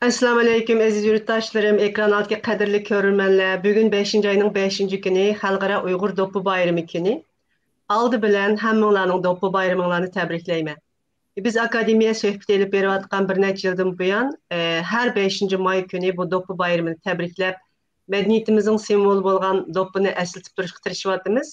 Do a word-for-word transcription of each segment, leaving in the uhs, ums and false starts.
ئەسسالامۇ ئەلەيكۇم، ئەزىز يۇرتداشلىرىم، ئېكران ئالدىدىكى قەدىرلىك كۆرۈرمەنلەر. بۈگۈن بەشىنچى ئاينىڭ بەشىنچى كۈنى، خەلقئارا ئۇيغۇر دوپپا بايرىمى كۈنى. ئالدى بىلەن ھەممىڭلارنىڭ دوپپا بايرىمىڭلارنى تەبرىكلەيمەن. بىز ئاكادېمىيە سۆھبىتى ئېلىپ بېرىۋاتقان بىر نەچچە يىلدىن بۇيان، ئە، ھەر بەشىنچى ماي كۈنى بۇ دوپپا بايرىمىنى تەبرىكلەپ، مەدەنىيىتىمىزنىڭ سىمۋولى بولغان دوپپىنى ئەسلىتىپ تۇرۇشقا تىرىشىۋاتىمىز.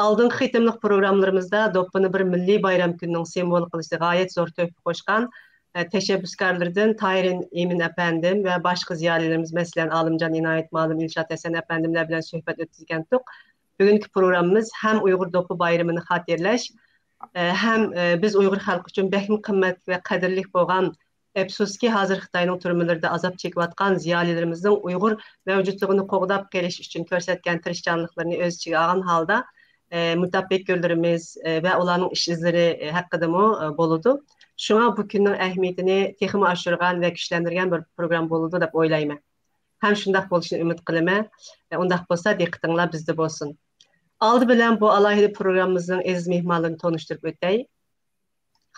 ئالدىنقى قېتىملىق پروگراممىلىرىمىزدا دوپپىنى بىر مىللىي بايرام كۈنىنىڭ سىمۋولى قىلىشتا غايەت زور تۆھپە قوشقان، ئە، تەشەببۇسكارلىرىدىن تاھىر ئىمىن ئەپەندىم ۋە باشقا زىيالىيلىرىمىز، مەسىلەن، ئالىمجان ئىنايەت مۇئەللىم، ئىلشات ھەسەن ئەپەندىملەر بىلەن سۆھبەت ئۆتكۈزگەنتۇق. بۈگۈنكى پروگراممىمىز ھەم ئۇيغۇر دوپپا بايرىمىنى خاتىرىلەش، ئە، ھەم، ئە، بىز ئۇيغۇر خەلقى ئۈچۈن بەكمۇ قىممەتلىك ۋە قەدىرلىك بولغان، ئەپسۇسكى، ھازىر خىتاينىڭ تۈرمىلىرىدە ئازاب چېكىۋاتقان زىيالىيلىرىمىزنىڭ ئۇيغۇر مەۋجۇتلۇقىنى قوغداپ قېلىش ئۈچۈن كۆرسەتكەن تىرىشچانلىقلىرىنى ئۆز ئىچىگە ئالغان ھالدا، ئە، مۇتەپەككۇرلىرىمىز، ئە، ۋە ئۇلارنىڭ ئىش ئىزلىرى، ئە، ھەققىدىمۇ، ئە، بولىدۇ. شۇڭا بۇ كۈننىڭ ئەھمىيىتىنى تېخىمۇ ئاشۇرغان ۋە كۈچلەندۈرگەن بىر پروگرام بولىدۇ دەپ ئويلايمەن. ھەم شۇنداق بولۇشىنى ئۈمىد قىلىمەن. ئە، ئۇنداق بولسا دىققىتىڭلار بىزدە بولسۇن. ئالدى بىلەن بۇ ئالاھىدە پروگراممىمىزنىڭ ئەزىز مېھمانلىرىنى تونۇشتۇرۇپ ئۆتەي.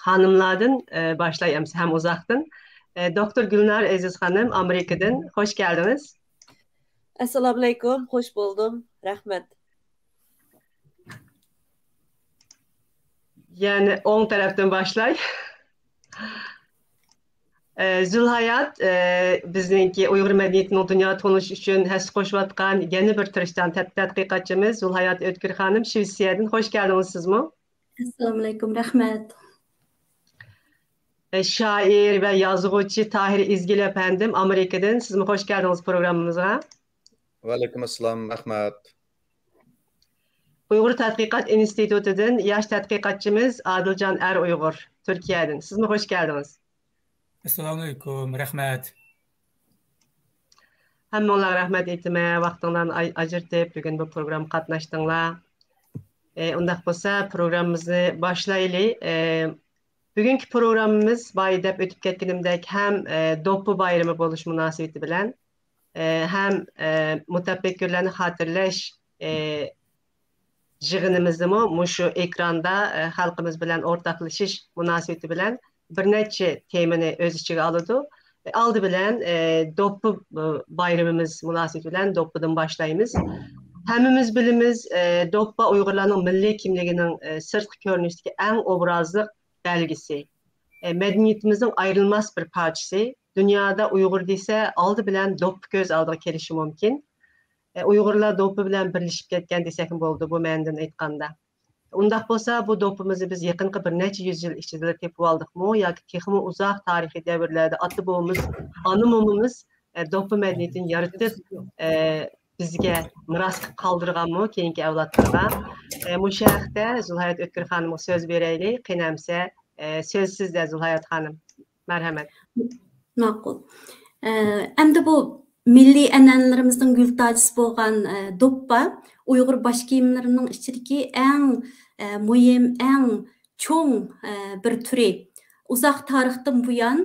خانىملاردىن، ئە، باشلاي ئەمسە ھەم ئۇزاقتىن. ئە، دوكتور گۈلنار ئەزىز خانىم، ئامېرىكىدىن خوش كەلدىڭىز. ئەسسالامۇئەلەيكۇم، خوش بولدۇم. رەھمەت. يەنە ئوڭ تەرەپتىن باشلاي. ئە، زۇلھايات، ئە، بىزنىڭكى ئۇيغۇر مەدەنىيىتىنىڭ دۇنياغا تونۇش ئۈچۈن ھەسسە قوشۇۋاتقان يەنە بىر تىرىشچان تەت-، تەتقىقاتچىمىز زۇلھايات ئۆتكۈر خانىم شىۋېتسىيەدىن. خوش كەلدىڭىز سىزمۇ. ئەسسالامۇئەلەيكۇم، رەھمەت. ئە، شائىر ۋە يازغۇچى تاھىر ئىزگىل ئەپەندىم ئامېرىكىدىن. سىزمۇ خوش كەلدىڭىز پروگراممىمىزغا. ۋەئەلەيكۇم ئەسسالام، رەھمەت. ئۇيغۇر تەتقىقات ئىنستىتۇتىدىن ياش تەتقىقاتچىمىز ئادىلجان ئەر ئۇيغۇر، تۈركىيەدىن. سىزمۇ خوش كەلدىڭىز. ئەسسالامۇئەلەيكۇم، رەھمەت. ھەممىڭلارغا رەھمەت ئېيتىمەن، ۋاقتىڭلارنى ئاي-، ئاجرىتىپ، بۈگۈن بۇ پروگراممىغا قاتناشتىڭلار. ئى، ئۇنداق بولسا، پروگراممىمىزنى باشلايلى. ئى، بۈگۈنكى پروگراممىمىز بايا دەپ ئۆتۈپ كەتكىنىمدەك ھەم، ئى، دوپپا بايرىمى بولۇش مۇناسىۋىتى بىلەن، ئى، ھەم، ئى، مۇتەپەككۇرلەرنى خاتىرىلەش، ئى، يىغىنىمىزدىمۇ مۇشۇ ئېكراندا، ئى، خەلقىمىز بىلەن ئورتاقلىشىش مۇناسىۋىتى بىلەن بىر نەچچە تېمىنى ئۆز ئىچىگە ئالىدۇ. ئالدى بىلەن، ئى، دوپپا، ئى، بايرىمىمىز مۇناسىۋىتى بىلەن دوپپىدىن باشلايمىز. ھەممىمىز بىلىمىز، ئى، دوپپا ئۇيغۇرلارنىڭ مىللىي كىملىكىنىڭ، ئى، سىرتقى كۆرۈنۈشتىكى ئەڭ ئوبرازلىق بەلگىسى. ئى، مەدەنىيىتىمىزنىڭ ئايرىلماس بىر پارچىسى. دۇنيادا ئۇيغۇر دېسە، ئالدى بىلەن دوپپا كۆز ئالدىغا كېلىشى مۇمكىن. ئى، ئۇيغۇرلار دوپپا بىلەن بىرلىشىپ كەتكەن دېسەكمۇ بولىدۇ، بۇ مەنىدىن ئېيتقاندا. ئۇنداق بولسا، بۇ دوپپىمىزنى بىز يېقىنقى بىر نەچچە يۈز يىل ئىچىدىلا تېپىۋالدۇقمۇ ياكى تېخىمۇ ئۇزاق تارىخىي دەۋرلەردە ئاتا-بوۋىمىز، ئانا-مومىمىز، ئە، دوپپا مەدەنىيىتىنى يارىتىپ، ئە، بىزگە مىراس قىلىپ قالدۇرغانمۇ كېيىنكى ئەۋلادلارغا؟ ئە، مۇشۇ ھەقتە زۇلھايات ئۆتكۈر خانىمغا سۆز بېرەيلى. قېنى ئەمسە، ئە، سۆز سىزدە، زۇلھايات خانىم. مەرھەمەت. ماقۇل. ئە، ئەمدى بۇ مىللىي ئەنئەنىلىرىمىزنىڭ گۈل تاجىسى بولغان، ئە، دوپپا ئۇيغۇر باش كىيىملىرىنىڭ ئىچىدىكى ئەڭ، ئە، مۇھىم، ئەڭ چوڭ، ئە، بىر تۈرى. ئۇزاق تارىختىن بۇيان،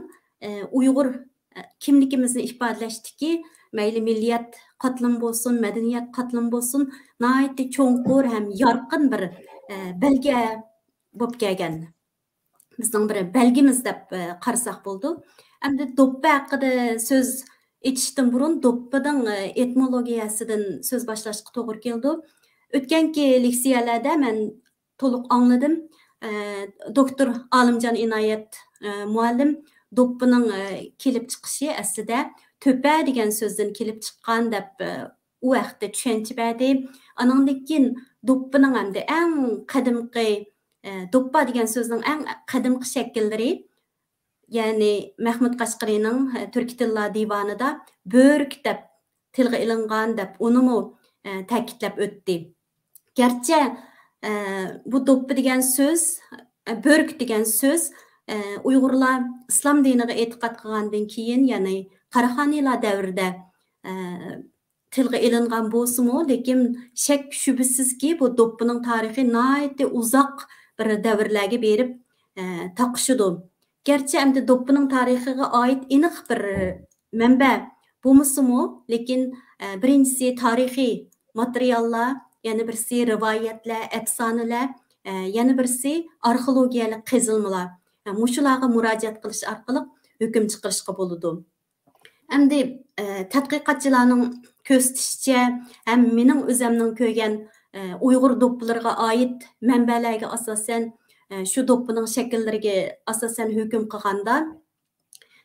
ئە، ئۇيغۇر، ئە، كىملىكىمىزنى ئىپادىلەشتىكى مەيلى مىللىيەت قاتلىمى بولسۇن، مەدەنىيەت قاتلىمى بولسۇن، ناھايىتى چوڭقۇر ھەم يارقىن بىر، ئە، بەلگە بولۇپ كەلگەن. بىزنىڭ بىر بەلگىمىز دەپ، ئە، قارىساق بولىدۇ. ئەمدى دوپپا ھەققىدە سۆز ئېچىشتىن بۇرۇن دوپپىنىڭ، ئە، ئېتىمولوگىيەسىدىن سۆز باشلاشقا توغرا كېلىدۇ. ئۆتكەنكى لېكسىيەلەردە مەن تولۇق ئاڭلىدىم. ئە، دوكتور ئالىمجان ئىنايەت، ئە، مۇئەللىم دوپپىنىڭ، ئە، كېلىپ چىقىشى ئەسلىدە تۆپە دېگەن سۆزدىن كېلىپ چىققان دەپ، ئە، ئۇ ھەقتە چۈشەنچە بەردى. ئانىڭدىن كېيىن دوپپىنىڭ ئەمدى ئەڭ قەدىمكى، ئە، دوپپا دېگەن سۆزنىڭ ئەڭ قەدىمكى شەكىللىرى، يەنى مەھمۇد قەشقىرىنىڭ، ئە، تۈركىي تىللار دىۋانىدا بۆرۈك دەپ تىلغا ئېلىنغان دەپ ئۇنىمۇ، ئە، تەكىتلەپ ئۆتتى. گەرچە، ئە، بۇ دوپپا دېگەن سۆز، ئە، بۆرۈك دېگەن سۆز، ئە، ئۇيغۇرلار ئىسلام دىنىغا ئېتىقاد قىلغاندىن كېيىن، يەنى قاراخانىيلار دەۋرىدە، ئە، تىلغا ئېلىنغان بولسىمۇ، لېكىن شەك-شۈبھىسىزكى، بۇ دوپپىنىڭ تارىخى ناھايىتى ئۇزاق بىر دەۋرلەرگە بېرىپ، ئە، تاقىشىدۇ. گەرچە ئەمدى دوپپىنىڭ تارىخىغا ئائىت ئېنىق بىر مەنبە بولمىسىمۇ، لېكىن، ئە، بىرىنچىسى تارىخىي ماتېرىياللار، يەنە بىرسى رىۋايەتلەر، ئەپسانىلەر، ئە، يەنە بىرسى ئارخېئولوگىيەلىك قېزىلمىلار. ئە، مۇشۇلارغا مۇراجىئەت قىلىش ئارقىلىق ھۆكۈم چىقىرىشقا بولىدۇ. ئەمدى، ئە، تەتقىقاتچىلارنىڭ كۆرسىتىشىچە، ھەم مېنىڭ ئۆزەمنىڭ كۆرگەن، ئە، ئۇيغۇر دوپپىلىرىغا ئائىت مەنبەلەرگە ئاساسەن، ئە، شۇ دوپپىنىڭ شەكىللىرىگە ئاساسەن ھۆكۈم قىلغاندا،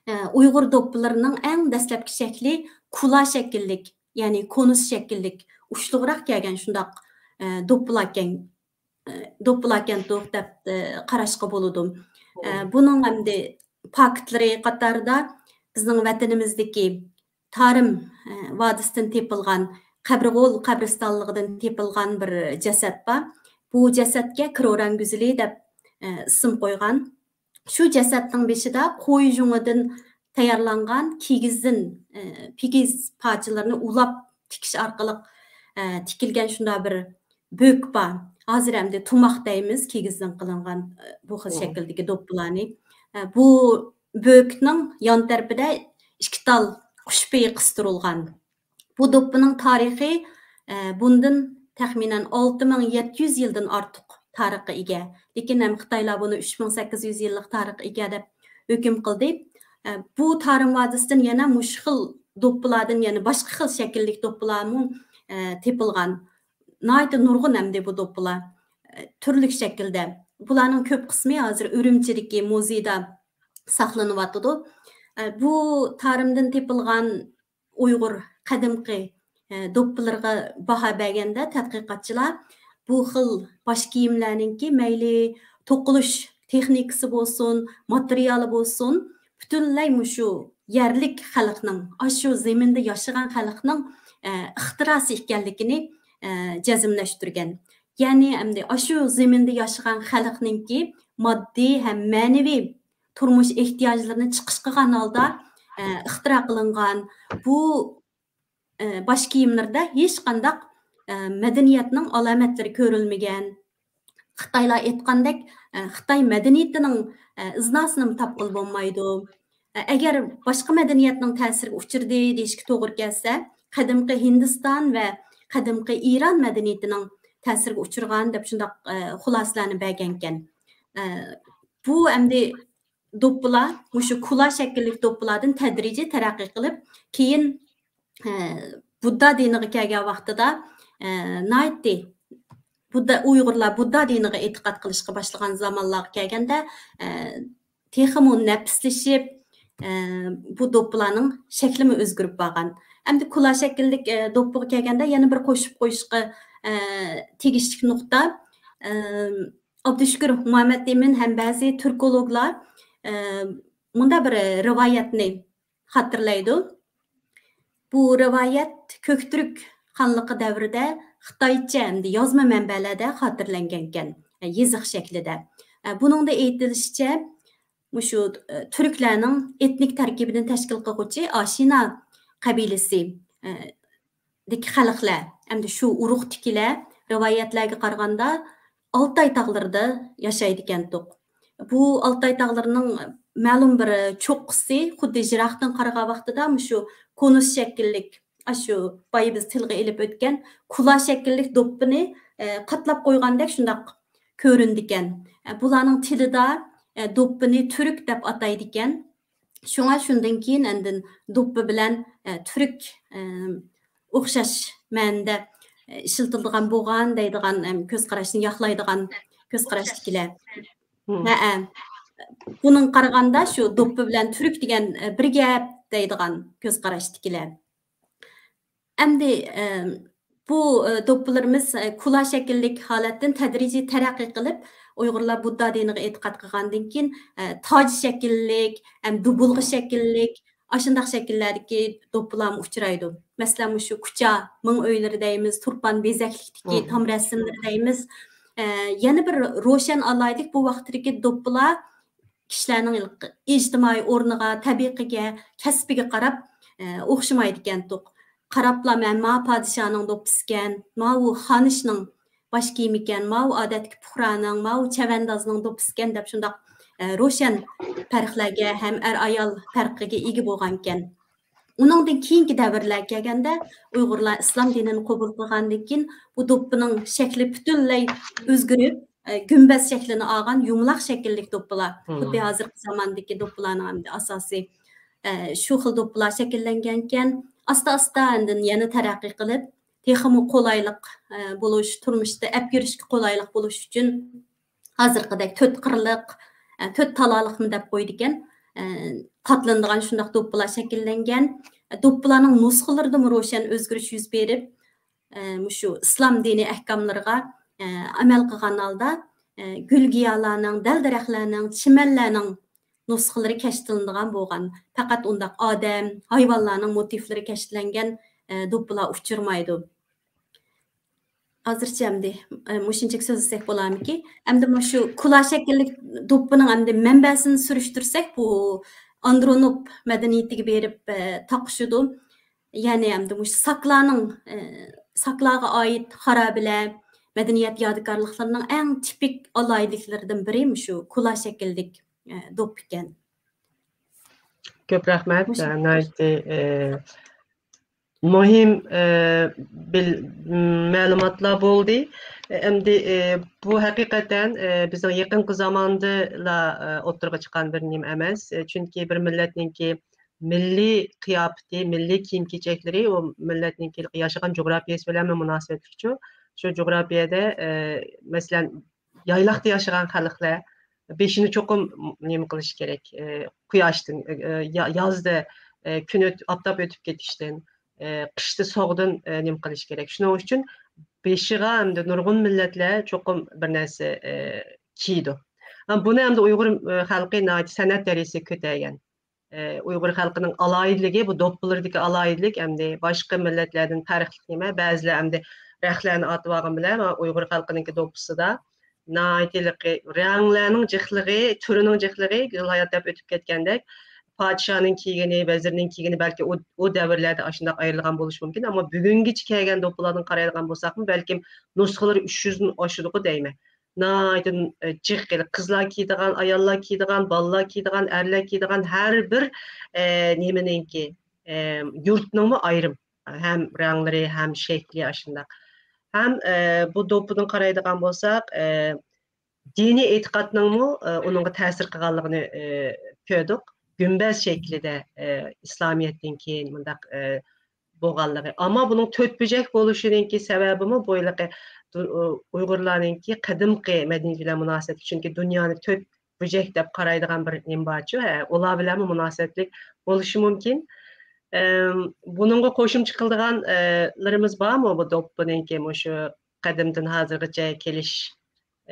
ئە، ئۇيغۇر دوپپىلىرىنىڭ ئەڭ دەسلەپكى شەكلى كۇلا شەكىللىك، يەنى كونۇس شەكىللىك، ئۇچلۇقراق كەلگەن شۇنداق، ئە، دوپپىلاركەن، ئە، دوپپىلاركەنتۇق دەپ، ئە، قاراشقا بولىدۇ. ئە، بۇنىڭ ئەمدى پاكىتلىرى قاتارىدا بىزنىڭ ۋەتىنىمىزدىكى تارىم، ئە، ۋادىسىدىن تېپىلغان، قەبرىغول قەبرىستانلىقىدىن تېپىلغان بىر جەسەت بار. بۇ جەسەتكە كروران گۈزىلى دەپ، ئە، ئىسىم قويغان. شۇ جەسەتنىڭ بېشىدا قوي جۇڭىدىن تەييارلانغان كىگىزدىن، ئە، كىگىز پارچىلىرىنى ئۇلاپ تىكىش ئارقىلىق، ئە، تىكىلگەن شۇنداق بىر بۆك بار. ھازىر ئەمدى تۇماق دەيمىز، كىگىزدىن قىلىنغان، ئە، بۇ خىل شەكىلدىكى دوپپىلارنى. ئە، بۇ بۆكنىڭ يان تەرىپىدە ئىككى تال قۇش پېيى قىستۇرۇلغان. بۇ دوپپىنىڭ تارىخى، ئە، بۇندىن تەخمىنەن ئالتە مىڭ يەتتە يۈز يىلدىن ئارتۇق تارىخقا ئىگە. لېكىن ھەم خىتايلار بۇنى ئۈچ مىڭ سەككىز يۈز يىللىق تارىخقا ئىگە دەپ ھۆكۈم قىلدى. ئە، بۇ تارىم ۋادىسىدىن يەنە مۇشۇ خىل دوپپىلاردىن، يەنە باشقا خىل شەكىللىك دوپپىلارمۇ، ئە، تېپىلغان. ناھايىتى نۇرغۇن ئەمدى بۇ دوپپىلار، ئە، تۈرلۈك شەكىلدە. بۇلارنىڭ كۆپ قىسمى ھازىر ئۈرۈمچىدىكى مۇزېيدا ساقلىنىۋاتىدۇ. ئە، بۇ تارىمدىن تېپىلغان ئۇيغۇر قەدىمكى، ئە، دوپپىلىرىغا باھا بەرگەندە تەتقىقاتچىلار بۇ خىل باش كىيىملەرنىڭكى مەيلى توقۇلۇش تېخنىكىسى بولسۇن، ماتېرىيالى بولسۇن، پۈتۈنلەي مۇشۇ يەرلىك خەلقنىڭ، ئاشۇ زېمىندا ياشىغان خەلقنىڭ، ئە، ئىختىراسى ئىكەنلىكىنى، ئە، جەزملەشتۈرگەن. يەنى ئەمدى ئاشۇ زېمىندا ياشىغان خەلقنىڭكى ماددىي ھەم مەنىۋى تۇرمۇش ئېھتىياجلىرىنى چىقىش قىلغان ھالدا، ئە، ئىختىرا قىلىنغان بۇ، ئە، باش كىيىملىرىدە ھېچقانداق، ئە، مەدەنىيەتنىڭ ئالامەتلىرى كۆرۈلمىگەن. خىتايلار ئېيتقاندەك، ئە، خىتاي مەدەنىيىتىنىڭ، ئە، ئىزناسىنىمۇ تاپقىلى بولمايدۇ. ئە، ئەگەر باشقا مەدەنىيەتنىڭ تەسىرىگە ئۇچرىدى دېيىشكە توغرا كەلسە، قەدىمكى ھىندىستان ۋە قەدىمكى ئىران مەدەنىيىتىنىڭ تەسىرىگە ئۇچرىغان دەپ شۇنداق، ئە، خۇلاسىلەرنى بەرگەنكەن. ئە، بۇ ئەمدى دوپپىلار، مۇشۇ كۇلا شەكىللىك دوپپىلاردىن تەدرىجىي تەرەققىي قىلىپ، كېيىن، ئە، بۇددا دىنىغا كەلگەن ۋاقتىدا، ئە، ناھايىتى بۇددا، ئۇيغۇرلار بۇددا دىنىغا ئېتىقاد قىلىشقا باشلىغان زامانلارغا كەلگەندە، ئە، تېخىمۇ نەپىسلىشىپ، ئە، بۇ دوپپىلارنىڭ شەكلىمۇ ئۆزگىرىپ بارغان. ئەمدى كۇلا شەكىللىك، ئە، دوپپىغا كەلگەندە يەنە بىر قوشۇپ قويۇشقا، ئە، تېگىشلىك نۇقتا، ئە، ئابدۇشۈكۈر مۇھەممەتئىمىن ھەم بەزى تۈركولوگلار، ئە، مۇنداق بىر رىۋايەتنى خاتىرىلەيدۇ. بۇ رىۋايەت كۆكتۈرك خانلىقى دەۋرىدە خىتايچە ھەمدە يازما مەنبەلەردە خاتىرىلەنگەنكەن، يېزىق شەكلىدە. بۇنىڭدا ئېيتىلىشىچە، مۇشۇ، ئە، تۈركلەرنىڭ ئېتنىك تەركىبىنى تەشكىل قىلغۇچى ئاشىنا قەبىلىسى، ئە، دىكى خەلقلەر، ئەمدى شۇ ئۇرۇقتىكىلەر رىۋايەتلەرگە قارىغاندا ئالتاي تاغلىرىدا ياشايدىكەنتۇق. بۇ ئالتاي تاغلىرىنىڭ مەلۇم بىر چوققىسى خۇددى يىراقتىن قارىغان ۋاقتىدا مۇشۇ كونۇس شەكىللىك، ئاشۇ بايا بىز تىلغا ئېلىپ ئۆتكەن كۇلا شەكىللىك دوپپىنى، ئە، قاتلاپ قويغاندەك شۇنداق كۆرۈنىدىكەن. ئە، بۇلارنىڭ تىلىدا، ئە، دوپپىنى تۈرك دەپ ئاتايدىكەن. شۇڭا شۇندىن كېيىن ئاندىن دوپپا بىلەن، ئە، تۈرك، ئە، ئوخشاش مەنىدە، ئە، ئىشلىتىلىدىغان بولغان دەيدىغان، ئەم، كۆز قاراشنى ياقلايدىغان كۆز قاراشتىكىلەر. ھەئە. بۇنىڭغا قارىغاندا شۇ دوپپا بىلەن تۈرك دېگەن، ئە، بىر گەپ دەيدىغان كۆز قاراشتىكىلەر. ئەمدى، ئە، بۇ، ئە، دوپپىلىرىمىز، ئە، كۇلا شەكىللىك ھالەتتىن تەدرىجىي تەرەققىي قىلىپ، ئۇيغۇرلار بۇددا دىنىغا ئېتىقاد قىلغاندىن كېيىن، ئە، تاج شەكىللىك، ھەم دۇبۇلغا شەكىللىك، ئاشۇنداق شەكىللەردىكى دوپپىلارمۇ ئۇچرايدۇ. مەسىلەن، مۇشۇ كۇچا، مىڭ ئۆيلىرى دەيمىز، تۇرپان بېزەكلىكتىكى تام رەسىملىرى دەيمىز. ئە، يەنە بىر روشەن ئالاھىدىلىك بۇ ۋاقىتتىكى دوپپىلار كىشىلەرنىڭ ئىجتىمائىي ئورنىغا، تەبىقىگە، كەسپىگە قاراپ، ئە، ئوخشىمايدىكەنتۇق. قاراپلا مەن ما پادىشاھنىڭ دوپپىسىكەن، ماۋۇ خانىشنىڭ باش كىيىمىكەن، ماۋۇ ئادەتتىكى پۇقرانىڭ، ماۋۇ چەۋەندازنىڭ دوپپىسىكەن دەپ شۇنداق، ئە، روشەن پەرقلەرگە ھەم ئەر-ئايال پەرقىگە ئىگە بولغانىكەن. ئۇنىڭدىن كېيىنكى دەۋرلەرگە كەلگەندە، ئۇيغۇرلار ئىسلام دىنىنى قوبۇل قىلغاندىن كېيىن، بۇ دوپپىنىڭ شەكلى پۈتۈنلەي ئۆزگىرىپ، ئە، گۈمبەز شەكلىنى ئالغان يۇمىلاق شەكىللىك دوپپىلار. خۇددى ھازىرقى زاماندىكى دوپپىلارنىڭ ئەمدى ئاساسىي، ئە، شۇ خىل دوپپىلار شەكىللەنگەنكەن. ئاستا-ئاستا ئاندىن يەنە تەرەققىي قىلىپ، تېخىمۇ قولايلىق، ئە، بولۇش، تۇرمۇشتا ئەپ يۈرۈشكە قولايلىق بولۇش ئۈچۈن ھازىرقىدەك تۆت قىرلىق، ئە، تۆت تالالىقمۇ دەپ قويىدىكەن، ئە، قاتلىنىدىغان شۇنداق دوپپىلار شەكىللەنگەن. دوپپىلارنىڭ نۇسخىلىرىدىمۇ روشەن ئۆزگىرىش يۈز بېرىپ، ئە، مۇشۇ ئىسلام دىنىي ئەھكاملىرىغا، ئە، ئەمەل قىلغان ھالدا، ئە، گۈل-گىيالارنىڭ، دەل-دەرەخلەرنىڭ، چىمەنلەرنىڭ نۇسخىلىرى كەشتىلىنىدىغان بولغان. پەقەت ئۇنداق ئادەم، ھايۋانلارنىڭ موتىفلىرى كەشتىلەنگەن، ئە، دوپپىلار ئۇچرىمايدۇ. ھازىرچە ئەمدى، ئە، مۇشۇنچىلىك سۆزلىسەك بولارمىكى؟ ئەمدى مۇشۇ كۇلا شەكىللىك دوپپىنىڭ ئەمدى مەنبەسىنى سۈرۈشتۈرسەك، بۇ ئاندرونوپ مەدەنىيىتىگە بېرىپ، ئە، تاقىشىدۇ. يەنى ئەمدى مۇشۇ ساكلارنىڭ، ئە، ساكلارغا ئائىت خارابىلەر، مەدەنىيەت يادىكارلىقلىرىنىڭ ئەڭ تىپىك ئالاھىدىلىكلىرىدىن بىرى مۇشۇ كۇلا شەكىللىك، ئە، دوپپا ئىكەن. كۆپ رەھمەت. مۇشۇ. ناھايىتى، ئە، مۇھىم، ئە، بىل-، مەلۇماتلار بولدى. ئەمدى، ئە، بۇ ھەقىقەتەن، ئە، بىزنىڭ يېقىنقى زاماندىلا، ئە، ئوتتۇرىغا چىققان بىر نېمە ئەمەس. ئە، چۈنكى بىر مىللەتنىڭكى مىللىي قىياپىتى، مىللىي كىيىم-كېچەكلىرى ئۇ مىللەتنىڭكى ياشىغان جۇغراپىيەسى بىلەنمۇ مۇناسىۋەتلىكچۇ. شۇ جۇغراپىيەدە، ئە، مەسىلەن، يايلاقتا ياشىغان خەلقلەر بېشىنى چوقۇم نېمە قىلىشى كېرەك، ئە، قۇياشتىن، ئە، يا-، يازدا، ئە، كۈن ئۆت-، ئاپتاپ ئۆتۈپ كېتىشتىن، ئە، قىشتا سوغۇقتىن، ئە، نېمە قىلىشى كېرەك. شۇنىڭ ئۈچۈن بېشىغا ئەمدى نۇرغۇن مىللەتلەر چوقۇم بىر نەرسە، ئە، كىيىدۇ. ھە، بۇنى ئەمدى ئۇيغۇر، ئە، خەلقى ناھايىتى سەنئەت دەرىجىسىگە كۆتەرگەن. ئە، ئۇيغۇر خەلقىنىڭ ئالاھىدىلىكى، بۇ دوپپىلىرىدىكى ئالاھىدىلىك ئەمدى باشقا مىللەتلەردىن پەرقلىق نېمە؟ بەزىلەر ئەمدى رەختلەرنى ئاتىۋالغان بىلەن، ئۇيغۇر خەلقىنىڭكى دوپپىسىدا ناھايىتى ھېلىقى رەڭلەرنىڭ جىقلىقى، تۈرىنىڭ جىقلىقى، گۈزەل ھايات دەپ ئۆتۈپ كەتكەندەك، پادىشاھنىڭ كىيگىنى، ۋەزىرنىڭ كىيگىنى بەلكى ئۇ، ئۇ دەۋرلەردە ئاشۇنداق ئايرىلغان بولۇشى مۇمكىن، ئەمما بۈگۈنگىچە كىيگەن دوپپىلاردىن قارايدىغان بولساقمۇ، بەلكىم نۇسخىلىرى ئۈچ يۈزدىن ئاشىدىغۇ دەيمەن. ناھايىتى، ئە، جىق، قىزلار كىيىدىغان، ئاياللار كىيىدىغان، بالىلار كىيىدىغان، ئەرلەر كىيىدىغان ھەر بىر، ئە، نېمىنىڭكى، ئە، يۇرتنىڭمۇ ئايرىم ھەم رەڭلىرى، ھەم شەكلى ئاشۇنداق. ھەم، ئە، بۇ دوپپىدىن قارايدىغان بولساق، ئە، دىنىي ئېتىقادنىڭمۇ، ئە، ئۇنىڭغا تەسىر قىلغانلىقىنى، ئە، كۆردۇق. گۈمبەز شەكلىدە، ئە، ئىسلامىيەتتىن كېيىن مۇنداق، ئە، بولغانلىقى. ئەمما بۇنىڭ تۆت بۆشەك بولۇشىنىڭكى سەۋەبىمۇ بۇ ھېلىقى دۇ-، ئۇيغۇرلارنىڭكى قەدىمكى مەدەنىيىتى بىلەن مۇناسىۋەتلىك. چۈنكى دۇنيانى تۆت بۆشەك دەپ قارايدىغان بىر نېمە بارچۇ، ھە، ئۇلار بىلەنمۇ مۇناسىۋەتلىك بولۇشى مۇمكىن. ئەم، بۇنىڭغا قوشۇمچە قىلىدىغان، ئە، لىرىمىز بارمۇ بۇ دوپپىنىڭكى مۇشۇ قەدىمدىن ھازىرغىچە كېلىش،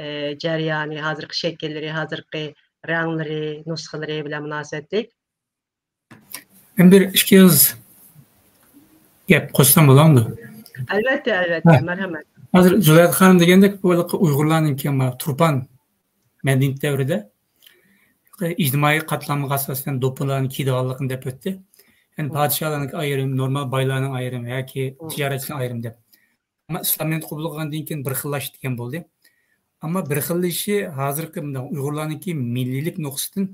ئە، جەريانى، ھازىرقى شەكىللىرى، ھازىرقى رەڭلىرى، نۇسخىلىرى بىلەن مۇناسىۋەتلىك؟ مەن بىر ئىككى ئېغىز گەپ قوشسام بولامدۇ؟ ئەلۋەتتە، ئەلۋەتتە، ھە. مەرھەمەت. ھازىر زۇلەيخا خانىم دېگەندەك، بۇ ھېلىقى ئۇيغۇرلارنىڭكى، ما، تۇرپان مەدەنىيەت دەۋرىدە ئىجتىمائىي قاتلامغا ئاساسەن دوپپىلارنى كىيىدىغانلىقىنى دەپ ئۆتتى. يەنى پادىشاھلارنىڭكى ئايرىم، نورمال بايلارنىڭ ئايرىم ياكى تىجارەتچىنىڭ ئايرىم دەپ. ئەمما ئىسلامىيەتنى قوبۇل قىلغاندىن كېيىن بىر خىللاشتى دېگەن بولدى. ئەمما بىر خىللىشى ھازىرقى مۇنداق ئۇيغۇرلارنىڭكى مىللىيلىك نۇقتىسىدىن،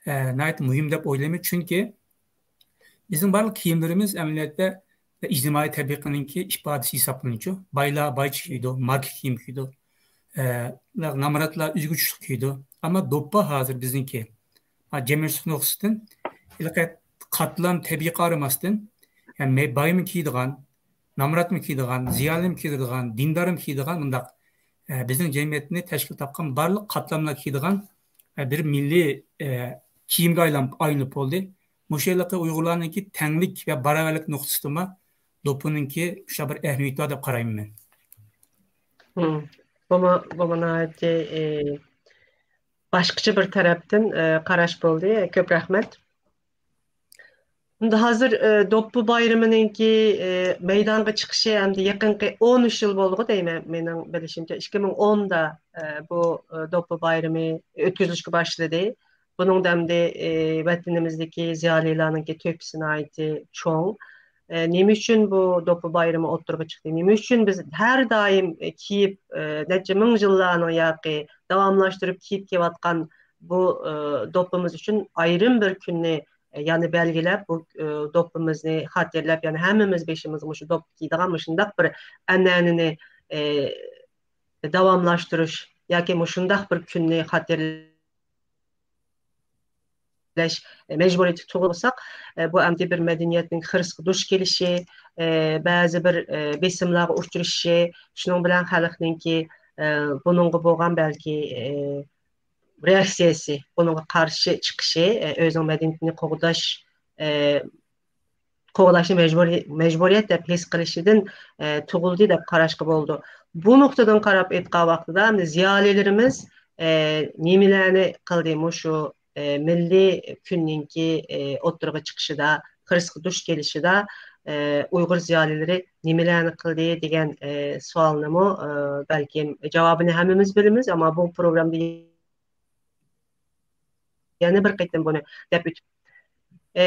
ئە، ناھايىتى مۇھىم دەپ ئويلايمەن. چۈنكى بىزنىڭ بارلىق كىيىملىرىمىز ئەمەلىيەتتە ئىجتىمائىي تەبىقىنىڭكى ئىپادىسى ھېسابلىنىدۇ. بايلار بايچە كىيىدۇ، ماركا كىيىم كىيىدۇ. ئە، نامراتلار ئۆزگە چۈشلۈك كىيىدۇ. ئەمما دوپپا ھازىر بىزنىڭكى، ھە، جەمئىيەتچىلىك نۇقتىسىدىن ھېلىقى قاتلام تەبىقىگە قارىماستىن، يەنى مەي-، بايمۇ كىيىدىغان، نامراتمۇ كىيىدىغان، زىيالىيمۇ كىيىدىغان، دىندارمۇ كىيىدىغان، مۇنداق، ئە، بىزنىڭ جەمئىيەتنى تەشكىل تاپقان بارلىق قاتلاملار كىيىدىغان، ئە، بىر مىللىي، ئە، كىيىمگە ئايلانىپ، ئايلىنىپ بولدى. مۇشۇ ھېلىقى ئۇيغۇرلارنىڭكى تەڭلىك ۋە باراۋەرلىك نۇقتىسىدىمۇ دوپپىنىڭكى شۇ بىر ئەھمىيىتى بار دەپ قارايمەن مەن. ھىم. بۇمۇ، بۇمۇ ناھايىتى، ئى، باشقىچە بىر تەرەپتىن، ئى، قاراش بولدى. كۆپ رەھمەت. ئەمدى ھازىر، ئى، دوپپا بايرىمىنىڭكى، ئى، مەيدانغا چىقىشى ئەمدى يېقىنقى ئون ئۈچ يىل بولدىغۇ دەيمەن، مېنىڭ بىلىشىمچە. ئىككى مىڭ ئوندا، ئى، بۇ، ئى، دوپپا بايرىمى ئۆتكۈزۈلۈشكە باشلىدى. بۇنىڭدا ئەمدى، ئى، ۋەتىنىمىزدىكى زىيالىيلارنىڭكى تۆھپىسى ناھايىتى چوڭ. ئى، نېمە ئۈچۈن بۇ دوپپا بايرىمى ئوتتۇرىغا چىقتى؟ نېمە ئۈچۈن بىز ھەر دائىم، ئى، كىيىپ، ئى، نەچچە مىڭ يىللارنىڭ ياقى داۋاملاشتۇرۇپ كىيىپ كېلىۋاتقان بۇ، ئى، دوپپىمىز ئۈچۈن ئايرىم بىر كۈننى، ئى، يەنە بەلگىلەپ، بۇ، ئى، دوپپىمىزنى خاتىرىلەپ، يەنى ھەممىمىز بېشىمىزغا مۇشۇ دوپپا كىيىدىغان مۇشۇنداق بىر ئەنئەنىنى، ئى، داۋاملاشتۇرۇش ياكى مۇشۇنداق بىر كۈننى خاتىرىلەپ تەربىيەلەش مەجبۇرىيىتى تۇغۇلساق، بۇ ئەمدى بىر مەدەنىيەتنىڭ خىرىسقا دۇچ كېلىشى، بەزى بىر بېسىملارغا ئۇچرىشىشى، شۇنىڭ بىلەن خەلقنىڭكى بۇنىڭغا بولغان بەلكى رېئاكسىيەسى، بۇنىڭغا قارشى چىقىشى، ئۆزىنىڭ مەدەنىيىتىنى قوغداش، قوغداشنى مەجبۇرىي-، مەجبۇرىيەت دەپ ھېس قىلىشىدىن تۇغۇلدى دەپ قاراشقا بولىدۇ. بۇ نۇقتىدىن قاراپ ئېيتقان ۋاقتىدا، ئەمدى زىيالىيلىرىمىز نېمىلەرنى قىلدى؟ مۇشۇ مىللىي كۈننىڭكى ئوتتۇرىغا چىقىشىدا، خىرىسقا دۇچ كېلىشىدا ئۇيغۇر زىيالىيلىرى نېمىلەرنى قىلدى دېگەن سوئالنىمۇ بەلكىم جاۋابىنى ھەممىمىز بىلىمىز، ئەمما بۇ پروگراممىدا يەنە بىر قېتىم بۇنى دەپ ئۆتۈپ، ئە،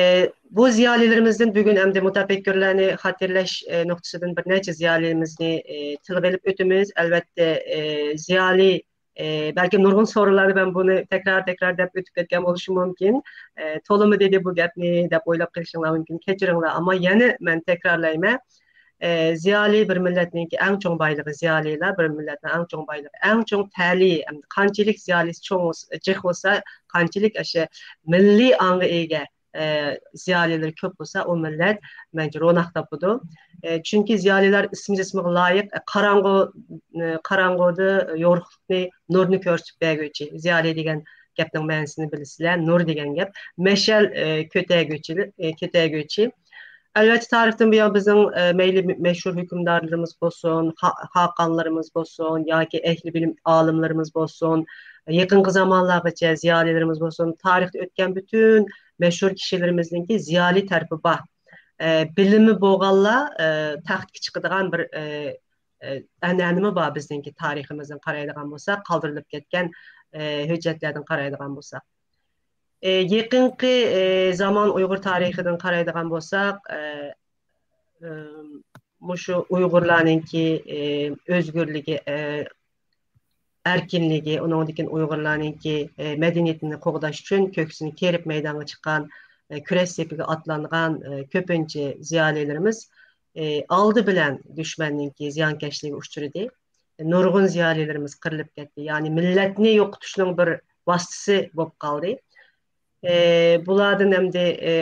بۇ زىيالىيلىرىمىزدىن بۈگۈن ئەمدى مۇتەپەككۇرلارنى خاتىرىلەش، ئە، نۇقتىسىدىن بىر نەچچە زىيالىيىمىزنى، ئە، تىلغا ئېلىپ ئۆتىمىز. ئەلۋەتتە، ئە، زىيالىي، ئە، بەلكىم نۇرغۇن سورۇنلارنى مەن بۇنى تەكرار-تەكرار دەپ ئۆتۈپ كەتكەن بولۇشۇم مۇمكىن. ئە، تولىمۇ دېدى بۇ گەپنى دەپ ئويلاپ قېلىشىڭلار مۇمكىن. كەچۈرۈڭلار، ئەمما يەنە مەن تەكرارلايمەن. ئە، زىيالىي بىر مىللەتنىڭكى ئەڭ چوڭ بايلىقى، زىيالىيلار بىر مىللەتنىڭ ئەڭ چوڭ بايلىقى، ئەڭ چوڭ تەلىيى. ئەمدى قانچىلىك زىيالىيسى چوڭ بولسا، جىق بولسا، قانچىلىك ئاشۇ مىللىي ئاڭغا ئىگە، ئە، زىيالىيلىرى كۆپ بولسا، ئۇ مىللەت مەنچە روناق تاپىدۇ. ئە، چۈنكى زىيالىيلار ئىسمى جىسمىغا لايىق، ئە، قاراڭغۇ، ئە، قاراڭغۇدا يورۇقلۇقنى، نۇرنى كۆرسىتىپ بەرگۈچى. زىيالىي دېگەن گەپنىڭ مەنىسىنى بىلىسىلەر، نۇر دېگەن گەپ. مەشئەل، ئە، كۆتەرگۈچى، ئە، كۆتەرگۈچى. ئەلۋەتتە، تارىختىن بۇيان بىزنىڭ، ئە، مەيلى مەشھۇر ھۆكۈمدارلىرىمىز بولسۇن، خا-، خاقانلىرىمىز بولسۇن ياكى ئەھلى بىلىم ئالىملىرىمىز بولسۇن، يېقىنقى زامانلارغىچە زىيالىيلىرىمىز بولسۇن، تارىختا ئۆتكەن پۈتۈن مەشھۇر كىشىلىرىمىزنىڭكى زىيالىي تەرىپى بار. ئە، بىلىمى بولغانلار، ئە، تەختكە چىقىدىغان بىر، ئە، ئە، ئەنئەنىمۇ بار بىزنىڭكى تارىخىمىزدىن قارايدىغان بولساق، قالدۇرۇلۇپ كەتكەن، ئە، ھۆججەتلەردىن قارايدىغان بولساق. ئە، يېقىنقى، ئە، زامان ئۇيغۇر تارىخىدىن قارايدىغان بولساق، ئە، ئە، مۇشۇ ئۇيغۇرلارنىڭكى، ئە، ئۆزگۈرلۈكى، ئە، ئەركىنلىكى، ئۇنىڭدىن كېيىن ئۇيغۇرلارنىڭكى، ئە، مەدەنىيىتىنى قوغداش ئۈچۈن كۆكسىنى كېرىپ مەيدانغا چىققان، ئە، كۈرەش سېپىگە ئاتلانغان، ئە، كۆپىنچە زىيالىيلىرىمىز، ئە، ئالدى بىلەن دۈشمەننىڭكى زىيانكەشلىكىگە ئۇچرىدى. نۇرغۇن زىيالىيلىرىمىز قىرىلىپ كەتتى. يەنى مىللەتنى يوقىتىشنىڭ بىر ۋاسىتىسى بولۇپ قالدى. ئە، بۇلاردىن ئەمدى، ئە،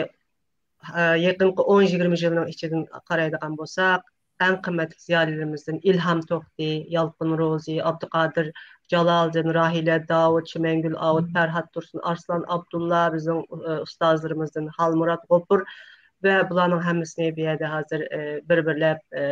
ئە، يېقىنقى ئون يىگىرمە يىلنىڭ ئىچىدىن قارايدىغان بولساق، ئەڭ قىممەتلىك زىيالىيلىرىمىزدىن ئىلھام توختى، يالقۇن روزى، ئابدۇقادىر جالالىدىن، راھىلە داۋۇت، شىمەنگۈل ئاۋۇت، پەرھات تۇرسۇن، ئارسلان ئابدۇللا بىزنىڭ، ئە، ئۇستازلىرىمىزدىن، خالمۇرات غوپۇر ۋە بۇلارنىڭ ھەممىسىنى بۇ يەردە ھازىر، ئە، بىر-بىرلەپ، ئە،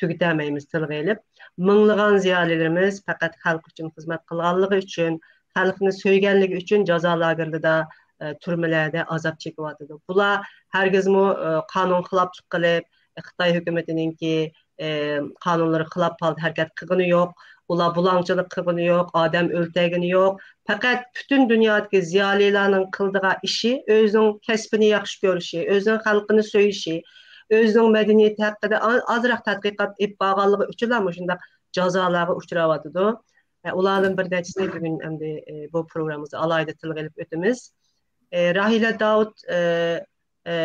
تۈگىتەلمەيمىز تىلغا ئېلىپ. مىڭلىغان زىيالىيلىرىمىز پەقەت خەلق ئۈچۈن خىزمەت قىلغانلىقى ئۈچۈن، خەلقنى سۆيگەنلىكى ئۈچۈن جازا لاگېرلىرىدا، ئە، تۈرمىلەردە ئازاب چېكىۋاتىدۇ. بۇلار ھەرگىزمۇ، ئە، قانۇن خىلاپلىق قىلىپ، خىتاي ھۆكۈمىتىنىڭكى، ئە، قانۇنلىرىغا خىلاپ ھالدا ھەرىكەت قىلغىنى يوق. ئۇلار بۇلاڭچىلىق قىلغىنى يوق، ئادەم ئۆلتۈرگىنى يوق. پەقەت پۈتۈن دۇنيادىكى زىيالىيلارنىڭ قىلىدىغان ئىشى ئۆزىنىڭ كەسپىنى ياخشى كۆرۈشى، ئۆزىنىڭ خەلقىنى سۆيۈشى، ئۆزىنىڭ مەدەنىيىتى ھەققىدە ئا-، ئازراق تەتقىقات ئېلىپ بارغانلىقى ئۈچۈنلا مۇشۇنداق جازالارغا ئۇچراۋاتىدۇ. ئە، ئۇلاردىن بىر نەچچىسىنى بۈگۈن ئەمدى، ئە، بۇ پروگراممىمىزدا ئالاھىدە تىلغا ئېلىپ ئۆتىمىز. ئە، راھىلە داۋۇت، ئە، ئە،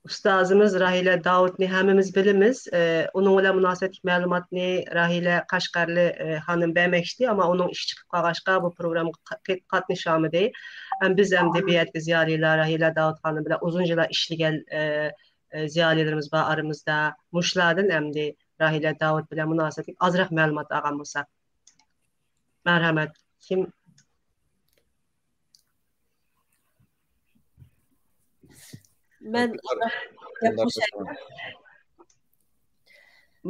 ئۇستازىمىز راھىلە داۋۇتنى ھەممىمىز بىلىمىز. ئە، ئۇنىڭ بىلەن مۇناسىۋەتلىك مەلۇماتنى راھىلە قەشقەرلى، ئە، خانىم بەرمەكچىدى، ئەمما ئۇنىڭ ئىشى چىقىپ قالغاچقا بۇ پروگراممىغا قا-، قا-، قاتنىشالمىدى. ئەم، بىز ئەمدى بۇ يەردىكى زىيالىيلار راھىلە داۋۇت خانىم بىلەن ئۇزۇن يىللار ئىشلىگەن، ئە، ئە، زىيالىيلىرىمىز بار ئارىمىزدا. مۇشۇلاردىن ئەمدى راھىلە داۋۇت بىلەن مۇناسىۋەتلىك ئازراق مەلۇمات ئالغان بولساق. مەرھەمەت. كىم؟ مەن گۈلنار، گۈلنار، قوشاي.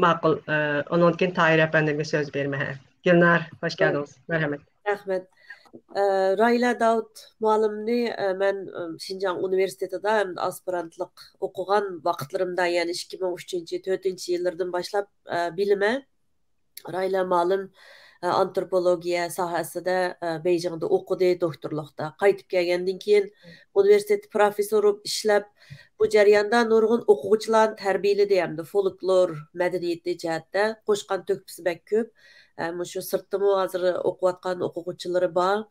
ماقۇل. ئە، ئۇنىڭدىن كېيىن تاھىر ئەپەندىمگە سۆز بېرىمەن. ھە. گۈلنار، خوش كەلدىڭىز. مەرھەمەت. رەھمەت. ئە، راھىلە داۋۇت مۇئەللىمنى، ئە، مەن، ئە، شىنجاڭ ئۇنىۋېرسىتېتىدا ئاسپىرانتلىق ئوقۇغان ۋاقىتلىرىمدا، يەنى ئىككى مىڭ ئۈچىنچى، تۆتىنچى يىللىرىدىن باشلاپ، ئە، بىلىمەن. راھىلە مۇئەللىم، ئە، ئانتروپولوگىيە ساھەسىدە، ئە، بېيجىڭدا ئوقۇدى، دوكتورلۇقتا. قايتىپ كەلگەندىن كېيىن ئۇنىۋېرسىتېتتا پروفېسسور بولۇپ ئىشلەپ، بۇ جەرياندا نۇرغۇن ئوقۇغۇچىلارنى تەربىيەلىدى ھەمدە فولكلور مەدەنىيىتى جەھەتتە قوشقان تۆھپىسى بەك كۆپ. ئە، مۇشۇ سىرتتىمۇ ھازىر ئوقۇۋاتقان ئوقۇغۇچىلىرى بار.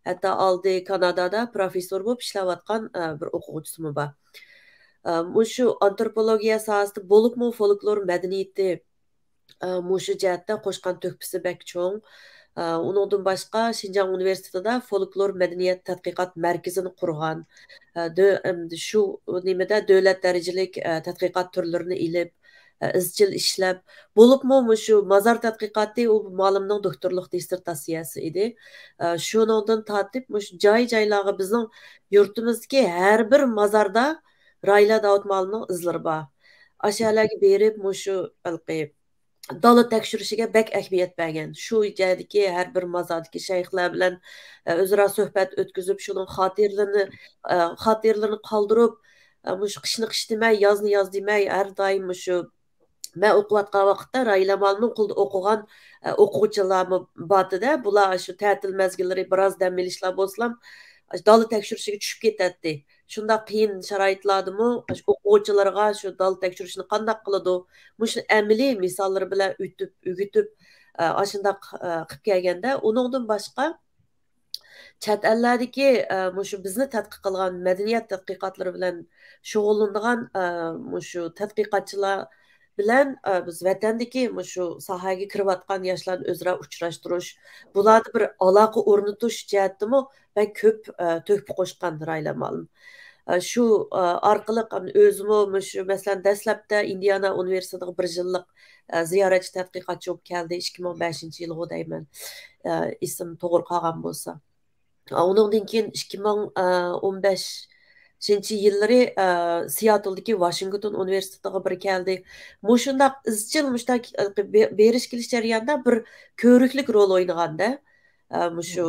ھەتتا ئالدى كانادادا پروفېسسور بولۇپ ئىشلەۋاتقان، ئە، بىر ئوقۇغۇچىسىمۇ بار. ئە، مۇشۇ ئانتروپولوگىيە ساھەسىدە بولۇپمۇ فولكلور مەدەنىيىتى ئە، مۇشۇ جەھەتتە قوشقان تۆھپىسى بەك چوڭ. ئۇنىڭدىن باشقا شىنجاڭ ئۇنىۋېرسىتېتىدا فولكلور مەدەنىيەت تەتقىقات مەركىزىنى قۇرغان. ئە، دۆ-، ئەمدى شۇ نېمىدە دۆلەت دەرىجىلىك، ئە، تەتقىقات تۈرلىرىنى ئېلىپ، ئە، ئىزچىل ئىشلەپ، بولۇپمۇ مۇشۇ مازار تەتقىقاتى ئۇ مالىمنىڭ دوكتورلۇق دىسسېرتاتسىيەسى ئىدى. ئە، شۇنىڭدىن تارتىپ مۇشۇ جاي-جايلارغا بىزنىڭ يۇرتىمىزدىكى ھەر بىر مازاردا راھىلە داۋۇت مالىمنىڭ ئىزلىرى بار. ئاشۇ يەرلەرگە بېرىپ مۇشۇ ھېلىقى دالا تەكشۈرۈشىگە بەك ئەھمىيەت بەرگەن. شۇ يەردىكى ھەر بىر مازاردىكى شەيخلەر بىلەن، ئە، ئۆزئارا سۆھبەت ئۆتكۈزۈپ، شۇنىڭ خاتىرىلىرىنى، ئە، خاتىرىلىرىنى قالدۇرۇپ، ئە، مۇشۇ قىشنى قىش دېمەي، يازنى ياز دېمەي، ھەر دائىم مۇشۇ مەن ئوقۇۋاتقان ۋاقىتتا راھىلە مالىمنىڭ قولىدا ئوقۇغان، ئە، ئوقۇغۇچىلارمۇ بارتىدە. بۇلار شۇ تەتىل مەزگىللىرى بىراز دەم ئېلىشلا بولسىلام، دالا تەكشۈرۈشىگە چۈشۈپ كېتەتتى. شۇنداق قىيىن شارائىتلاردىمۇ ئوقۇغۇچىلارغا شۇ دالا تەكشۈرۈشنى قانداق قىلىدۇ، مۇشۇنى ئەمەلىي مىساللىرى بىلەن ئۆتۈپ، ئۆگىتىپ، ئاشۇنداق قىلىپ كەلگەندە، ئۇنىڭدىن باشقا چەت ئەللەردىكى مۇشۇ بىزنى تەتقىق قىلغان، مەدەنىيەت تەتقىقاتلىرى بىلەن شۇغۇللىنىدىغان مۇشۇ تەتقىقاتچىلار بىلەن، ئە، بىز ۋەتەندىكى مۇشۇ ساھەگە كىرىۋاتقان ياشلارنى ئۆزئارا ئۇچراشتۇرۇش، بۇلاردا بىر ئالاقە ئورنىتىش جەھەتتىمۇ بەك كۆپ، ئە، تۆھپە قوشقان راھىلە مالىم. ئە، شۇ، ئە، ئارقىلىق ئۆزىمۇ مۇشۇ، مەسىلەن، دەسلەپتە ئىندىئانا ئۇنىۋېرسىتېتىغا بىر يىللىق، ئە، زىيارەتچى تەتقىقاتچى بولۇپ كەلدى، ئىككى مىڭ بەشىنچى يىلغۇ دەيمەن، ئە، ئېسىم توغرا قالغان بولسا. ئۇنىڭدىن كېيىن ئىككى مىڭ ئون بەشىنچى يىللىرى، ئە، سىياتلدىكى ۋاشىنگتون ئۇنىۋېرسىتېتىغا بىر كەلدى. مۇشۇنداق ئىزچىل مۇشۇنداق بېرىش كېلىش جەريانىدا بىر كۆۋرۈكلۈك رول ئوينىغاندا، ئە، مۇشۇ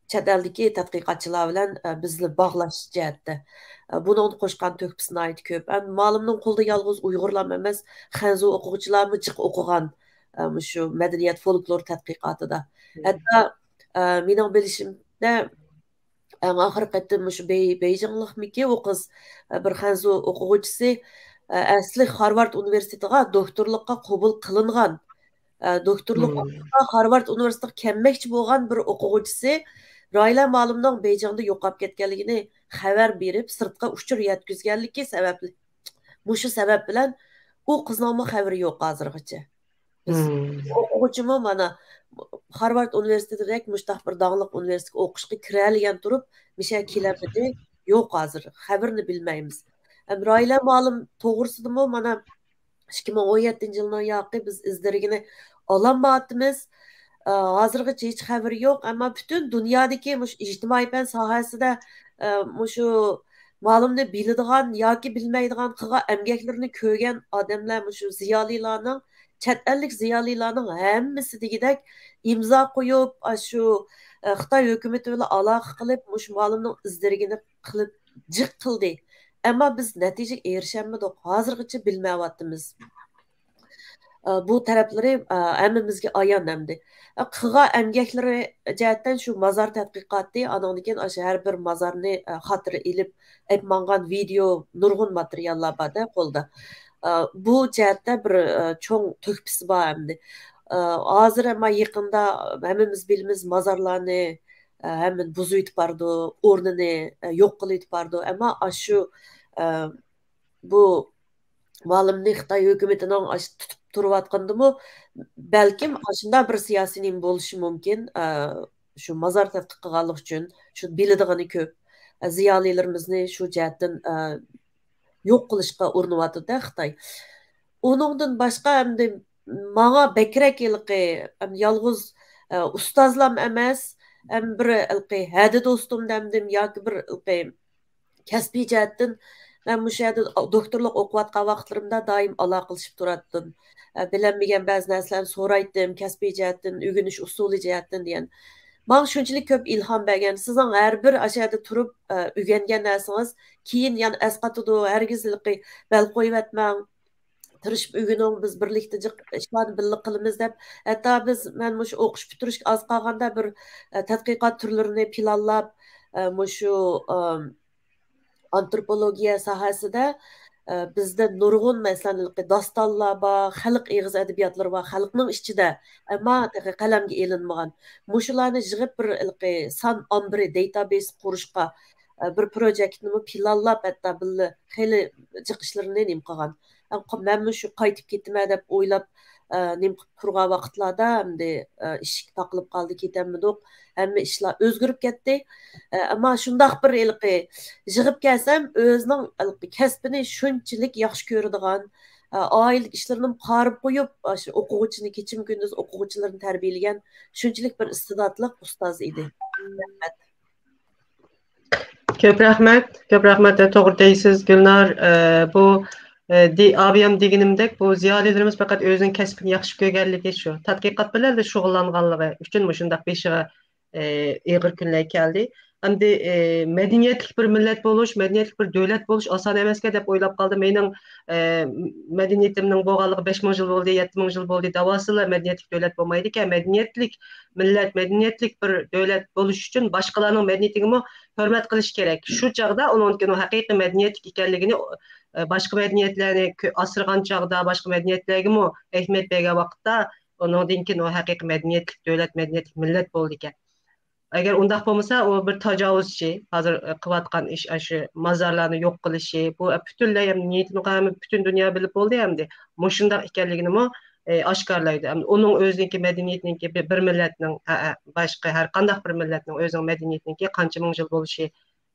چەت ئەلدىكى تەتقىقاتچىلار بىلەن، ئە، بىزنى باغلاش جەھەتتە. ئە، بۇنىڭدا قوشقان تۆھپىسى ناھايىتى كۆپ. ئەمدى مالىمنىڭ قولىدا يالغۇز ئۇيغۇرلارمۇ ئەمەس، خەنزۇ ئوقۇغۇچىلارمۇ جىق ئوقۇغان، ئە، مۇشۇ مەدەنىيەت فولكلور تەتقىقاتىدا. ھەتتا، ئە، مېنىڭ بىلىشىمدە، ئەڭ ئاخىرقى قېتىم مۇشۇ بېي-، بېيجىڭلىقمىكى ئۇ قىز، ئە، بىر خەنزۇ ئوقۇغۇچىسى، ئە، ئەسلى خارۋارد ئۇنىۋېرسىتېتىغا دوكتورلۇققا قوبۇل قىلىنغان، ئە، دوكتورلۇق ئوقۇشقا خارۋارد ئۇنىۋېرسىتېتىغا كەلمەكچى بولغان بىر ئوقۇغۇچىسى راھىلە مالىمنىڭ بېيجىڭدا يوقاپ كەتكەنلىكىنى خەۋەر بېرىپ، سىرتقا ئۇچۇر يەتكۈزگەنلىكى سەۋەبلىك، مۇشۇ سەۋەب بىلەن ئۇ قىزنىڭمۇ خەۋىرى يوق ھازىرغىچە. بىز ئوقۇغۇچىمۇ مانا خارۋارد ئۇنىۋېرسىتېتىدەك مۇشتاق بىر داڭلىق ئۇنىۋېرسىتېتقا ئوقۇشقا كىرەلىگەن تۇرۇپ، مىشە كېلەلمىدى. يوق ھازىر. خەۋىرىنى بىلمەيمىز. ئەمدى راھىلە مۇئەللىم توغرىسىدىمۇ مانا ئىككى مىڭ ئون يەتتىنچى يىلنىڭ ياقى بىز ئىز دېرىكىنى ئالالمايۋاتىمىز. ئە، ھازىرغىچە ھېچ خەۋىرى يوق. ئەمما پۈتۈن دۇنيادىكى مۇشۇ ئىجتىمائىي پەن ساھەسىدە، ئە، مۇشۇ مۇئەللىمنى بىلىدىغان ياكى بىلمەيدىغان، قىلغان ئەمگەكلىرىنى كۆرگەن ئادەملەر، مۇشۇ زىيالىيلارنىڭ، چەت ئەللىك زىيالىيلارنىڭ ھەممىسى دېگۈدەك ئىمزا قويۇپ، ئاشۇ، ئە، خىتاي ھۆكۈمىتى بىلەن ئالاقە قىلىپ، مۇشۇ مۇئەللىمنىڭ ئىز دېرىكىنى قىلىپ جىق قىلدى. ئەمما بىز نەتىجىگە ئېرىشەلمىدۇق. ھازىرغىچە بىلمەيۋاتىمىز. ئە، بۇ تەرەپلىرى، ئە، ھەممىمىزگە ئايان ئەمدى. ئە، قىلغان ئەمگەكلىرى جەھەتتىن شۇ مازار تەتقىقاتى، ئانىڭدىن كېيىن ئاشۇ ھەر بىر مازارنى، ئە، خاتىرە ئېلىپ، ئېلىپ ماڭغان ۋىدېئو، نۇرغۇن ماتېرىياللار بار-دە قولدا. ئە، بۇ جەھەتتە بىر، ئە، چوڭ تۆھپىسى بار ئەمدى. ئە، ھازىر ئەمما يېقىندا ھەممىمىز بىلىمىز، مازارلارنى، ئە، ھەممىنى بۇزۇۋېتىپ بارىدۇ، ئورنىنى، ئە، يوق قىلىۋېتىپ بارىدۇ. ئەمما ئاشۇ، ئە، بۇ مۇئەللىمنى خىتاي ھۆكۈمىتىنىڭ ئاشۇ تۇتۇپ تۇرۇۋاتقىنىدىمۇ، بەلكىم ئاشۇنداق بىر سىياسىي نېمە بولۇشى مۇمكىن. ئە، شۇ مازار تەتقىق قىلغانلىقى ئۈچۈن، شۇ بىلىدىغىنى كۆپ، ئە، زىيالىيلىرىمىزنى شۇ جەھەتتىن، ئە، يوق قىلىشقا ئۇرۇنۇۋاتىدۇ-دە خىتاي. ئۇنىڭدىن باشقا ئەمدى ماڭا بەكرەك ھېلىقى، ئەمدى يالغۇز، ئە، ئۇستازلام ئەمەس، ئەم، بىر ھېلىقى ھەدە دوستۇم دەمدىم ياكى بىر ھېلىقى كەسپىي جەھەتتىن مەن مۇشۇ يەردە دوكتورلۇق ئوقۇۋاتقان ۋاقىتلىرىمدا دائىم ئالاقىلىشىپ تۇراتتىم. ئە، بىلەلمىگەن بەزى نەرسىلەرنى سورايتتىم، كەسپىي جەھەتتىن، ئۆگىنىش ئۇسۇلى جەھەتتىن دېگەن. ماڭا شۇنچىلىك كۆپ ئىلھام بەرگەن، سىزنىڭ ھەر بىر ئاشۇ يەردە تۇرۇپ، ئە، ئۆگەنگەن نەرسىڭىز كېيىن يەنە ئەسقاتىدۇ، ھەرگىز ھېلىقى بەل قويۇۋەتمەڭ، تىرىشىپ ئۆگىنىڭ، بىز بىرلىكتە جىق ئىشلارنى بىللە قىلىمىز دەپ، ھەتتا بىز، مەن مۇشۇ ئوقۇش پۈتتۈرۈشكە ئاز قالغاندا بىر، ئە، تەتقىقات تۈرلىرىنى پىلانلاپ، ئە، مۇشۇ، ئە، ئانتروپولوگىيە ساھەسىدە، ئە، بىزدە نۇرغۇن، مەسىلەن، ھېلىقى داستانلار بار، خەلق ئېغىز ئەدەبىياتلىرى بار، خەلقنىڭ ئىچىدە، ئەمما تېخى قەلەمگە ئېلىنمىغان. مۇشۇلارنى يىغىپ بىر ھېلىقى سان ئامبىرى، دېيتابېيس قۇرۇشقا، ئە، بىر پروجېكتنىمۇ پىلانلاپ، ھەتتا بىللە خېلى جىق ئىشلىرىنى نېمە قىلغان. ئەم، مەنمۇ شۇ قايتىپ كېتىمەن دەپ ئويلاپ، ئە، نېمە قىلىپ تۇرغان ۋاقىتلاردا ئەمدى، ئە، ئىشىك تاقىلىپ قالدى، كېتەلمىدۇق. ھەممە ئىشلار ئۆزگىرىپ كەتتى. ئە، ئەمما شۇنداق بىر ھېلىقى يىغىپ كەلسەم، ئۆزىنىڭ ھېلىقى كەسپىنى شۇنچىلىك ياخشى كۆرىدىغان، ئە، ئائىلىلىك ئىشلىرىنى قارىپ قويۇپ، ئاشۇ ئوقۇغۇچىنى، كېچىمۇ كۈندۈز ئوقۇغۇچىلىرىنى تەربىيەلىگەن شۇنچىلىك بىر ئىستېداتلىق ئۇستاز ئىدى. رەھمەت. كۆپ رەھمەت، كۆپ رەھمەت. توغرا دەيسىز، گۈلنار. ئە، بۇ، ئە، دى-، ئابىيام دېگىنىمدەك، بۇ زىيالىيلىرىمىز پەقەت ئۆزىنىڭ كەسپىنى ياخشى كۆرگەنلىكى، شۇ تەتقىقات بىلەن شۇغۇللانغانلىقى ئۈچۈن مۇشۇنداق بېشىغا، ئە، ئېغىر كۈنلەر كەلدى. ئەمدى، ئە، مەدەنىيەتلىك بىر مىللەت بولۇش، مەدەنىيەتلىك بىر دۆلەت بولۇش ئاسان ئەمەسكەن دەپ ئويلاپ قالدىم. مېنىڭ، ئە، مەدەنىيىتىمنىڭ بولغانلىقى بەش مىڭ يىل بولدى، يەتتە مىڭ يىل بولدى دەۋالسىلا، مەدەنىيەتلىك دۆلەت بولمايدىكەن. مەدەنىيەتلىك مىللەت، مەدەنىيەتلىك بىر دۆلەت بولۇش ئۈچۈن باشقىلارنىڭ مەدەنىيىتىگىمۇ ھۆرمەت قىلىش كېرەك. شۇ چاغدا ئۇنىڭدىن كېيىن ئۇ ھەقىقىي مەدەنىيەتلىك ئىكەنلىكىنى، ئە، باشقا مەدەنىيەتلەرنى كۆ-، ئاسرىغان چاغدا باشقا مەدەنىيەتلەرگىمۇ ئەھمىيەت بەرگەن ۋاقىتتا، ئۇنىڭدىن كېيىن ئۇ ھەقىقىي مەدەنىيەتلىك دۆلەت، مەدەنىيەتلىك مىللەت بولىدىكەن. ئەگەر ئۇنداق بولمىسا، ئۇ بىر تاجاۋۇزچى، ھازىر، ئە، قىلىۋاتقان ئىش، ئاشۇ مازارلارنى يوق قىلىشى، بۇ، ئە، پۈتۈنلەي، ھەم نىيىتىنى ھەممە پۈتۈن دۇنيا بىلىپ بولدى ئەمدى. مۇشۇنداق ئىكەنلىكىنىمۇ، ئە، ئاشكارىلايدۇ. ئەمدى ئۇنىڭ ئۆزىنىڭكى مەدەنىيىتىنىڭكى بىر، بىر مىللەتنىڭ، ئە، ئە، باشقا ھەر قانداق بىر مىللەتنىڭ ئۆزىنىڭ مەدەنىيىتىنىڭكى قانچە مىڭ يىل بولۇشى،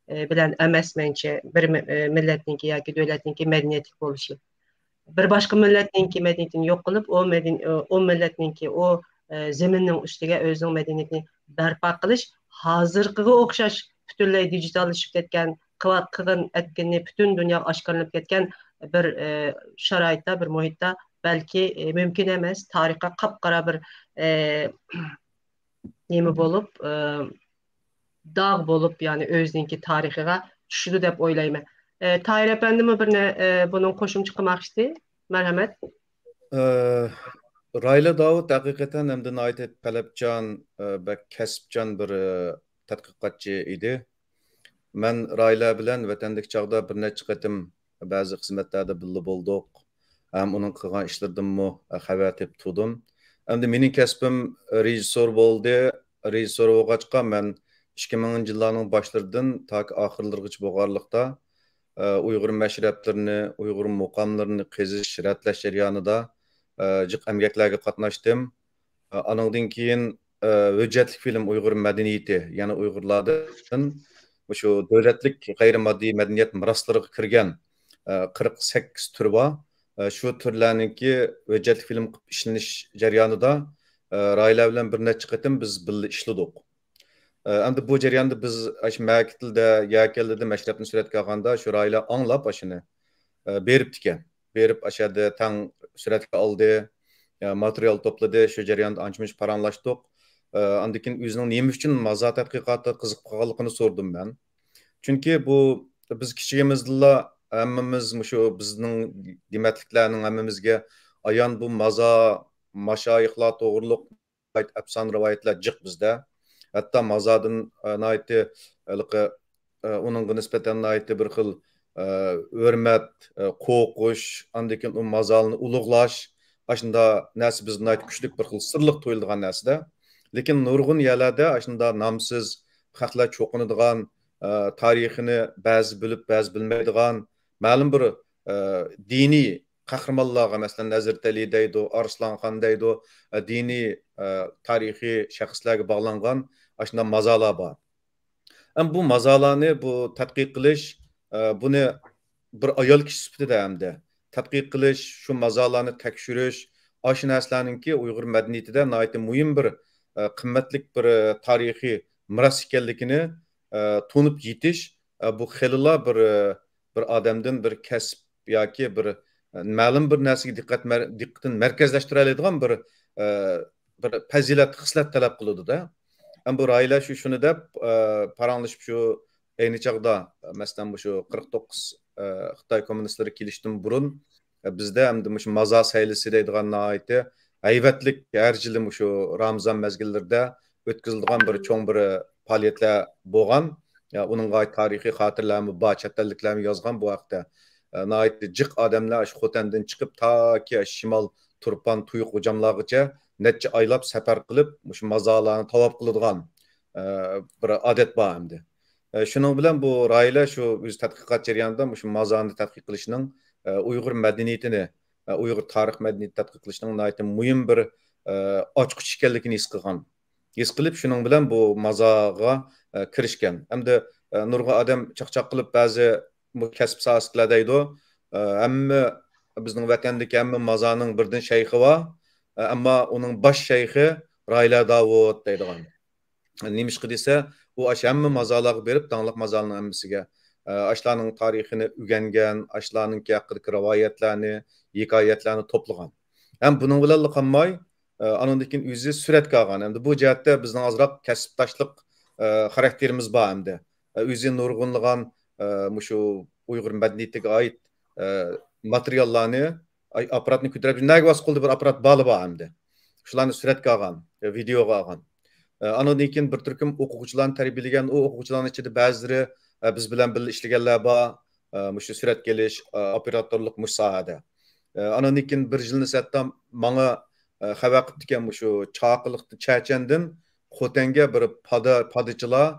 ئە، بىلەن ئەمەس، مەنچە، بىر مى-، ئە، مىللەتنىڭكى ياكى دۆلەتنىڭكى مەدەنىيەتلىك بولۇشى. بىر باشقا مىللەتنىڭكى مەدەنىيىتىنى يوق قىلىپ، ئۇ مەدەن-، ئۇ مىللەتنىڭكى، ئۇ، ئە، زېمىننىڭ ئۈستىگە ئۆزىنىڭ مەدەنىيىتىنى بەرپا قىلىش، ھازىرقىغا ئوخشاش پۈتۈنلەي دىجىتاللىشىپ كەتكەن، قىلغان ئەتكىنى پۈتۈن دۇنياغا ئاشكارىلىنىپ كەتكەن بىر، ئە، شارائىتتا، بىر مۇھىتتا بەلكى، ئە، مۇمكىن ئەمەس، تارىخقا قاپقارا بىر، ئە، نېمە بولۇپ، ئە، داغ بولۇپ، يەنى ئۆزىنىڭكى تارىخىغا چۈشىدۇ دەپ ئويلايمەن. ئە، تاھىر ئەپەندىمۇ بىر نە-، ئە، بۇنىڭ قوشۇمچە قىلماقچىدى. مەرھەمەت. ئە، راھىلە داۋۇت ھەقىقەتەن ھەمدە ناھايىتى تەلەپچان، ئە، بەك كەسىپچان بىر، ئە، تەتقىقاتچى ئىدى. مەن راھىلە بىلەن ۋەتەندىكى چاغدا بىر نەچچە قېتىم بەزى خىزمەتلەردە بىللە بولدۇق. ھەم ئۇنىڭ قىلغان ئىشلىرىدىنمۇ خەۋەر تېپىپ تۇردۇم. ئەمدى مېنىڭ كەسپىم رېژىسسور بولدى. رېژىسسور بولغاچقا، مەن ئىككى مىڭىنچى يىللارنىڭ باشلىرىدىن تاكى ئاخىرلىرىغىچە بولغانلىقتا، ئە، ئۇيغۇر مەشرەپلىرىنى، ئۇيغۇر مۇقاملىرىنى قېزىش، رەتلەش جەريانىدا، ئە، جىق ئەمگەكلەرگە قاتناشتىم. ئە، ئانىڭدىن كېيىن، ئە، ھۆججەتلىك فىلىم ئۇيغۇر مەدەنىيىتى، يەنى ئۇيغۇرلاردىن مۇشۇ دۆلەتلىك غەيرىي ماددىي مەدەنىيەت مىراسلىرىغا كىرگەن، ئە، قىرىق سەككىز تۈر بار. ئە، شۇ تۈرلەرنىڭكى ھۆججەتلىك فىلىم قىلىپ ئىشلىنىش جەريانىدا، ئە، راھىلە بىلەن بىر نەچچە قېتىم بىز بىللە ئىشلىدۇق. ئە، ئەمدى بۇ جەرياندا بىز ئاشۇ مەكىتلىدە، يەكەنلىدە مەشرەپنى سۈرەتكە ئالغاندا، شۇ راھىلە ئاڭلاپ ئاشۇنى، ئە، بېرىپتىكەن. بېرىپ ئاشۇ يەردە تەڭ سۈرەتكە ئالدى. ئە، ماتېرىيال توپلىدى. شۇ جەرياندا ئانچە-مۇنچە پاراڭلاشتۇق. ئە، ئاندىن كېيىن ئۆزىنىڭ نېمە ئۈچۈن مازار تەتقىقاتىغا قىزىقىپ قالغانلىقىنى سورىدىم مەن. چۈنكى بۇ بىز كىچىكىمىزدىلا ھەممىمىز مۇشۇ بىزنىڭ دېمەتلىكلەرنىڭ ھەممىمىزگە ئايان بۇ مازار، ماشايىخلار توغرۇلۇق ئەپسانە رىۋايەتلەر جىق بىزدە. ھەتتا مازاردىن، ئە، ناھايىتى ھېلىقى، ئە، ئۇنىڭغا نىسبەتەن ناھايىتى بىر خىل، ئە، ھۆرمەت، ئە، قورقۇش، ئاندىن كېيىن ئۇ مازارنى ئۇلۇغلاش، ئاشۇنداق نەرسە بىزدە ناھايىتى كۈچلۈك بىر خىل سىرلىق تۇيۇلىدىغان نەرسىدە. لېكىن نۇرغۇن يەرلەردە ئاشۇنداق نامسىز، خەقلەر چوقۇنىدىغان، ئە، تارىخىنى بەزى بىلىپ، بەزى بىلمەيدىغان، مەلۇم بىر، ئە، دىنىي قەھرىمانلارغا، مەسىلەن، ھەزرىتى ئەلى دەيدۇ، ئارسلانخان دەيدۇ، ئە، دىنىي، ئە، تارىخىي شەخسلەرگە باغلانغان ئاشۇنداق مازارلار بار. ئەمما بۇ مازارلارنى بۇ تەتقىق قىلىش، ئە، بۇنى بىر ئايال كىشى سۈپىتىدە ھەمدە تەتقىق قىلىش، شۇ مازارلارنى تەكشۈرۈش، ئاشۇ نەرسىلەرنىڭكى ئۇيغۇر مەدەنىيىتىدە ناھايىتى مۇھىم بىر، ئە، قىممەتلىك بىر، ئە، تارىخىي مىراس ئىكەنلىكىنى، ئە، تونۇپ يېتىش، ئە، بۇ خېلىلا بىر، ئە، بىر ئادەمدىن بىر كەسىپ ياكى بىر، ئە، مەلۇم بىر نەرسىگە دىققەت مەر-، دىققىتىنى مەركەزلەشتۈرەلەيدىغان بىر، ئە، بىر پەزىلەت، خىسلەت تەلەپ قىلىدۇ-دە. ئەمما بۇ راھىلە شۇ، شۇنى دەپ، ئە، پاراڭلىشىپ شۇ ئەينى چاغدا، مەسىلەن، مۇشۇ قىرىق توققۇز، ئە، خىتاي كوممۇنىستلىرى كېلىشتىن بۇرۇن، ئە، بىزدە ئەمدى مۇشۇ مازار سەيلىسى دەيدىغان ناھايىتى ھەيۋەتلىك، ھەر يىلى مۇشۇ رامىزان مەزگىللىرىدە ئۆتكۈزۈلىدىغان بىر چوڭ بىر پائالىيەتلەر بولغان. يا، ئۇنىڭغا ئائىت تارىخىي خاتىرىلەرمۇ بار، چەت ئەللىكلەرمۇ يازغان بۇ ھەقتە. ئە، ناھايىتى جىق ئادەملەر شۇ خوتەندىن چىقىپ، تاكى شىمال تۇرپان، تۇيۇق غوجاملارغىچە نەچچە ئايلاپ سەپەر قىلىپ، مۇشۇ مازارلارنى تاۋاپ قىلىدىغان، ئە، بىر ئادەت بار ئەمدى. ئە، شۇنىڭ بىلەن بۇ راھىلە شۇ ئۆز تەتقىقات جەريانىدا مۇشۇ مازارنى تەتقىق قىلىشنىڭ، ئە، ئۇيغۇر مەدەنىيىتىنى، ئە، ئۇيغۇر تارىخ مەدەنىيىتى تەتقىق قىلىشنىڭ ناھايىتى مۇھىم بىر، ئە، ئاچقۇچ ئىكەنلىكىنى ھېس قىلغان. ھېس قىلىپ، شۇنىڭ بىلەن بۇ مازارغا، ئە، كىرىشكەن. ئەمدى، ئە، نۇرغۇن ئادەم چاقچاق قىلىپ، بەزى بۇ كەسىپ ساھەسىدىكىلەر دەيدۇ، ئە، ھەممە، بىزنىڭ ۋەتەندىكى ھەممە مازارنىڭ بىردىن شەيخى بار، ئە، ئەمما ئۇنىڭ باش شەيخى راھىلە داۋۇت دەيدىغان. نېمىشقا دېسە، ئۇ ئاشۇ ھەممە مازارلارغا بېرىپ، داڭلىق مازارلارنىڭ ھەممىسىگە، ئە، ئاشۇلارنىڭ تارىخىنى ئۆگەنگەن، ئاشۇلارنىڭكى ھەققىدىكى رىۋايەتلەرنى، ھېكايەتلەرنى توپلىغان. ھەم بۇنىڭ بىلەنلا قالماي، ئە، ئانىڭدىن كېيىن ئۆزى سۈرەتكە ئالغان. ئەمدى بۇ جەھەتتە بىزنىڭ ئازراق كەسىپداشلىق، ئە، خاراكتېرىمىز بار ئەمدى. ئە، ئۆزى نۇرغۇنلىغان، ئە، مۇشۇ ئۇيغۇر مەدەنىيىتىگە ئائىت، ئە، ماتېرىياللارنى، ئاي، ئاپپاراتنى كۆتۈرۈپ، نەگە بارسا قولىدا بىر ئاپپارات بالى بار ئەمدى. شۇلارنى سۈرەتكە ئالغان، ئە، ۋىدېئوغا ئالغان. ئە، ئانىڭدىن كېيىن بىر تۈركۈم ئوقۇغۇچىلارنى تەربىيەلىگەن. ئۇ ئوقۇغۇچىلارنىڭ ئىچىدە بەزىلىرى، ئە، بىز بىلەن بىللە ئىشلىگەنلەر بار، ئە، مۇشۇ سۈرەتكە ئېلىش، ئە، ئوپېراتورلۇق مۇشۇ ساھەدە. ئە، ئانىڭدىن كېيىن بىر يىلنى سەتتا ماڭا، ئە، خەۋەر قىپتىكەن، مۇشۇ چاقىلىقتا چەچەندىن خوتەنگە بىر پادا، پادىچىلار،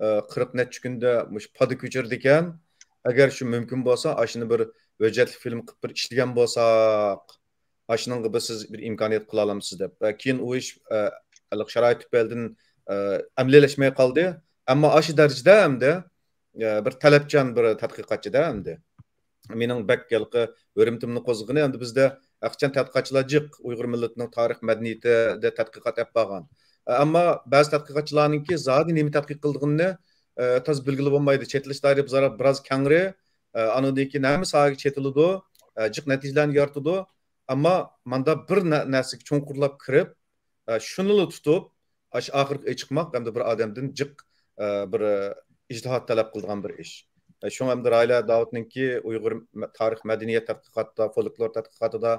ئە، قىرىق نەچچە كۈندە مۇشۇ پادا كۆچۈرىدىكەن. ئەگەر شۇ مۇمكىن بولسا، ئاشۇنى بىر ھۆججەتلىك فىلىم قىلىپ بىر ئىشلىگەن بولساق، ئاشۇنىڭغا بىر سىز بىر ئىمكانىيەت قىلالامسىز دەپ. ئە، كېيىن ئۇ ئىش، ئە، ھېلىقى شارائىت تۈپەيلىدىن، ئە، ئەمەلىيلەشمەي قالدى. ئەمما ئاشۇ دەرىجىدە ئەمدى، ئە، بىر تەلەپچان بىر تەتقىقاتچىدا ئەمدى. مېنىڭ بەك ھېلىقى ھۆرمىتىمنى قوزغىغىنى، ئەمدى بىزدە ھەقىچان تەتقىقاتچىلار جىق، ئۇيغۇر مىللىتىنىڭ تارىخ مەدەنىيىتىدە تەتقىقات ئېلىپ بارغان. ئە، ئەمما بەزى تەتقىقاتچىلارنىڭكى زادى نېمە تەتقىق قىلىدىغىنىنى، ئە، تازا بىلگىلى بولمايدۇ. چېتىلىش دائىرىسى بىراز، بىراز كەڭرى. ئە، ئانىڭدىن كېيىن ھەممە ساھەگە چېتىلىدۇ، ئە، جىق نەتىجىلەرنى يارىتىدۇ. ئەمما ماندا بىر نە-، نەرسىگە چوڭقۇرلاپ كىرىپ، ئە، شۇنىلا تۇتۇپ، ئاشۇ ئاخىرقى ئېچىقماق ئەمدى بىر ئادەمدىن جىق، ئە، بىر، ئە، ئىجتىھات تەلەپ قىلىدىغان بىر ئىش. ئە، شۇڭا ئەمدى راھىلە داۋۇتنىڭكى ئۇيغۇر مە-، تارىخ مەدەنىيەت تەتقىقاتىدا، فولكلور تەتقىقاتىدا،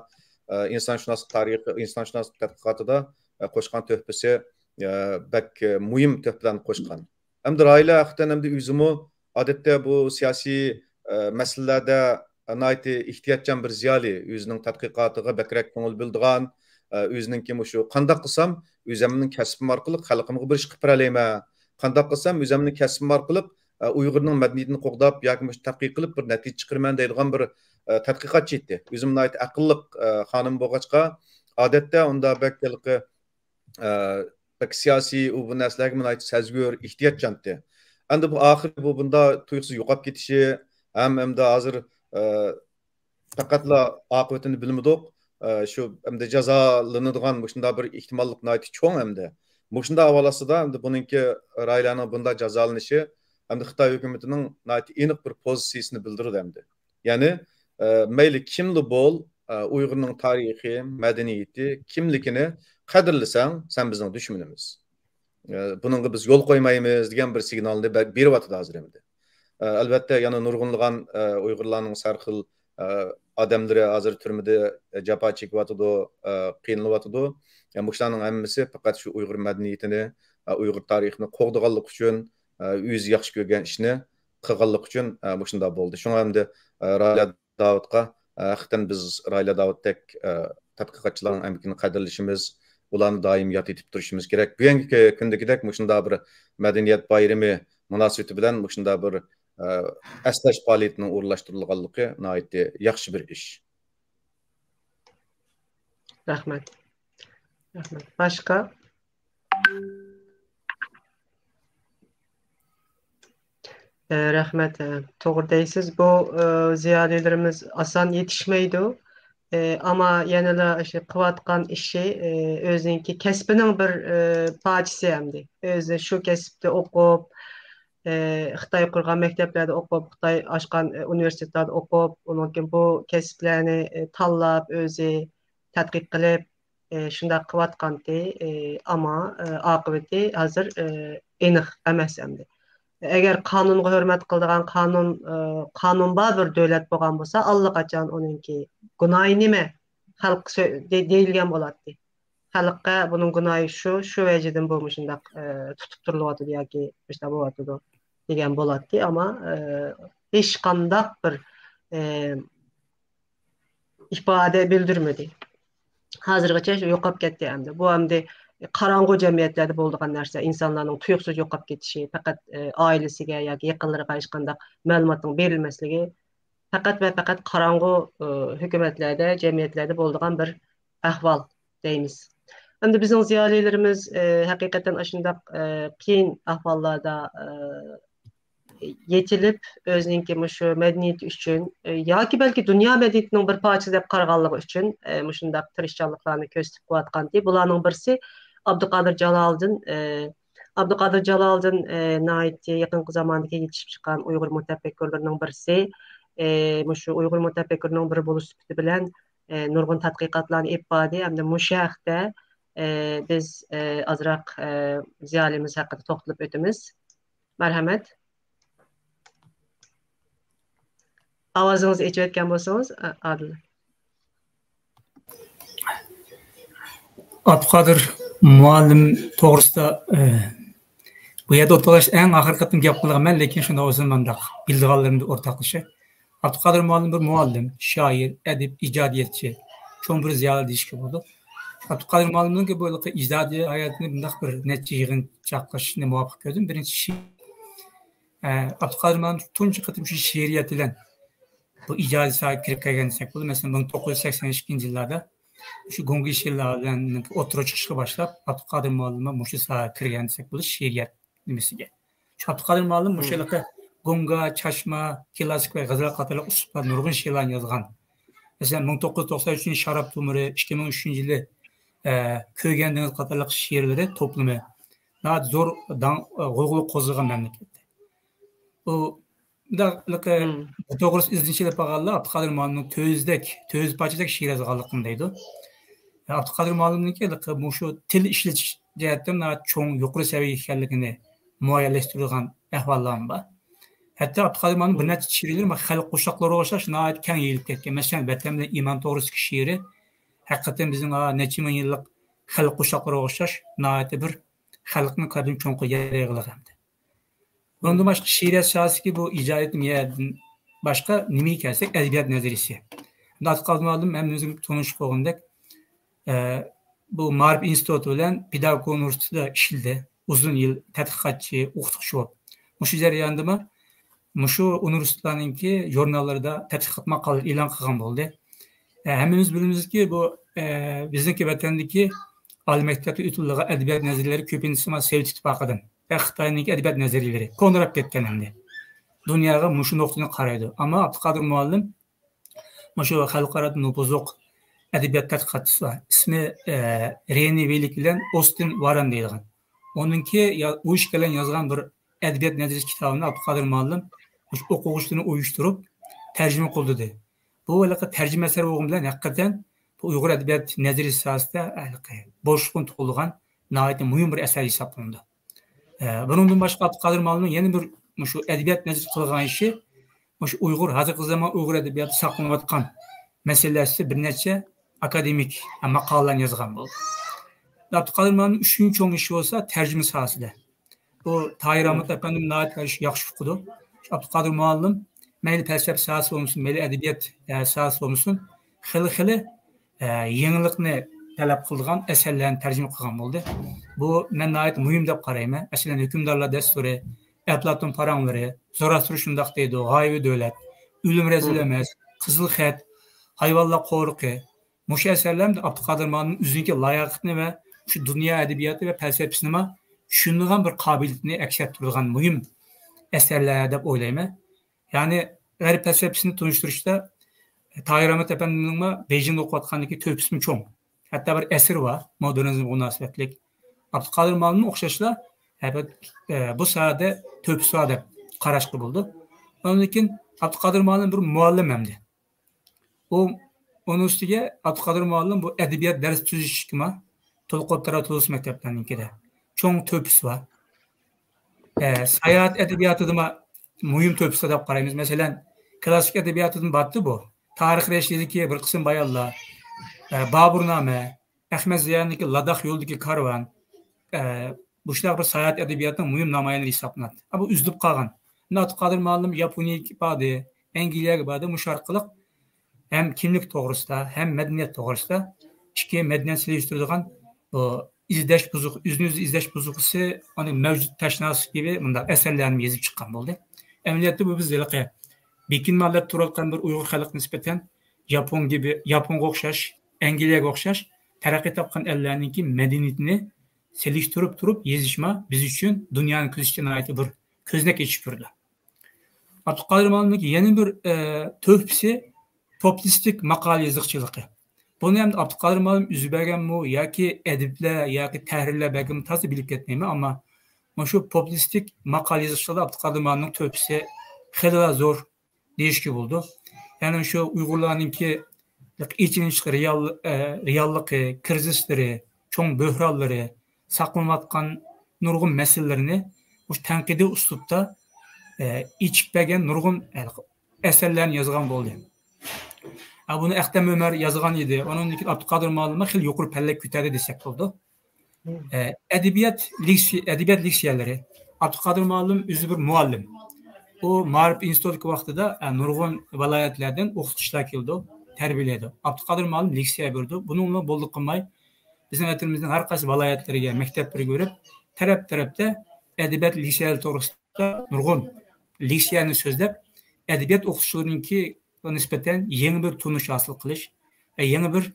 ئە، ئىنسانشۇناسلىق تارىخى، ئىنسانشۇناسلىق تەتقىقاتىدا، ئە، قوشقان تۆھپىسى، ئە، بەك، ئە، مۇھىم تۆھپىلەرنى قوشقان. ئەمدى راھىلە ھەقىقەتەن ئەمدى ئۆزىمۇ، ئادەتتە بۇ سىياسىي، ئە، مەسىلىلەردە ناھايىتى ئېھتىياتچان بىر زىيالىي، ئۆزىنىڭ تەتقىقاتىغا بەكرەك كۆڭۈل بۆلىدىغان، ئە، ئۆزىنىڭكى مۇشۇ قانداق قىلسام ئۆزۈمنىڭ كەسپىم ئارقىلىق خەلقىمغا بىر ئىش قىلىپ بېرەلەيمەن، قانداق قىلسام ئۆزۈمنىڭ كەسپىم ئارقىلىق، ئە، ئۇيغۇرنىڭ مەدەنىيىتىنى قوغداپ ياكى مۇشۇ تەتقىق قىلىپ بىر نەتىجە چىقىرىمەن دەيدىغان بىر، ئە، تەتقىقاتچى ئىدى. ئۆزىمۇ ناھايىتى ئەقىللىق، ئە، خانىم بولغاچقا، ئادەتتە ئۇنداق بەك ھېلىقى ئە، بەك سىياسىي، ئۇ بۇ نەرسىلەرگە ناھايىتى سەزگۈر، ئېھتىياتچانتى. ئەمدى بۇ ئاخىرى بۇ بۇندا تۇيۇقسىز يوقاپ كېتىشى، ھەم ئەمدى ھازىر، ئە، پەقەتلا ئاقىۋىتىنى بىلمىدۇق. ئە، شۇ ئەمدى جازالىنىدىغان مۇشۇنداق بىر ئېھتىماللىق ناھايىتى چوڭ ئەمدى. مۇشۇنداق ئەھۋال ئاستىدا ئەمدى بۇنىڭكى راھىلەنىڭ بۇنداق جازالىنىشى ئەمدى خىتاي ھۆكۈمىتىنىڭ ناھايىتى ئېنىق بىر پوزىتسىيىسىنى بىلدۈرىدۇ ئەمدى. يەنى، ئە، مەيلى كىملا بول، ئە، ئۇيغۇرنىڭ تارىخى، مەدەنىيىتى، كىملىكىنى قەدىرلىسەڭ، سەن بىزنىڭ دۈشمىنىمىز. ئە، بۇنىڭغا بىز يول قويمايمىز دېگەن بىر سىگنالنى بە-، بېرىۋاتىدۇ ھازىر ئەمدى. ئە، ئەلۋەتتە، يەنە نۇرغۇنلىغان، ئە، ئۇيغۇرلارنىڭ سەرخىل، ئە، ئادەملىرى ھازىر تۈرمىدە، ئە، جاپا چېكىۋاتىدۇ، ئە، قىينىلىۋاتىدۇ. يا، مۇشۇلارنىڭ ھەممىسى پەقەت شۇ ئۇيغۇر مەدەنىيىتىنى، ئە، ئۇيغۇر تارىخىنى قوغدىغانلىقى ئۈچۈن، ئە، ئۆزى ياخشى كۆرگەن ئىشنى قىلغانلىقى ئۈچۈن، ئە، مۇشۇنداق بولدى. شۇڭا ئەمدى، ئە، راھىلە داۋۇتقا، ئە، ھەقىقەتەن بىز راھىلە داۋۇتتەك، ئە، تەتقىقاتچىلارنىڭ ئەمگىكىنى قەدىرلىشىمىز، ئۇلارنى دائىم ياد ئېتىپ تۇرۇشىمىز كېرەك. بۈگۈنكى كۈندىكىدەك مۇشۇنداق بىر مەدەنىيەت بايرىمى مۇناسىۋىتى بىلەن مۇشۇنداق بىر، ئە، ئەسلەش پائالىيىتىنىڭ ئورۇنلاشتۇرۇلغانلىقى ناھايىتى ياخشى بىر ئىش. رەھمەت. رەھمەت. باشقا؟ ئە، رەھمەت. ئە، توغرا دەيسىز. بۇ، ئە، زىيالىيلىرىمىز ئاسان يېتىشمەيدۇ. ئە، ئەمما يەنىلا شۇ قىلىۋاتقان ئىشى، ئە، ئۆزىنىڭكى كەسپىنىڭ بىر، ئە، پارچىسى ئەمدى. ئۆزى شۇ كەسىپتە ئوقۇپ، ئە، خىتاي قۇرغان مەكتەپلەردە ئوقۇپ، خىتاي ئاچقان، ئە، ئۇنىۋېرسىتېتلاردا ئوقۇپ، ئۇنىڭدىن كېيىن بۇ كەسىپلەرنى، ئە، تاللاپ، ئۆزى تەتقىق قىلىپ، ئى، شۇنداق قىلىۋاتقانتى، ئى، ئەمما، ئى، ئاقىۋىتى ھازىر، ئى، ئېنىق ئەمەس ئەمدى. ئەگەر قانۇنغا ھۆرمەت قىلىدىغان قانۇن، ئى، قانۇن بار بىر دۆلەت بولغان بولسا، ئاللىقاچان ئۇنىڭكى گۇناھى نېمە؟ خەلق سۆ-، دې-، دېيىلگەن بولاتتى. خەلققە بۇنىڭ گۇناھى شۇ، شۇ ۋەجىدىن بۇ مۇشۇنداق، ئى، تۇتۇپ تۇرۇلۇۋاتىدۇ ياكى مۇشۇنداق بولۇۋاتىدۇ دېگەن بولاتتى. ئەمما، ئى، ھېچقانداق بىر، ئى، ئىپادە بىلدۈرمىدى. ھازىرغىچە شۇ يوقاپ كەتتى ئەمدى. بۇ ئەمدى قاراڭغۇ جەمئىيەتلەردە بولىدىغان نەرسە. ئىنسانلارنىڭ تۇيۇقسىز يوقاپ كېتىشى، پەقەت، ئى، ئائىلىسىگە ياكى يېقىنلىرىغا ھېچقانداق مەلۇماتنىڭ بېرىلمەسلىكى پەقەت ۋە پەقەت قاراڭغۇ، ئى، ھۆكۈمەتلەردە، جەمئىيەتلەردە بولىدىغان بىر ئەھۋال دەيمىز. ئەمدى بىزنىڭ زىيالىيلىرىمىز، ئى، ھەقىقەتەن ئاشۇنداق، ئى، قىيىن ئەھۋاللاردا، ئى، يېتىلىپ، ئۆزىنىڭكى مۇشۇ مەدەنىيىتى ئۈچۈن، ئى، ياكى بەلكى دۇنيا مەدەنىيىتىنىڭ بىر پارچىسى دەپ قارىغانلىقى ئۈچۈن، ئى، مۇشۇنداق تىرىشچانلىقلارنى كۆرسىتىپ قىلىۋاتقانتى. بۇلارنىڭ بىرسى ئابدۇقادىر جالالىدىن، ئى، ئابدۇقادىر جالالىدىن، ئى، ناھايىتى يېقىنقى زاماندىكى يېتىشىپ چىققان ئۇيغۇر مۇتەپەككۇرلىرىنىڭ بىرسى. ئى، مۇشۇ ئۇيغۇر مۇتەپەككۇرىنىڭ بىرى بولۇش سۈپىتى بىلەن، ئى، نۇرغۇن تەتقىقاتلارنى ئېلىپ باردى ھەمدە مۇشۇ ھەقتە، ئى، بىز، ئى، ئازراق، ئى، زىيالىيىمىز ھەققىدە توختىلىپ ئۆتىمىز. مەرھەمەت. ئاۋازىڭىزنى ئېچىۋەتكەن بولسىڭىز، ئا-، ئادىل. ئابدۇقادىر مۇئەللىم توغرىسىدا، ئى، بۇ يەردە ئولتۇرغاچ ئەڭ ئاخىرقى قېتىم گەپ قىلغان مەن، لېكىن شۇنداق بولسىمۇ مۇنداق بىلىدىغانلىرىمنى ئورتاقلىشاي. ئابدۇقادىر مۇئەللىم بىر مۇئەللىم، شائىر، ئەدىب، ئىجادىيەتچى، چوڭ بىر زىيالىي دېيىشكە بولىدۇ. ئابدۇقادىر مۇئەللىمنىڭكى بۇ ھېلىقى ئىجادىي ھاياتىنى بۇنداق بىر نەچچە يىغىنچاقلاشنى مۇۋاپىق كۆردۈم. بىرىنچى شېئىر، ئە، ئابدۇقادىر مۇئەللىم تۇنجى قېتىم شۇ شېئىرىيەت بىلەن بۇ ئىجادىي ساھەگە كىرىپ كەلگەن دېسەك بولىدۇ. مەسىلەن، مىڭ توققۇز يۈز سەكسەن ئىككىنچى يىللاردا شۇ گۇڭگى شېئىرلار بىلەن ئوتتۇرىغا چىقىشقا باشلاپ، ئابدۇقادىر مۇئەللىم مۇشۇ ساھەگە كىرگەن دېسەك بولىدۇ، شېئىرىيەت نېمىسىگە. شۇ ئابدۇقادىر مۇئەللىم مۇشۇ ھېلىقى گۇڭگا، چاشما، كىلاسسىك ۋە غەزەل قاتارلىق ئۇسلۇبلاردا نۇرغۇن شېئىرلارنى يازغان. مەسىلەن، مىڭ توققۇز يۈز توقسەن ئۈچىنچى شاراب تۇمۇرى، ئىككى مىڭ ئۈچىنچى يىلى، ئە، كۆرگەن دېڭىز قاتارلىق شېئىرلىرى توپلىمى ناھايىتى زور داڭ-، غۇلغۇلا قوزغىغان مەملىكەتتە. بۇ مۇنداق، بۇ توغرىسىدا ئىزدىنىش ئېلىپ بارغانلار ئابدۇقادىر مۇئەللىمنىڭ تۆت يۈزدەك، تۆت يۈز پارچىدەك شېئىر يازغانلىقىنى دەيدۇ. ئابدۇقادىر مۇئەللىمنىڭكى مۇشۇ تىل ئىشلىتىش جەھەتتىن ناھايىتى چوڭ، يۇقىرى سەۋىيە ئىكەنلىكىنى مۇئەييەنلەشتۈرىدىغان ئەھۋاللارمۇ بار. ھەتتا ئابدۇقادىر مۇئەللىم بىر نەچچە شېئىرلىرى خەلق قوشاقلىرىغا ئوخشاش ناھايىتى كەڭ يېيىلىپ كەتكەن. مەسىلەن، ۋەتەن بىلەن ئىمان توغرىسىدىكى شېئىرى ھەقىقەتەن بىزنىڭ، ئا، نەچچە مىڭ يىللىق خەلق قوشاقلىرىغا ئوخشاش ناھايىتى بىر خەلقنىڭ قەلبىنى چوڭقۇر يەر ئېغىلغان. بۇنىڭدىن باشقا شېئىرىيەت ساھەسىدىكى بۇ ئىجادىيەتنىڭ يەردىن باشقا نېمىگە كەلسەك، ئەدەبىيات نەزەرىيىسى. ئابدۇقادىر مۇئەللىم ھەممىمىزنىڭ تونۇش بولغىنىدەك، ئە، بۇ مائارىپ ئىنستىتۇتى بىلەن پېداگوگىكا ئۇنىۋېرسىتېتىدا ئىشلىدى. ئۇزۇن يىل تەتقىقاتچى، ئوقۇتقۇچى بولۇپ. مۇشۇ جەرياندىمۇ مۇشۇ ئۇنىۋېرسىتېتلارنىڭكى ژۇرناللىرىدا تەتقىقات ماقالىلىرى ئېلان قىلغان بولدى. ئە، ھەممىمىز بىلىمىزكى، بۇ، ئە، بىزنىڭكى ۋەتەندىكى ئالىي مەكتەپتە ئۆتۈلىدىغان ئەدەبىيات نەزەرىيەلىرى كۆپىنچىسى مانا سوۋېت ئىتتىپاقىدىن ۋە خىتاينىڭكى ئەدەبىيات نەزەرىيەلىرى كونىراپ كەتكەن ئەمدى. دۇنياغا مۇشۇ نۇقتىدىن قارايدۇ. ئەمما ئابدۇقادىر مۇئەللىم مۇشۇ خەلقئارادا نوپۇزلۇق ئەدەبىيات تەتقىقاتچىسى بار. ئىسمى، ئە، رېنى ۋىلىك بىلەن ئوستىن ۋاررېن دەيدىغان. ئۇنىڭكى يا-، ئۇ ئىككىيلەن يازغان بىر ئەدەبىيات نەزەرىيەسى كىتابىنى ئابدۇقادىر مۇئەللىم مۇشۇ ئوقۇغۇچىلىرىنى ئۇيۇشتۇرۇپ تەرجىمە قىلدۇردى. بۇ ھېلىقى تەرجىمە ئەسەر بولغىنى بىلەن ھەقىقەتەن بۇ ئۇيغۇر ئەدەبىيات نەزەرىيەسى ساھەسىدە ھېلىقى بوشلۇقنى تولدۇرغان ناھايىتى مۇھىم بىر ئەسەر ھېسابلىنىدۇ. ئە، بۇنىڭدىن باشقا ئابدۇقادىر مۇئەللىمنىڭ يەنە بىر مۇشۇ ئەدەبىيات نەزىرىدە قىلغان ئىشى، مۇشۇ ئۇيغۇر، ھازىرقى زامان ئۇيغۇر ئەدەبىياتىدا ساقلىنىۋاتقان مەسىلىلەر ئۈستىدە بىر نەچچە ئاكادېمىك ماقالىلەرنى يازغان بولدى. ئابدۇقادىر مۇئەللىمنىڭ ئۈچىنچى چوڭ ئىشى بولسا تەرجىمە ساھەسىدە. بۇ تاھىر ئاھمەت ئەپەندىم ناھايىتى ياخشى ئۇقىدۇ. ئابدۇقادىر مۇئەللىم مەيلى پەلسەپە ساھەسى بولمىسۇن، مەيلى ئەدەبىيات، ئە، ساھەسى بولمىسۇن، خېلى-خېلى، ئە، يېڭىلىقنى تەلەپ قىلىدىغان ئەسەرلەرنى تەرجىمە قىلغان بولدى. بۇ مەن ناھايىتى مۇھىم دەپ قارايمەن. مەسىلەن، ھۆكۈمدارلار دەستۇرى، ئەپلاتون پاراڭلىرى، زوراسترو شۇنداق دەيدۇ، غايىۋى دۆلەت، ئۆلۈم رەزىل ئەمەس، قىزىل خەت، ھايۋانلار قورۇقى، مۇشۇ ئەسەرلەر ئابدۇقادىر مۇئەللىمنىڭ ئۆزىنىڭكى لاياقىتىنى ۋە شۇ دۇنيا ئەدەبىياتى ۋە پەلسەپىسىنىمۇ چۈشىنىدىغان بىر قابىلىيىتىنى ئەكس ئەتتۈرىدىغان مۇھىم ئەسەرلەر دەپ ئويلايمەن. يەنى غەرب پەلسەپىسىنى تونۇشتۇرۇشتا تاھىر ئاھمەت ئەپەندىمنىڭمۇ بېيجىڭدا ئوقۇۋاتقاندىكى تۆھپىسىمۇ چوڭ. ھەتتا بىر ئەسىرى بار، مودېرنىزمغا مۇناسىۋەتلىك. ئابدۇقادىر مۇئەللىممۇ ئوخشاشلا، ئەلبەتتە، ئە، بۇ ساھەدە تۆھپىسى بار دەپ قاراشقا بولىدۇ. ئاندىن كېيىن ئابدۇقادىر مۇئەللىم بىر مۇئەللىم ئەمدى. ئۇ، ئۇنىڭ ئۈستىگە ئابدۇقادىر مۇئەللىم بۇ ئەدەبىيات دەرس تۈزۈشكىمۇ تولۇق ئوتتۇرا، تولۇقسىز مەكتەپلەرنىڭكىدە چوڭ تۆھپىسى بار. ئە، ساياھەت ئەدەبىياتىدىمۇ مۇھىم تۆھپىسى دەپ قارايمىز. مەسىلەن، كىلاسسىك ئەدەبىياتىدىن بارتتى بۇ. تارىخ رەشىدىدىكى بىر قىسىم بايانلار، ئە، بابۇرنامە، ئەخمەت زىيانىڭكى لاداخ يولىدىكى كارۋان، ئە، مۇشۇنداق بىر ساياھەت ئەدەبىياتىنىڭ مۇھىم نامايەندىلىرى ھېسابلىناتتى. ئەمما بۇ ئۈزۈلۈپ قالغان. ئابدۇقادىر مۇئەللىم ياپونىيەگە باردى، ئەنگلىيەگە باردى، مۇشۇ ئارقىلىق ھەم كىملىك توغرىسىدا، ھەم مەدەنىيەت توغرىسىدا ئىككى مەدەنىيەت سېلىشتۇرىدىغان بۇ ئىزدەش بۇزۇق-، ئۆزىنى ئۆزى ئىزدەش بۇزۇقىسى، ئۇنىڭ مەۋجۇت تەشناسى كىبى مۇنداق ئەسەرلەرنى يېزىپ چىققان بولدى. ئەمەلىيەتتە بۇ بىز ھېلىقى بېكىنمە ھالەتتە تۇرۇۋاتقان بىر ئۇيغۇر خەلقىگە نىسبەتەن ياپون گىبى، ياپونغا ئوخشاش، ئەنگلىيەگە ئوخشاش تەرەققىي تاپقان ئەللەرنىڭكى مەدەنىيىتىنى سېلىشتۇرۇپ تۇرۇپ يېزىشما بىز ئۈچۈن دۇنيانى كۆزىتىشتە ناھايىتى بىر كۆزنەك ئېچىپ بېرىدۇ. ئابدۇقادىر مۇئەللىمنىڭ يەنە بىر، ئە، تۆھپىسى پوپۇلىستىك ماقالە يېزىقچىلىقى. بۇنى ئەمدى ئابدۇقادىر مۇئەللىم ئۆزى بەرگەنمۇ ياكى ئەدىبلەر ياكى تەھرىرلەر بەرگەنمۇ تازا بىلىپ كەتمەيمەن، ئەمما مۇشۇ پوپۇلىستىك ماقالە يېزىقچىلىقتا ئابدۇقادىر مۇئەللىمنىڭ تۆھپىسى خېلىلا زور دېيىشكە بولىدۇ. يەنى شۇ ئۇيغۇرلارنىڭكى ئېچىنىشلىق رېئال-، ئە، رېئاللىقى، كىرىزىسلىرى، چوڭ بۆھرانلىرى، ساقلىنىۋاتقان نۇرغۇن مەسىلىلىرىنى مۇشۇ تەنقىدىي ئۇسلۇبتا، ئە، ئېچىپ بەرگەن نۇرغۇن، ئە، ئەسەرلەرنى يازغان بولدى. ئە، بۇنى ئەختەم ئۆمەر يازغان ئىدى. ئۇنىڭدىن كېيىن ئابدۇقادىر مۇئەللىم خېلى يۇقىرى پەللىگە كۆتەردى دېسەك بولىدۇ. ئە، ئەدەبىيات لېكسىي-، ئەدەبىيات لېكسىيەلىرى. ئابدۇقادىر مۇئەللىم ئۆزى بىر مۇئەللىم. ئۇ مائارىپ ئىنستىتۇتىدىكى ۋاقتىدا، ئە، نۇرغۇن ۋىلايەتلەردىن ئوقۇتقۇچىلار كېلىدۇ، تەربىيەلەيدۇ. ئابدۇقادىر مۇئەللىم لېكسىيە بېرىدۇ. بۇنىڭ بىلەن بولدى قىلماي، بىزنىڭ ۋەتىنىمىزنىڭ ھەر قايسى ۋىلايەتلىرىگە، مەكتەپلىرىگە بېرىپ، تەرەپ-تەرەپتە ئەدەبىيات لېكسىيەلىرى توغرىسىدا نۇرغۇن لېكسىيەنى سۆزلەپ، ئەدەبىيات ئوقۇتقۇچىلىرىنىڭكى نىسبەتەن يېڭى بىر تونۇش ھاسىل قىلىش ۋە يېڭى بىر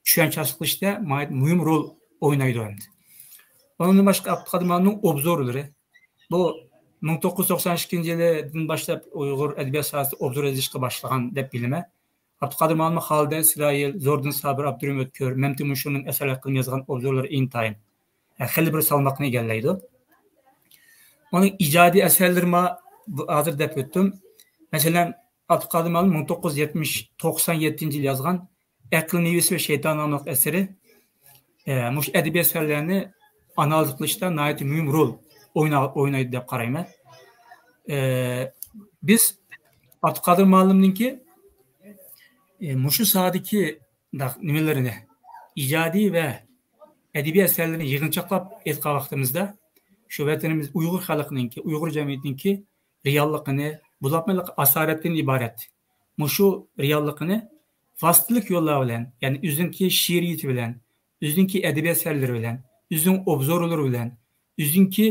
چۈشەنچە ھاسىل قىلىشتا ناھايىتى مۇھىم رول ئوينايدۇ ئەمدى. ئۇنىڭدىن باشقا ئابدۇقادىر مۇئەللىمنىڭ ئوبزورلىرى. بۇ مىڭ توققۇز يۈز توقسان ئىككىنچى يىلىدىن باشلاپ ئۇيغۇر ئەدەبىيات ساھەسىدە ئوبزور يېزىشقا باشلىغان دەپ بىلىمەن. ئابدۇقادىر مۇئەللىم خالىدە ئىسرائىل، زوردۇن سابىر، ئابدۇرېھىم ئۆتكۈر، مەمتىمىن مۇنىشىنىڭ ئەسەرلىرى ھەققىدە يازغان ئوبزورلىرى ئىنتايىن، ھە، خېلى بىر سالماقنى ئىگىلەيدۇ. ئۇنىڭ ئىجادىي ئەسەرلىرىمۇ بۇ، ھازىر دەپ ئۆتتۈم. مەسىلەن، ئابدۇقادىر مۇئەللىم مىڭ توققۇز يۈز يەتمىش، توقسان يەتتىنچى يىل يازغان ئەقىل مېۋىسى ۋە شەيتان ناملىق ئەسىرى، ئە، مۇشۇ ئەدەبىي ئەسەرلەرنى ئانالىز قىلىشتا ناھايىتى مۇھىم رول ئوينا-، ئوينايدۇ دەپ قارايمەن. ئە، بىز ئابدۇقادىر مۇئەللىمنىڭكى، ئە، مۇشۇ ساھەدىكى داق-، نېمىلىرىنى، ئىجادىي ۋە ئەدەبىي ئەسەرلىرىنى يىغىنچاقلاپ ئېيتقان ۋاقتىمىزدا، شۇ ۋەتىنىمىز ئۇيغۇر خەلقىنىڭكى، ئۇيغۇر جەمئىيىتىنىڭكى رېئاللىقىنى، بولۇپمۇ ئاسارەتتىن ئىبارەت مۇشۇ رېئاللىقىنى ۋاسىتىلىك يوللار بىلەن، يەنى ئۆزىنىڭكى شېئىرىيىتى بىلەن، ئۆزىنىڭكى ئەدەبىي ئەسەرلىرى بىلەن، ئۆزىنىڭ ئوبزورلىرى بىلەن، ئۆزىنىڭكى،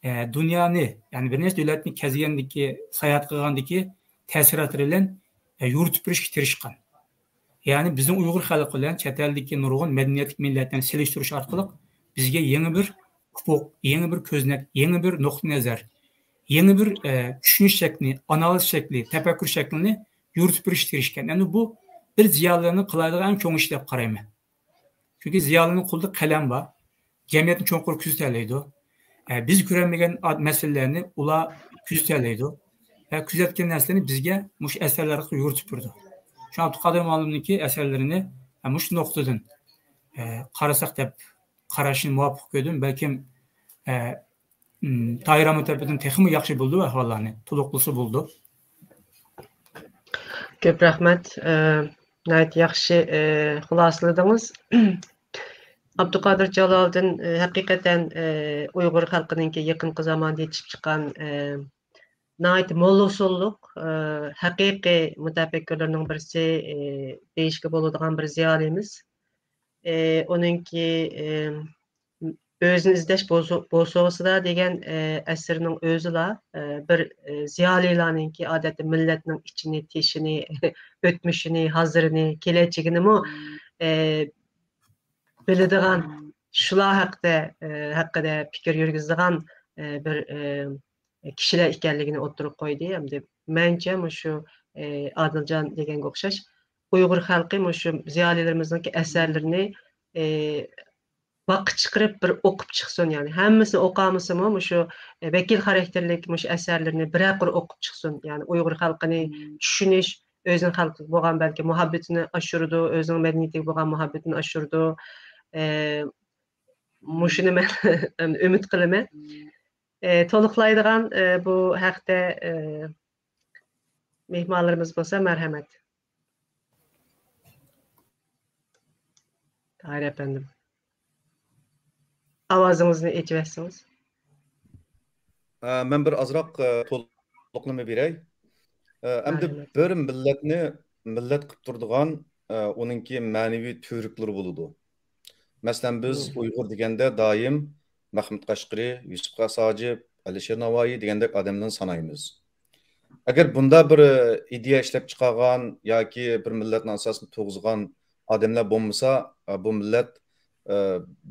ئە، دۇنيانى، يەنى بىر نەچچە دۆلەتنى كەزگەندىكى، ساياھەت قىلغاندىكى تەسىراتلىرى بىلەن، ئە، يورۇتۇپ بېرىشكە تىرىشقان. يەنى بىزنىڭ ئۇيغۇر خەلقى بىلەن چەت ئەلدىكى نۇرغۇن مەدەنىيەتلىك مىللەتلەرنى سېلىشتۇرۇش ئارقىلىق بىزگە يېڭى بىر ئۇپۇق، يېڭى بىر كۆزنەك، يېڭى بىر نۇقتىئى نەزەر، يېڭى بىر، ئە، چۈشىنىش شەكلى، ئانالىز شەكلى، تەپەككۇر شەكلىنى يورۇتۇپ بېرىشكە تىرىشكەن. يەنى بۇ بىر زىيالىيلارنىڭ قىلالايدىغان ئەڭ چوڭ ئىشى دەپ قارايمەن. چۈنكى زىيالىينىڭ قولىدا قەلەم بار. جەمئىيەتنى چوڭقۇر كۆزىتەلەيدۇ. ئە، بىز كۆرەلمىگەن ئاد-، مەسىلىلەرنى ئۇلار كۆزىتەلەيدۇ. ۋە كۆزەتكەن نەرسىلەرنى بىزگە مۇشۇ ئەسەرلەر ئارقىلىق يورۇتۇپ بېرىدۇ. شۇڭا ئابدۇقادىر مۇئەللىمنىڭكى ئەسەرلىرىنى، ئە، مۇشۇ نۇقتىدىن، ئە، قارىساق دەپ قاراشنى مۇۋاپىق كۆردۈم. بەلكىم، ئە، م، تاھىر ئاھمەت تەرىپىدىن تېخىمۇ ياخشى بىلىدۇ ئەھۋاللارنى، تولۇقلىسا بولىدۇ. كۆپ رەھمەت. ئە، ناھايىتى ياخشى، ئە، خۇلاسىلىدىڭىز. ئابدۇقادىر جالالىدىن، ئە، ھەقىقەتەن، ئە، ئۇيغۇر خەلقىنىڭكى يېقىنقى زاماندا يېتىشىپ چىققان، ئە، ناھايىتى مول ئۇسۇللۇق، ئە، ھەقىقىي مۇتەپەككۇرلارنىڭ بىرسى، ئە، دېيىشكە بولىدىغان بىر زىيالىيىمىز. ئە، ئۇنىڭكى، ئە، ئۆزىنى ئىزدەش بوسۇ-، بوسۇغىسىدا دېگەن، ئە، ئەسىرىنىڭ ئۆزىلا، ئە، بىر، ئە، زىيالىيلارنىڭكى ئادەتتە مىللەتنىڭ ئىچىنى، تېشىنى، ئۆتمۈشىنى، ھازىرىنى، كېلەچىكىنىمۇ، ئە، بىلىدىغان، شۇلار ھەققىدە، ئە، ھەققىدە پىكىر يۈرگۈزىدىغان، ئە، بىر، ئە، كىشىلەر ئىكەنلىكىنى ئوتتۇرىغا قويدى. ئەمدى مەنچە مۇشۇ، ئە، ئادىلجان دېگەنگە ئوخشاش ئۇيغۇر خەلقى مۇشۇ زىيالىيلىرىمىزنىڭكى ئەسەرلىرىنى، ئە، باغقا چىقىرىپ بىر ئوقۇپ چىقسۇن، يەنى ھەممىسىنى ئوقۇمىسىمۇ، مۇشۇ ۋەكىل خاراكتېرلىك مۇشۇ ئەسەرلىرىنى بىرەر قۇر ئوقۇپ چىقسۇن. يەنى ئۇيغۇر خەلقىنى چۈشىنىش، ئۆزىنىڭ خەلقىگە بولغان بەلكى مۇھەببىتىنى ئاشۇرىدۇ، ئۆزىنىڭ مەدەنىيىتىگە بولغان مۇھەببىتىنى ئاشۇرىدۇ. ئە، مۇشۇنى مەن ئۈمىد قىلىمەن. ئە، تولۇقلايدىغان، ئە، بۇ ھەقتە، ئە، مېھمانلىرىمىز بولسا، مەرھەمەت. تاھىر ئەپەندىم، ئاۋازىڭىزنى ئېچىۋەتسىڭىز. ئە، مەن بىر ئازراق، ئە، تولۇقلىما بېرەي. ئە، ئەمدى مەرھەمەت. بىر مىللەتنى مىللەت قىلىپ تۇرىدىغان، ئە، ئۇنىڭكى مەنىۋى تۈۋرۈكلىرى بولىدۇ. مەسىلەن، بىز مم. ئۇيغۇر دېگەندە دائىم مەخمۇت قەشقىرى، يۈسۈپ خاس ھاجىپ، ئەلىشىر ناۋايى دېگەندەك ئادەملەرنى سانايمىز. ئەگەر بۇنداق بىر ئىدىيە ئىشلەپ چىقارغان ياكى بىر مىللەتنىڭ ئاساسىنى تۇرغۇزغان ئادەملەر بولمىسا، بۇ مىللەت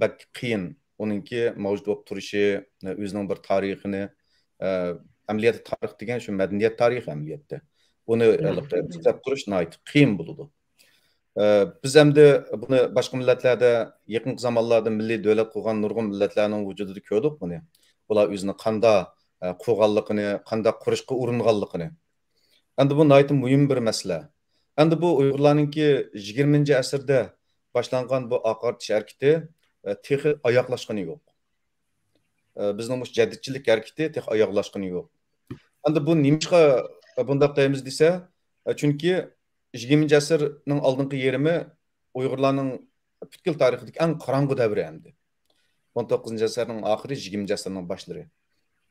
بەك قىيىن ئۇنىڭكى مەۋجۇت بولۇپ تۇرۇشى، ئۆزىنىڭ بىر تارىخىنى، ئەمەلىيەتتە تارىخ دېگەن شۇ مەدەنىيەت تارىخى ئەمەلىيەتتە. بۇنى ساقلاپ تۇرۇش ناھايىتى قىيىن بولىدۇ. ئە، بىز ئەمدى بۇنى باشقا مىللەتلەردە يېقىنقى زامانلاردا مىللىي دۆلەت قۇرغان نۇرغۇن مىللەتلەرنىڭ ۋۇجۇدىدا كۆردۇق بۇنى. بۇلار ئۆزىنى قانداق، ئە، قۇرغانلىقىنى، قانداق قۇرۇشقا ئۇرۇنغانلىقىنى. ئەمدى بۇ ناھايىتى مۇھىم بىر مەسىلە. ئەمدى بۇ ئۇيغۇرلارنىڭكى يىگىرمىنچى ئەسىردە باشلانغان بۇ ئاقارتىش ھەرىكىتى، ئە، تېخى ئاياغلاشقىنى يوق. ئە، بىزنىڭ مۇشۇ جەدىدچىلىك ھەرىكىتى تېخى ئاياغلاشقىنى يوق. ئەمدى بۇ نېمىشقا بۇنداق دەيمىز دېسە، ئە، چۈنكى يىگىرمىنچى ئەسىرنىڭ ئالدىنقى يېرىمى ئۇيغۇرلارنىڭ پۈتكۈل تارىخىدىكى ئەڭ قاراڭغۇ دەۋرى ئەمدى. ئون توققۇزىنچى ئەسىرنىڭ ئاخىرى، يىگىرمىنچى ئەسىرنىڭ باشلىرى.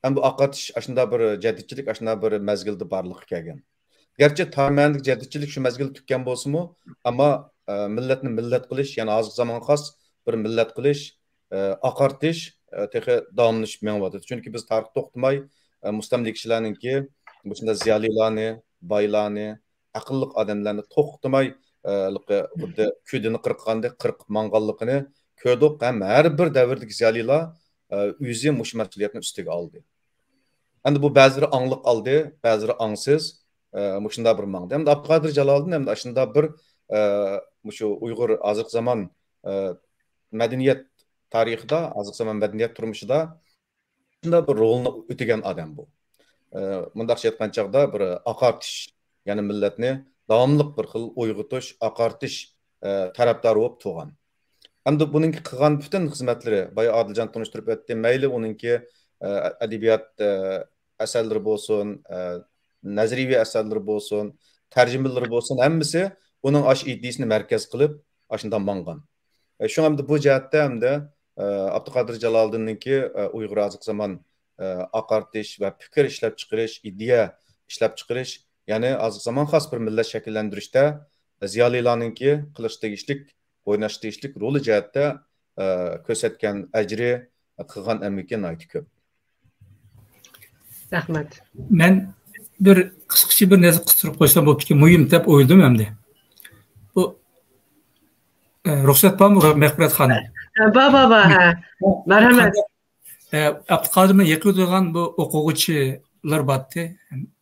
ئەمدى بۇ ئاقارتىش ئاشۇنداق بىر جەدىدچىلىك ئاشۇنداق بىر مەزگىلدە بارلىققا كەلگەن. گەرچە تار مەنىدىكى جەدىدچىلىك شۇ مەزگىلدە تۈگىگەن بولسىمۇ، ئەمما، ئە، مىللەتنى مىللەت قىلىش، يەنى ھازىرقى زامانغا خاس بىر مىللەت قىلىش، ئە، ئاقارتىش، ئە، تېخى داۋاملىشىپ مېڭىۋاتىدۇ. چۈنكى بىز تارىختا توختىماي، ئە، مۇستەملىكىچىلەرنىڭكى مۇشۇنداق زىيالىيلارنى، بايلارنى، ئەقىللىق ئادەملەرنى توختىماي، ئە، ھېلىقى خۇددى كۆدىنى قىرققاندەك قىرقىپ ماڭغانلىقىنى كۆردۇق ھەم ھەر بىر دەۋردىكى زىيالىيلار، ئە، ئۆزى مۇشۇ مەسئۇلىيەتنى ئۈستىگە ئالدى. ئەمدى بۇ بەزىلىرى ئاڭلىق ئالدى، بەزىلىرى ئاڭسىز، ئە، مۇشۇنداق بىر ماڭدى. ئەمدى ئابدۇقادىر جالالىدىن ئەمدى ئاشۇنداق بىر، ئە، مۇشۇ ئۇيغۇر ھازىرقى زامان، ئە، مەدەنىيەت تارىخىدا، ھازىرقى زامان مەدەنىيەت تۇرمۇشىدا شۇنداق بىر رولنى ئۆتىگەن ئادەم بۇ. ئە، مۇنداقچە ئېيتقان چاغدا بىر ئاقارتىش، يەنى مىللەتنى داۋاملىق بىر خىل ئويغىتىش، ئاقارتىش، ئە، تەرەپدارى بولۇپ تۇرغان. ئەمدى بۇنىڭكى قىلغان پۈتۈن خىزمەتلىرى، بايا ئادىلجان تونۇشتۇرۇپ ئۆتتى، مەيلى ئۇنىڭكى، ئە، ئەدەبىيات، ئە، ئەسەرلىرى بولسۇن، ئە، نەزەرىيەۋى ئەسەرلىرى بولسۇن، تەرجىمىلىرى بولسۇن، ھەممىسى ئۇنىڭ ئاشۇ ئىدىيىسىنى مەركەز قىلىپ، ئاشۇنداق ماڭغان. ئە، شۇڭا ئەمدى بۇ جەھەتتە ئەمدى، ئە، ئابدۇقادىر جالالىدىننىڭكى، ئە، ئۇيغۇر ھازىرقى زامان، ئە، ئاقارتىش ۋە پىكىر ئىشلەپچىقىرىش، ئىدىيە ئىشلەپچىقىرىش، يەنى ھازىرقى زامان خاس بىر مىللەت شەكىللەندۈرۈشتە زىيالىيلارنىڭكى قىلىشقا تېگىشلىك، ئويناشقا تېگىشلىك رولى جەھەتتە، ئە، كۆرسەتكەن ئەجرى، قىلغان ئەمگىكى ناھايىتى كۆپ. رەھمەت. مەن بىر قىسقىچە بىر نەرسە قىستۇرۇپ قويسام بوپتىكەن، مۇھىم دەپ ئويلىدىم ئەمدى. بۇ، ئە، رۇخسەت بارمۇ، مەغپىرەت خانىم؟ ھە، بار، بار، بار، ھە. مەرھەمەت. ئە، ئابدۇقادىرنى يېقىن تۇرغان بۇ ئوقۇغۇچىلار بارتى.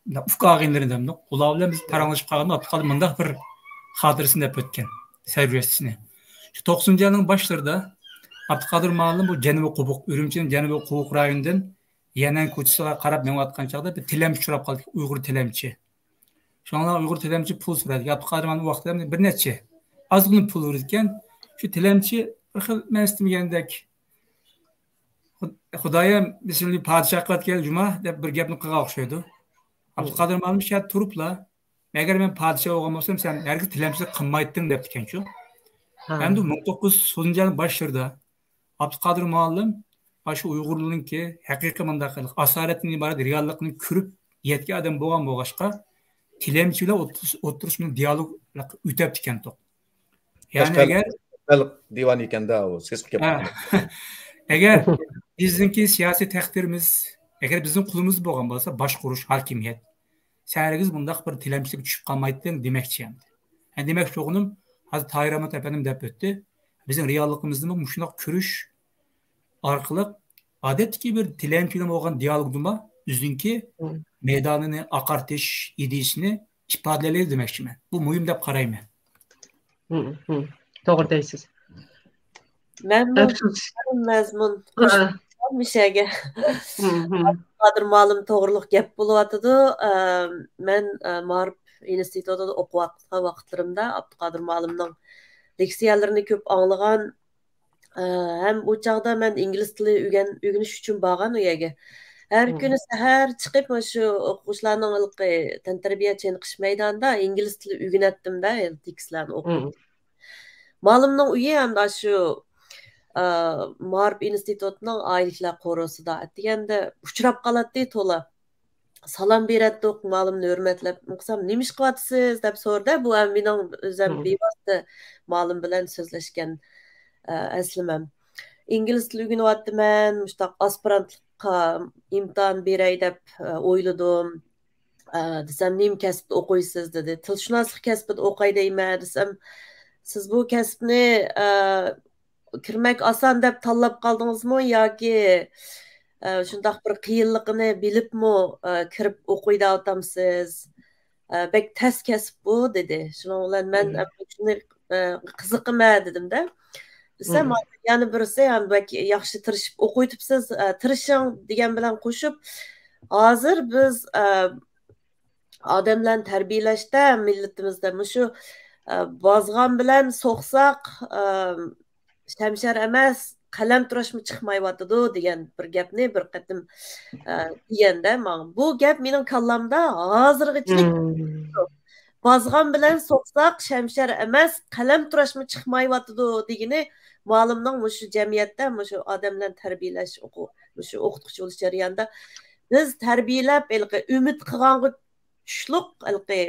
ئۇكا ئاغىنىلىرى دەمدۇق. ئۇلار بىلەن بىز پاراڭلىشىپ قالغاندا ئابدۇقادىر مۇنداق بىر خاتىرىسىنى دەپ ئۆتكەن. سەرگۈزەشتىسىنى. شۇ توقسىنىنچى يىلنىڭ باشلىرىدا ئابدۇقادىر مۇئەللىم بۇ جەنۇبىي قوبۇق، ئۈرۈمچىنىڭ جەنۇبىي قوبۇق رايونىدىن يەنئەن كوچىسىغا قاراپ مېڭىۋاتقان چاغدا بىر تىلەمچى ئۇچراپ قالدى، ئۇيغۇر تىلەمچى. شۇڭا ئۇيغۇر تىلەمچى پۇل سورىدى. ئابدۇقادىر مۇئەللىم ۋاقتىدا بىر نەچچە، ئازغىنە پۇل بېرىدىكەن. شۇ تىلەمچى بىر خىل مەنسىتمىگەندەك، خۇ-، خۇدايىم، بىسمىللا پادىشاھ قىلىۋاتقان جۇما دەپ بىر گەپنى قىلغان ئوخشايدۇ. ئابدۇقادىر مۇئەللىم شۇ يەردە تۇرۇپلا، ئەگەر مەن پادىشاھ بولغان بولسام، سەن ھەرگىز تىلەمچىلىك قىلمايتتىڭ دەپتىكەنچۇ. ھە. ئەمدى مىڭ توققۇز يۈز ئوتتۇزىنچى يىلنىڭ باشلىرىدا ئابدۇقادىر مۇئەللىم ئاشۇ ئۇيغۇرلارنىڭكى ھەقىقىي مۇنداق ئاسارەتتىن ئىبارەت رېئاللىقنى كۆرۈپ يەتكەن ئادەم بولغان بولغاچقا، تىلەمچى بىلەن ئوتتۇرىسى، ئوتتۇرىسىنىڭ دىيالوگ ئۆتەپتىكەنتۇق. يەنى ئەگەر خەلق دىۋانى ئىكەندە ئۇ، سېسىپ كەپتۇ. ھە. ئەگەر بىزنىڭكى سىياسىي تەقدىرىمىز، ئەگەر بىزنىڭ قولىمىزدا بولغان بولسا، باشقۇرۇش، ھاكىمىيەت، سەن ھەرگىز بۇنداق بىر تىلەمچىلىككە چۈشۈپ قالمايتتىڭ دېمەكچى ئەمدى. ھە، دېمەكچى بولغىنىم، ھازىر تاھىر ئەمەت ئەپەندىمۇ دەپ ئۆتتى. بىزنىڭ رېئاللىقىمىزنىمۇ مۇشۇنداق كۆرۈش ئارقىلىق، ئادەتتىكى بىر تىلەمچى بىلەن بولغان دىيالوگدىمۇ ئۆزىنىڭكى مەيدانىنى ئاقارتىش ئىدىيىسىنى ئىپادىلەيدۇ دېمەكچىمەن. بۇ مۇھىم دەپ قارايمەن. توغرا دەيسىز. مەنمۇ ئەپسۇس. مەزمۇن ھە. قوشۇلغان مۇشەگە. ئابدۇقادىر مۇئەللىم توغرىلىق گەپ بولۇۋاتىدۇ. ئە، مەن، ئە، مائارىپ ئىنستىتۇتىدا ئوقۇۋاتقان ۋاقىتلىرىمدا ئابدۇقادىر مۇئەللىمنىڭ لېكسىيەلىرىنى كۆپ ئاڭلىغان، ئە، ھەم ئۇ چاغدا مەن ئىنگلىز تىلى ئۆگەن-، ئۆگىنىش ئۈچۈن بارغان ئۇ يەرگە. ھەر كۈنى سەھەر چىقىپ، مۇشۇ ئوقۇغۇچىلارنىڭ ھېلىقى تەنتەربىيە چېنىقىش مەيدانىدا ئىنگلىز تىلى ئۆگىنەتتىم-دە، تېكىستلەرنى ئوقۇپ. مۇئەللىمنىڭ ئۆيى ئەمدى ئاشۇ، ئە، مائارىپ ئىنستىتۇتىنىڭ ئائىلىلەر قورۇسىدا. ئەتىگەندە ئۇچراپ قالاتتى تولا. سالام بېرەتتۇق، مۇئەللىمنى ھۆرمەتلەپ، قىلسام، «نېمە ئىش قىلىۋاتىسىز؟» دەپ سورىدى. بۇ ھەم مېنىڭ ئۆزۈم بىۋاسىتە مۇئەللىم بىلەن سۆزلەشكەن، ئە، ئەسلىمەم. ئىنگلىز تىلى ئۆگىنىۋاتىمەن، مۇشۇنداق ئاسپىرانتلىققا ئىمتىھان بېرەي دەپ، ئە، ئويلىدىم. ئە، دېسەم، «نېمە كەسىپتە ئوقۇيسىز؟» دېدى. «تىلشۇناسلىق كەسپىدە ئوقاي دەيمەن» دېسەم، «سىز بۇ كەسىپنى، ئە، كىرمەك ئاسان دەپ تاللاپ قالدىڭىزمۇ ياكى، ئە، شۇنداق بىر قىيىنلىقىنى بىلىپمۇ، ئە، كىرىپ ئوقۇي دەۋاتامسىز؟ ئە، بەك تەس كەسىپ بۇ» دېدى. شۇنىڭ بىلەن مەن، مم. ئە، شۇنى، ئە، «قىزىقىمەن» دېدىمدە. دېسەم، مم. يەنە بىرسى، «ھەم بەك ياخشى تىرىشىپ ئوقۇيتۇپسىز، ئە، تىرىشىڭ» دېگەن بىلەن قوشۇپ، ھازىر بىز، ئە، ئادەملەرنى تەربىيەلەشتە مىللىتىمىزدە مۇشۇ، ئە، بازغان بىلەن سوقساق، ئە، شەمشەر ئەمەس، قەلەم تۇراشمۇ چىقمايۋاتىدۇ دېگەن بىر گەپنى بىر قېتىم، ئە، دېگەندە ماڭا. بۇ گەپ مېنىڭ كاللامدا ھازىرغىچىلىك مم. بازغان بىلەن سوقساق، شەمشەر ئەمەس، قەلەم تۇراشمۇ چىقمايۋاتىدۇ دېگىنى مۇئەللىمنىڭ مۇشۇ جەمئىيەتتە، مۇشۇ ئادەملەرنى تەربىيەلەش، ئوقۇ-، مۇشۇ ئوقۇتقۇچى بولۇش جەريانىدا بىز تەربىيەلەپ، ھېلىقى ئۈمىد قىلغانغا چۈشلۈك، ھېلىقى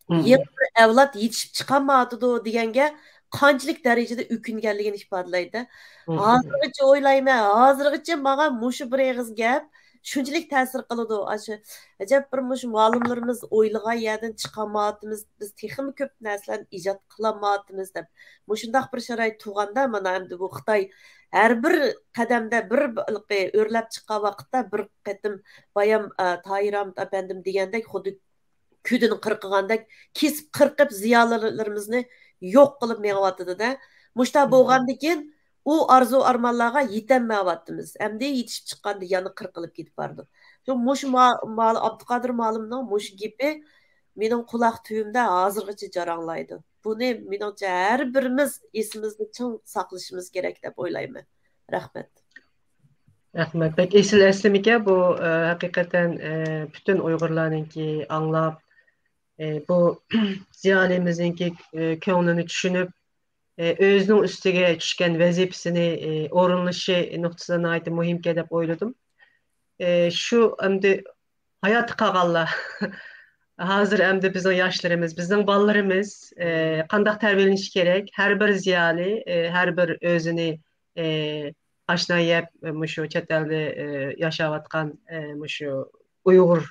مم. يېڭى بىر ئەۋلاد يېتىشىپ چىقالمايۋاتىدۇ دېگەنگە قانچىلىك دەرىجىدە ئۆكۈنگەنلىكىنى ئىپادىلەيدۇ. مم. ھازىرغىچە ئويلايمەن، ھازىرغىچە ماڭا مۇشۇ بىر ئېغىز گەپ شۇنچىلىك تەسىر قىلىدۇ. ئاشۇ ئەجەب بىر مۇشۇ مۇئەللىملىرىمىز ئويلىغان يەردىن چىقالمايۋاتىمىز، بىز تېخىمۇ كۆپ نەرسىلەرنى ئىجاد قىلالمايۋاتىمىز دەپ. مۇشۇنداق بىر شارائىت تۇغاندا، مانا ئەمدى بۇ خىتاي ھەر بىر قەدەمدە بىر، بىر ئۆرلەپ چىققان ۋاقىتتا بىر قېتىم بايام، ئە، تاھىر ئامىت ئەپەندىم دېگەندەك خۇددى كۈدىنى قىرقىغاندەك كېسىپ قىرقىپ زىيالىيلىرىمىزنى يوق قىلىپ مېڭىۋاتىدۇ-دە. مۇشۇنداق مم. بولغاندىن كېيىن ئۇ ئارزۇ ئارمانلارغا يېتەلمەيۋاتىمىز. ئەمدى يېتىشىپ چىققاندا يەنە قىرقىلىپ كېتىپ بارىدۇ. شۇ مۇشۇ ما-، ما-، ئابدۇقادىر مۇئەللىمنىڭ مۇشۇ گېپى مېنىڭ قۇلاق تۈۋىمدە ھازىرغىچە جاراڭلايدۇ. بۇنى مېنىڭچە ھەر بىرىمىز ئېسىمىزدە چىڭ ساقلىشىمىز كېرەك دەپ ئويلايمەن. رەھمەت. رەھمەت. بەك ئېسىل ئەسلىمىكەن بۇ، ئە، ھەقىقەتەن، ئە، پۈتۈن ئۇيغۇرلارنىڭكى ئاڭلاپ، ئە، بۇ زىيالىيىمىزنىڭكى، ئە، كۆڭلىنى چۈشىنىپ، ئە، ئۆزىنىڭ ئۈستىگە چۈشكەن ۋەزىپىسىنى، ئە، ئورۇنلىشى نۇقتىسىدا ناھايىتى مۇھىمكەن دەپ ئويلىدىم. ئە، شۇ ئەمدى ھاياتتا قالغانلار. ھازىر ئەمدى بىزنىڭ ياشلىرىمىز، بىزنىڭ بالىلىرىمىز، ئە، قانداق تەربىيەلىنىشى كېرەك؟ ھەر بىر زىيالىي، ئە، ھەر بىر ئۆزىنى، ئە، ئاشنا يەپ، مۇشۇ چەت ئەلدە، ئە، ياشاۋاتقان، ئە، مۇشۇ ئۇيغۇر،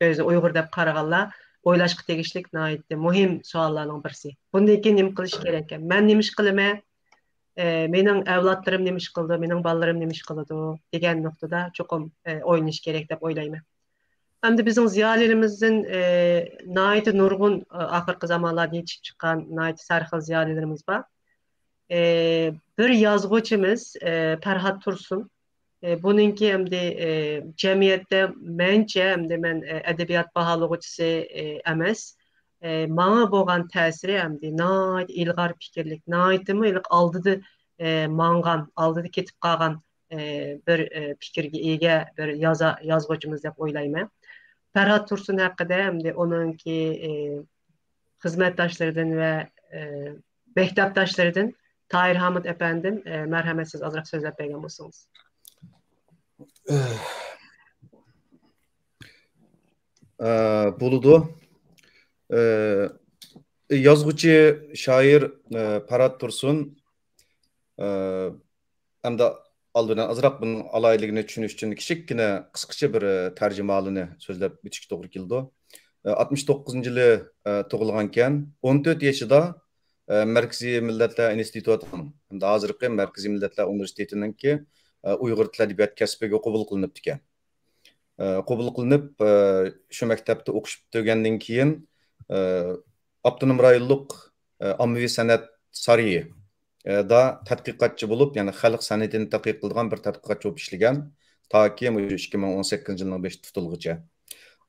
ئۆزىنى ئۇيغۇر دەپ قارىغانلار ئويلاشقا تېگىشلىك ناھايىتى مۇھىم سوئاللارنىڭ بىرسى. بۇندىن كېيىن نېمە قىلىش كېرەككەن؟ مەن نېمە ئىش قىلىمەن؟ ئە، مېنىڭ ئەۋلادلىرىم نېمە ئىش قىلىدۇ؟ مېنىڭ بالىلىرىم نېمە ئىش قىلىدۇ؟ دېگەن نۇقتىدا چوقۇم، ئە، ئويلىنىش كېرەك دەپ ئويلايمەن. ئەمدى بىزنىڭ زىيالىيلىرىمىزدىن، ئە، ناھايىتى نۇرغۇن، ئە، ئاخىرقى زامانلاردا يېتىشىپ چىققان ناھايىتى سەرخىل زىيالىيلىرىمىز بار. ئە، بىر يازغۇچىمىز، ئە، پەرھات تۇرسۇن. ئە، بۇنىڭكى ئەمدى، ئە، جەمئىيەتتە مەنچە، ئەمدى مەن، ئە، ئەدەبىيات باھالىغۇچىسى، ئە، ئەمەس. ئە، ماڭا بولغان تەسىرى ئەمدى ناھايىتى ئىلغار پىكىرلىك، ناھايىتىمۇ ھېلىقى ئالدىدا، ئە، ماڭغان، ئالدىدا كېتىپ قالغان، ئە، بىر، ئە، پىكىرگە ئىگە بىر يازا-، يازغۇچىمىز دەپ ئويلايمەن. پەرھات تۇرسۇن ھەققىدە ئەمدى ئۇنىڭكى، ئە، خىزمەتداشلىرىدىن ۋە، ئە، مەكتەپداشلىرىدىن تاھىر ھامۇت ئەپەندىم، ئە، مەرھەمەت، سىز ئازراق سۆزلەپ بەرگەن بولسىڭىز. ئە، بولىدۇ. ئە، يازغۇچى، شائىر، ئە، پەرھات تۇرسۇن، ئە، ئەمدى ئالدىن ئازراق بۇنىڭ ئالاھىدىلىكىنى چۈشىنىش ئۈچۈن كىچىككىنە، قىسقىچە بىر، ئە، تەرجىمىھالىنى سۆزلەپ ئۆتۈشكە توغرا كېلىدۇ. ئە، ئاتمىش توققۇزىنچى يىلى، ئە، تۇغۇلغانكەن، ئون تۆت يېشىدا، ئە، مەركىزىي مىللەتلەر ئىنستىتۇتىنىڭ، ھەمدە ھازىرقى مەركىزىي مىللەتلەر ئۇنىۋېرسىتېتىنىڭكى، ئە، ئۇيغۇر تىل ئەدەبىيات كەسپىگە قوبۇل قىلىنىپتىكەن. ئە، قوبۇل قىلىنىپ، ئە، شۇ مەكتەپتە ئوقۇش پۈتتۈرگەندىن كېيىن، ئە، ئاپتونوم رايونلۇق، ئە، ئاممىۋى سەنئەت سارىيى، ئە، دا تەتقىقاتچى بولۇپ، يەنى خەلق سەنئىتىنى تەتقىق قىلىدىغان بىر تەتقىقاتچى بولۇپ ئىشلىگەن. تاكى مۇشۇ ئىككى مىڭ ئون سەككىزىنچى يىلنىڭ بېشى تۇتۇلغۇچە.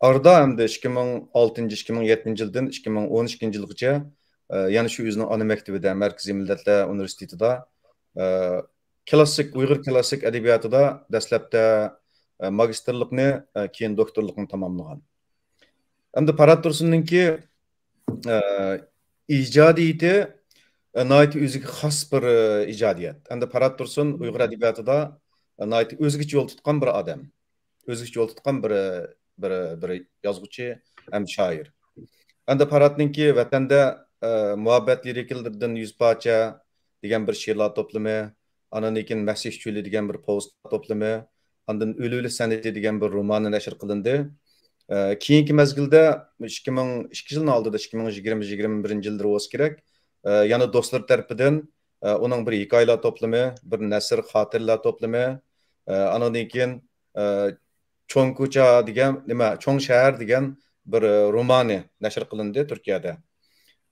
ئارىدا ئەمدى ئىككى مىڭ ئالتىنچى، ئىككى مىڭ يەتتىنچى يىلدىن ئىككى مىڭ ئون ئىككىنچى يىلغىچە، ئە، يەنە شۇ ئۆزىنىڭ ئانا مەكتىۋىدە، مەركىزىي مىللەتلەر ئۇنىۋېرسىتېتىدا، ئە، كلاسسىك، ئۇيغۇر كلاسسىك ئەدەبىياتىدا دەسلەپتە، ئە، ماگىستىرلىقنى، ئە، كېيىن دوكتورلۇقنى تاماملىغان. ئەمدى پەرھات تۇرسۇننىڭكى، ئە، ئىجادىيىتى، ئە، ناھايىتى ئۆزىگە خاس بىر، ئە، ئىجادىيەت. ئەمدى پەرھات تۇرسۇن ئۇيغۇر ئەدەبىياتىدا، ئە، ناھايىتى ئۆزگىچە يول تۇتقان بىر ئادەم. ئۆزگىچە يول تۇتقان بىر، بىر، بىر يازغۇچى ھەم شائىر. ئەمدى پەرھاتنىڭكى ۋەتەندە، ئە، مۇھەببەت لىرىكىلىرىدىن يۈز پارچە دېگەن بىر شېئىرلار توپلىمى، ئاندىن كېيىن مەسىھ چۆلى دېگەن بىر پوۋېستلار توپلىمى، ئاندىن ئۆلۈۋېلىش سەنئىتى دېگەن بىر رومانى نەشر قىلىندى. ئە، كېيىنكى مەزگىلدە، ئىككى مىڭ ئىككى يىلنىڭ ئالدىدا، ئىككى مىڭ يىگىرمە، يىگىرمە بىرىنچى يىللىرى بولسا كېرەك، ئە، يەنە دوستلىرى تەرىپىدىن، ئە، ئۇنىڭ بىر ھېكايىلەر توپلىمى، بىر نەسر، خاتىرىلەر توپلىمى، ئە، ئانىڭدىن كېيىن، ئە، چوڭ كوچا دېگەن، نېمە، چوڭ شەھەر دېگەن بىر، ئە، رومانى نەشر قىلىندى تۈركىيەدە.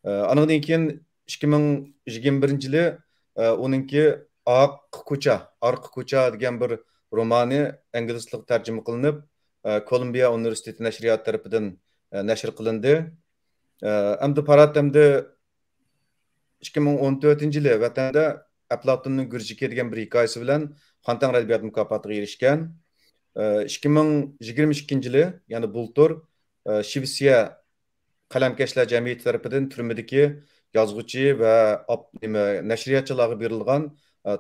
ئە، ئانىڭدىن كېيىن ئىككى مىڭ يىگىرمە بىرىنچى يىلى، ئە، ئۇنىڭكى ئارقا كوچا، ئارقا كوچا دېگەن بىر رومانى ئىنگلىز تىلىغا تەرجىمە قىلىنىپ، ئە، كولومبىيە ئۇنىۋېرسىتېتى نەشرىياتى تەرىپىدىن، ئە، نەشر قىلىندى. ئە، ئەمدى پارات ئەمدى ئىككى مىڭ ئون تۆتىنچى يىلى ۋەتەندە ئەپلاتوننىڭ گۈرجىكى دېگەن بىر ھېكايىسى بىلەن خانتەڭرى ئەدەبىيات مۇكاپاتىغا ئېرىشكەن. ئىككى مىڭ يىگىرمە ئىككىنچى يىلى، يەنى بۇلتۇر، شىۋېتسىيە قەلەمكەشلەر جەمئىيىتى تەرىپىدىن تۈرمىدىكى يازغۇچى ۋە ئاپ-، نېمە، نەشرىياتچىلارغا بېرىلغان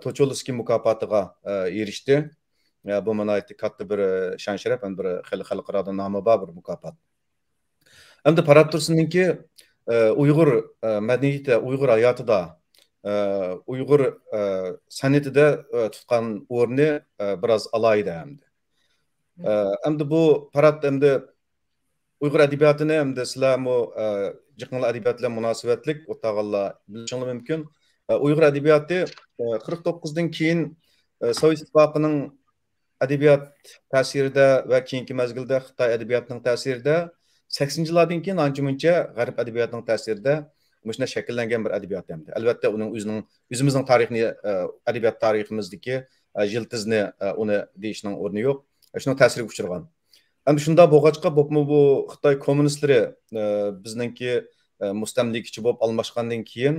توچولسكىي مۇكاپاتىغا ئېرىشتى. بۇمۇ ناھايىتى كاتتا بىر شان-شەرەپ ھەم بىر خېلى خەلقئارادا نامى بار بىر مۇكاپات. ئەمدى پارات تۇرسۇننىڭكى، ئە، ئۇيغۇر، ئە، مەدەنىيىتى، ئۇيغۇر ھاياتىدا، ئە، ئۇيغۇر، ئە، سەنئىتىدە، ئە، تۇتقان ئورنى، ئە، بىراز ئالاھىدە ئەمدى. ئە، ئەمدى بۇ پارات ئەمدى ئۇيغۇر ئەدەبىياتىنى ئەمدى سىلەرمۇ، ئە، جىقىڭلار ئەدەبىيات بىلەن مۇناسىۋەتلىك ئولتۇرغانلار بىلىشىڭلار مۇمكىن. ئە، ئۇيغۇر ئەدەبىياتى، ئە، قىرىق توققۇزدىن كېيىن، ئە، سوۋېت ئىتتىپاقىنىڭ ئەدەبىيات تەسىرىدە ۋە كېيىنكى مەزگىلدە خىتاي ئەدەبىياتىنىڭ تەسىرىدە، سەكسىنىنچى يىللاردىن كېيىن ئانچە-مۇنچە غەرب ئەدەبىياتىنىڭ تەسىرىدە مۇشۇنداق شەكىللەنگەن بىر ئەدەبىيات ئەمدى. ئەلۋەتتە، ئۇنىڭ ئۆزىنىڭ، ئۆزىمىزنىڭ تارىخىنى، ئە، ئەدەبىيات تارىخىمىزدىكى، ئە، يىلتىزنى، ئە، ئۇنى دېيىشنىڭ ئورنى يوق. شۇنىڭ تەسىرىگە ئۇچرىغان. ئەمدى شۇنداق بولغاچقا، بولۇپمۇ بۇ خىتاي كوممۇنىستلىرى، ئە، بىزنىڭكى، ئە، مۇستەملىكىچى بولۇپ ئالماشقاندىن كېيىن،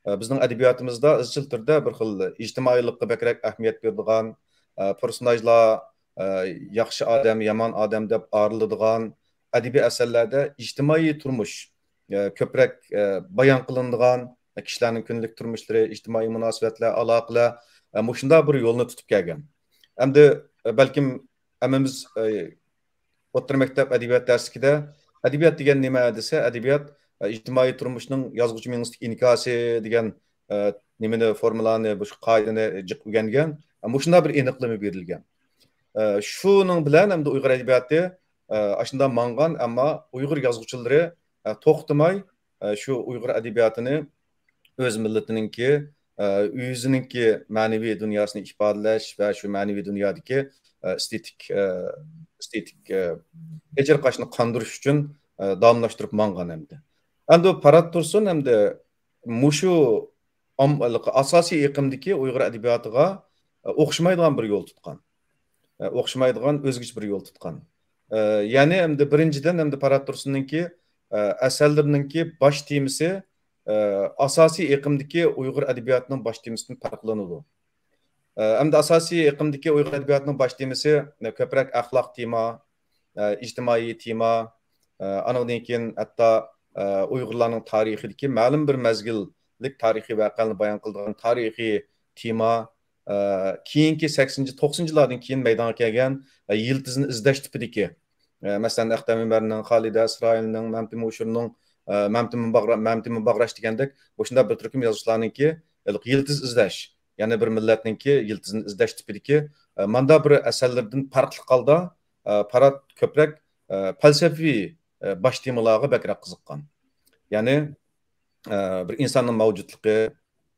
ئە، بىزنىڭ ئەدەبىياتىمىزدا ئىزچىل تۈردە بىر خىل ئىجتىمائىيلىققا بەكرەك ئەھمىيەت بېرىدىغان، ئە، پېرسوناژلار، ئە، ياخشى ئادەم، يامان ئادەم دەپ ئايرىلىدىغان ئەدەبىي ئەسەرلەردە ئىجتىمائىي تۇرمۇش، ئە، كۆپرەك، ئە، بايان قىلىنىدىغان، ئە، كىشىلەرنىڭ كۈندىلىك تۇرمۇشلىرى، ئىجتىمائىي مۇناسىۋەتلەر، ئالاقىلەر، ئە، مۇشۇنداق بىر يولنى تۇتۇپ كەلگەن. ئەمدى، ئە، بەلكىم ھەممىمىز، ئە، ئوتتۇرا مەكتەپ ئەدەبىيات دەرسلىكىدە ئەدەبىيات دېگەن نېمە دېسە، ئەدەبىيات، ئە، ئىجتىمائىي تۇرمۇشنىڭ يازغۇچى مېڭىسىدىكى ئىنكاسى دېگەن، ئە، نېمىنى، فورمۇلانى، بۇ قائىدىنى جىق ئۆگەنگەن. ئە، مۇشۇنداق بىر ئېنىقلىما بېرىلگەن. ئە، شۇنىڭ بىلەن ئەمدى ئۇيغۇر ئەدەبىياتى، ئە، ئاشۇنداق ماڭغان، ئەمما ئۇيغۇر يازغۇچىلىرى، ئە، توختىماي، ئە، شۇ ئۇيغۇر ئەدەبىياتىنى ئۆز مىللىتىنىڭكى، ئە، ئۆزىنىڭكى مەنىۋى دۇنياسىنى ئىپادىلەش ۋە شۇ مەنىۋى دۇنيادىكى، ئە، ئېستېتىك، ئە، ئېستېتىك، ئە، ئېچىرقاشنى قاندۇرۇش ئۈچۈن، ئە، داۋاملاشتۇرۇپ ماڭغان ئەمدى. ئەمدى پارات تۇرسۇن ئەمدى مۇشۇ ئام-، ئاساسىي ئېقىمدىكى ئۇيغۇر ئەدەبىياتىغا، ئە، ئوخشىمايدىغان بىر يول تۇتقان. ئە، ئوخشىمايدىغان ئۆزگىچە بىر يول تۇتقان. ئە، يەنى ئەمدى بىرىنچىدىن ئەمدى پارات تۇرسۇننىڭكى، ئە، ئەسەرلىرىنىڭكى باش تېمىسى، ئە، ئاساسىي ئېقىمدىكى ئۇيغۇر ئەدەبىياتىنىڭ باش تېمىسىدىن پەرقلىنىدۇ. ئە، ئەمدى ئاساسىي ئېقىمدىكى ئۇيغۇر ئەدەبىياتىنىڭ باش تېمىسى، ئە، كۆپرەك ئەخلاق تېما، ئە، ئىجتىمائىي تېما، ئە، ئانىڭدىن كېيىن ھەتتا، ئە، ئۇيغۇرلارنىڭ تارىخىدىكى مەلۇم بىر مەزگىللىك تارىخىي ۋەقەلەرنى بايان قىلىدىغان تارىخىي تېما، ئە، كېيىنكى سەكسىنىنچى، توقسىنىنچى يىللاردىن كېيىن مەيدانغا كەلگەن، ئە، يىلتىزنى ئىزدەش تىپىدىكى، ئە، مەسىلەن، ئەختەم ئۆمەرنىڭ، خالىدە ئىسرائىلنىڭ، مەمتىمىن ئۇشۇرنىڭ، ئە، مەمتىمىن باغرا-، مەمتىمىن باغراش دېگەندەك، مۇشۇنداق بىر تۈركۈم يازغۇچىلارنىڭكى ھېلىقى يىلتىز ئىزدەش، يەنە بىر مىللەتنىڭكى يىلتىزىنى ئىزدەش تىپىدىكى، ئە، مانداق بىر ئەسەرلىرىدىن پەرقلىق ھالدا، ئە، پارات كۆپرەك، ئە، پەلسەپىۋى، ئە، باش تېمىلارغا بەكرەك قىزىققان. يەنى، ئە، بىر ئىنساننىڭ مەۋجۇتلۇقى،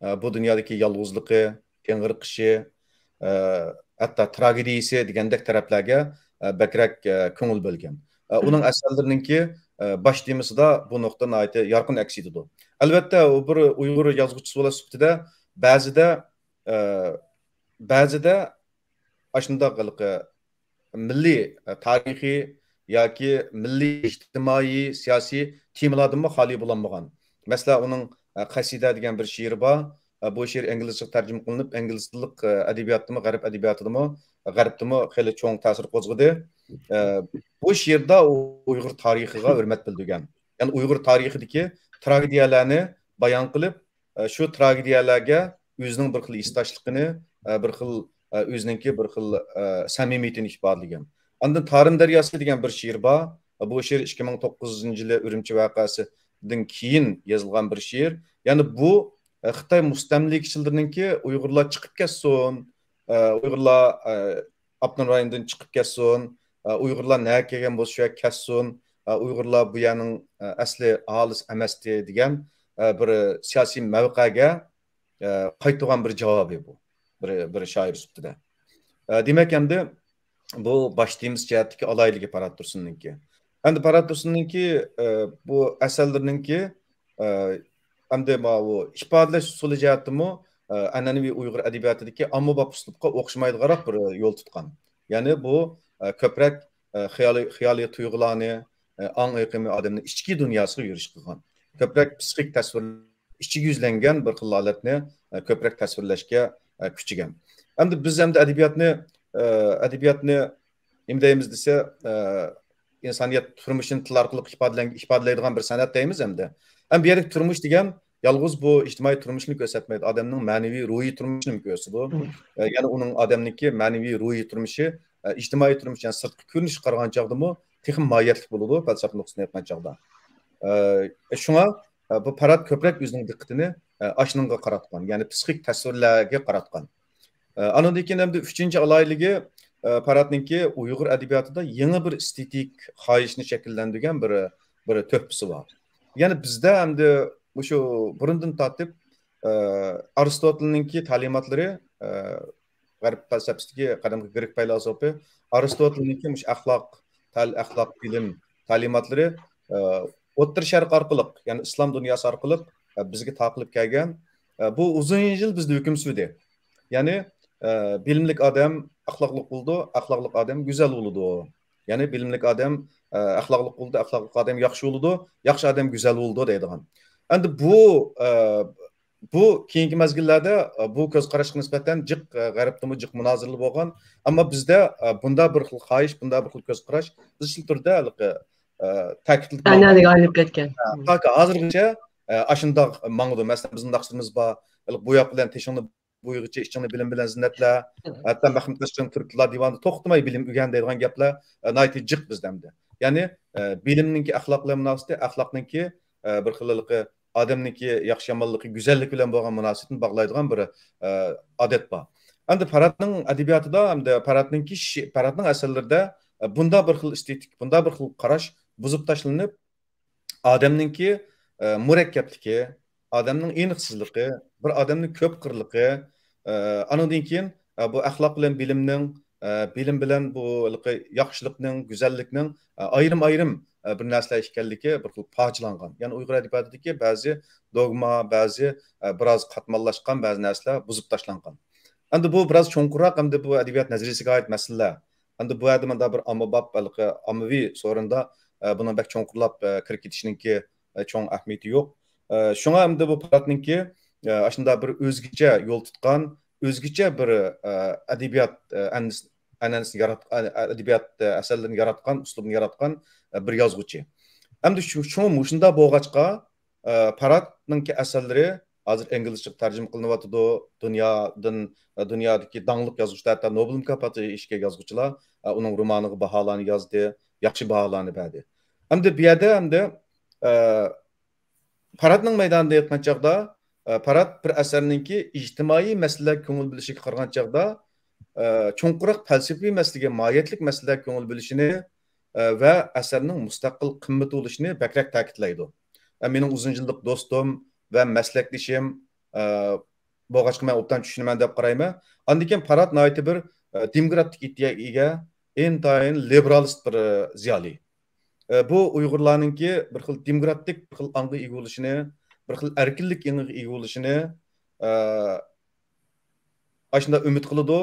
ئە، بۇ دۇنيادىكى يالغۇزلۇقى، قېڭىرقىشى، ئە، ھەتتا تراگېدىيىسى دېگەندەك تەرەپلەرگە، ئە، بەكرەك، ئە، كۆڭۈل بۆلگەن. ئە، ئۇنىڭ ئەسەرلىرىنىڭكى، ئە، باش تېمىسىدا بۇ نۇقتا ناھايىتى يارقىن ئەكس ئېتىدۇ. ئەلۋەتتە، ئۇ بىر ئۇيغۇر يازغۇچىسى بولۇش سۈپىتىدە بەزىدە، ئە، بەزىدە ئاشۇنداق ھېلىقى مىللىي، ئە، تارىخىي ياكى مىللىي، ئىجتىمائىي، سىياسىي تېمىلاردىنمۇ خالىي بولالمىغان. مەسىلەن، ئۇنىڭ، ئە، قەسىدە دېگەن بىر شېئىرى بار. ئە، بۇ شېئىر ئىنگلىزچىغا تەرجىمە قىلىنىپ، ئىنگلىز تىللىق، ئە، ئەدەبىياتتىمۇ، غەرب ئەدەبىياتىدىمۇ، غەربتىمۇ خېلى چوڭ تەسىر قوزغىدى. ئە، بۇ شېئىردا ئۇ ئۇيغۇر تارىخىغا ھۆرمەت بىلدۈرگەن. يەنى ئۇيغۇر تارىخىدىكى تراگېدىيەلەرنى بايان قىلىپ، ئە، شۇ تراگېدىيەلەرگە ئۆزىنىڭ بىر خىل ھېسداشلىقىنى، ئە، بىر خىل، ئە، ئۆزىنىڭكى بىر خىل، ئە، سەمىمىيىتىنى ئىپادىلىگەن. ئاندىن تارىم دەرياسى دېگەن بىر شېئىر بار. بۇ شېئىر ئىككى مىڭ توققۇزىنچى يىلى ئۈرۈمچى ۋەقەسىدىن كېيىن يېزىلغان بىر شېئىر. يەنى بۇ، ئە، خىتاي مۇستەملىكىچىلىرىنىڭكى ئۇيغۇرلار چىقىپ كەتسۇن، ئە، ئۇيغۇرلار، ئە، ئاپتونوم رايوندىن چىقىپ كەتسۇن، ئە، ئۇيغۇرلار نەگە كەلگەن بولسا شۇ يەرگە كەتسۇن، ئە، ئۇيغۇرلار بۇ يەرنىڭ، ئە، ئەسلى ئاھالىسى ئەمەستى دېگەن، ئە، بىر سىياسىي مەۋقەگە، ئە، قايتۇرغان بىر جاۋابى بۇ. بىر، بىر شائىر سۈپىتىدە. ئە، دېمەك، ئەمدى بۇ باش تېمىسى جەھەتتىكى ئالاھىدىلىكى پارات تۇرسۇننىڭكى. ئەمدى پارات تۇرسۇننىڭكى، ئە، بۇ ئەسەرلىرىنىڭكى، ئە، ئەمدى ماۋۇ ئىپادىلەش ئۇسۇلى جەھەتتىمۇ، ئە، ئەنئەنىۋى ئۇيغۇر ئەدەبىياتىدىكى ئاممىباب ئۇسلۇبقا ئوخشىمايدىغانراق بىر يول تۇتقان. يەنى بۇ، ئە، كۆپرەك، ئە، خىيالىي، خىيالىي تۇيغۇلارنى، ئە، ئاڭ ئېقىمى ئادەمنىڭ ئىچكى دۇنياسىغا يۈرۈش قىلغان. كۆپرەك پسىخىك تەسۋىر ئىچىگە يۈزلەنگەن بىر خىل ھالەتنى، ئە، كۆپرەك تەسۋىرلەشكە، ئە، كۈچىگەن. ئەمدى بىز ئەمدى ئەدەبىياتنى، ئە، ئەدەبىياتنى نېمە دەيمىز دېسە، ئە، ئىنسانىيەت تۇرمۇشىنى تىل ئارقىلىق ئىپادىلەڭ-، ئىپادىلەيدىغان بىر سەنئەت دەيمىز ئەمدى. ئەمدى بۇ يەردىكى تۇرمۇش دېگەن يالغۇز بۇ ئىجتىمائىي تۇرمۇشنى كۆرسەتمەيدۇ، ئادەمنىڭ مەنىۋى روھىي تۇرمۇشىنى كۆرسىتىدۇ. ئە، يەنى ئۇنىڭ ئادەمنىڭكى مەنىۋى روھىي تۇرمۇشى، ئە، ئىجتىمائىي تۇرمۇش، يەنى سىرتقى كۆرۈنۈشكە قارىغان چاغدىمۇ تېخىمۇ ماھىيەتلىك بولىدۇ، پەلسەپە نۇقتىسىدىن ئېيتقان چاغدا. ئە، شۇڭا، ئە، بۇ پارات كۆپرەك ئۆزىنىڭ دىققىتىنى، ئە، ئاشۇنىڭغا قاراتقان، يەنى پسىخىك تەسۋىرلەرگە قاراتقان. ئە، ئانىڭدىن كېيىن ئەمدى ئۈچىنچى ئالاھىدىلىكى، ئە، پاراتنىڭكى ئۇيغۇر ئەدەبىياتىدا يېڭى بىر ئېستېتىك خاھىشنى شەكىللەندۈرگەن بىر، بىر تۆھپىسى بار. يەنى بىزدە ئەمدى مۇشۇ بۇرۇندىن تارتىپ، ئە، ئارستوتىلنىڭكى تەلىماتلىرى، ئە، غەرب پەلسەپىسىدىكى قەدىمكى گرېك پەيلاسوپى ئارستوتىلنىڭكى مۇشۇ ئەخلاق، تەل-، ئەخلاق، بىلىم تەلىماتلىرى، ئە، ئوتتۇرا شەرق ئارقىلىق، يەنى ئىسلام دۇنياسى ئارقىلىق، ئە، بىزگە تارقىلىپ كەلگەن. ئە، بۇ ئۇزۇن يىل بىزدە ھۆكۈم سۈردى. يەنى، ئە، بىلىملىك ئادەم ئەخلاقلىق بولىدۇ، ئەخلاقلىق ئادەم گۈزەل بولىدۇ. يەنى بىلىملىك ئادەم، ئە، ئەخلاقلىق بولىدۇ، ئەخلاقلىق ئادەم ياخشى بولىدۇ، ياخشى ئادەم گۈزەل بولىدۇ دەيدىغان. ئەمدى بۇ، ئە، بۇ كېيىنكى مەزگىللەردە، ئە، بۇ كۆز قاراشقا نىسبەتەن جىق، ئە، غەربتىمۇ جىق مۇنازىرىلەر بولغان. ئەمما بىزدە، ئە، بۇنداق بىر خىل خاھىش، بۇنداق بىر خىل كۆز قاراش ئىزچىل تۈردە ھېلىقى، ئە، تەكىتلىنىپ ئەنئەنىگە ئايلىنىپ كەتكەن. ھە، تاكى ھازىرغىچە، ئە، ئاشۇنداق ماڭىدۇ. مەسىلەن، بىزنىڭ ناخشىلىرىمىز بار. ھېلىقى بۇ ياق بىلەن تېشىڭنى بويىغىچە ئىچىڭنى بىلىم بىلەن زىننەتلە. ھەتتا مەخمۇت قەشقەرنىڭ تۈركلار دىۋانىدا توختىماي بىلىم ئۆگەن دەيدىغان گەپلەر، ئە، ناھايىتى جىق بىزدە ئەمدى. يەنى، ئە، بىلىمنىڭكى ئەخلاق بىلەن مۇناسىۋىتى، ئەخلاقنىڭكى، ئە، بىر خىل ھېلىقى ئادەمنىڭكى ياخشى يامانلىقى، گۈزەللىك بىلەن بولغان مۇناسىۋىتىنى باغلايدىغان بىر، ئە، ئادەت بار. ئەمدى پاراتنىڭ ئەدەبىياتىدا، ئەمدى پاراتنىڭكى شې-، پاراتنىڭ ئەسەرلىرىدە، ئە، بۇنداق بىر خىل ئېستېتىك، بۇنداق بىر خىل قاراش بۇزۇپ تاشلىنىپ، ئادەمنىڭكى، ئە، مۇرەككەپلىكى، ئادەمنىڭ ئېنىقسىزلىقى، بىر ئادەمنىڭ كۆپ قىرلىقى، ئە، ئانىڭدىن كېيىن، ئە، بۇ ئەخلاق بىلەن بىلىمنىڭ، ئە، بىلىم بىلەن بۇ ھېلىقى ياخشىلىقنىڭ، گۈزەللىكنىڭ، ئە، ئايرىم-ئايرىم، ئە، بىر نەرسىلەر ئىكەنلىكى بىر خىل پارچىلانغان. يەنى ئۇيغۇر ئەدەبىياتىدىكى بەزى دوگما، بەزى، ئە، بىراز قاتماللاشقان بەزى نەرسىلەر بۇزۇپ تاشلانغان. ئەمدى بۇ بىراز چوڭقۇرراق، ئەمدى بۇ ئەدەبىيات نەزەرىيىسىگە ئائىت مەسىلىلەر. ئەمدى بۇ يەردە مۇنداق بىر ئاممىباب، ھېلىقى ئاممىۋى سورۇندا، ئە، بۇنىڭ بەك چوڭقۇرلاپ، ئە، كىرىپ كېتىشنىڭكى، ئە، چوڭ ئەھمىيىتى يوق. ئە، شۇڭا ئەمدى بۇ پاراتنىڭكى، ئە، ئاشۇنداق بىر ئۆزگىچە يول تۇتقان، ئۆزگىچە بىر، ئە، ئەدەبىيات، ئە، ئەنئەنىسى-، ئەنئەنىسىنى يارات-، ئە، ئەدەبىيات، ئە، ئەسەرلىرىنى ياراتقان، ئۇسلۇبىنى ياراتقان، ئە، بىر يازغۇچى. ئەمدى شۇ، شۇ مۇشۇنداق بولغاچقا، ئە، پاراتنىڭكى ئەسەرلىرى ھازىر ئىنگلىزچىغا تەرجىمە قىلىنىۋاتىدۇ. دۇنيادىن، ئە، دۇنيادىكى داڭلىق يازغۇچىلار، ھەتتا نوبېل مۇكاپاتىغا ئېرىشكەن يازغۇچىلار، ئە، ئۇنىڭ رومانىغا باھالارنى يازدى، ياخشى باھالارنى بەردى. ئەمدى بۇ يەردە ئەمدى، ئە، پاراتنىڭ مەيدانىدا ئېيتقان چاغدا، ئە، پارات بىر ئەسەرنىڭكى ئىجتىمائىي مەسىلىلەرگە كۆڭۈل بۆلۈشىگە قارىغان چاغدا، ئە، چوڭقۇرراق پەلسەپىۋى مەسىلىگە، ماھىيەتلىك مەسىلىلەرگە كۆڭۈل بۆلۈشىنى، ئە، ۋە ئەسەرنىڭ مۇستەقىل قىممىتى بولۇشىنى بەكرەك تەكىتلەيدۇ. ئە، مېنىڭ ئۇزۇن يىللىق دوستۇم ۋە مەسلەكدىشىم، ئە، بولغاچقا مەن ئوبدان چۈشىنىمەن دەپ قارايمەن. ئاندىن كېيىن پارات ناھايىتى بىر، ئە، دېموكراتىك ئىدىيەگە ئىگە، ئىنتايىن لىبېرالىست بىر، ئە، زىيالىي. ئە، بۇ ئۇيغۇرلارنىڭكى بىر خىل دېموكراتىك بىر خىل ئاڭغا ئىگە بولۇشىنى، بىر خىل ئەركىنلىك ئېڭىغا ئىگە بولۇشىنى، ئە، ئاشۇنداق ئۈمىد قىلىدۇ.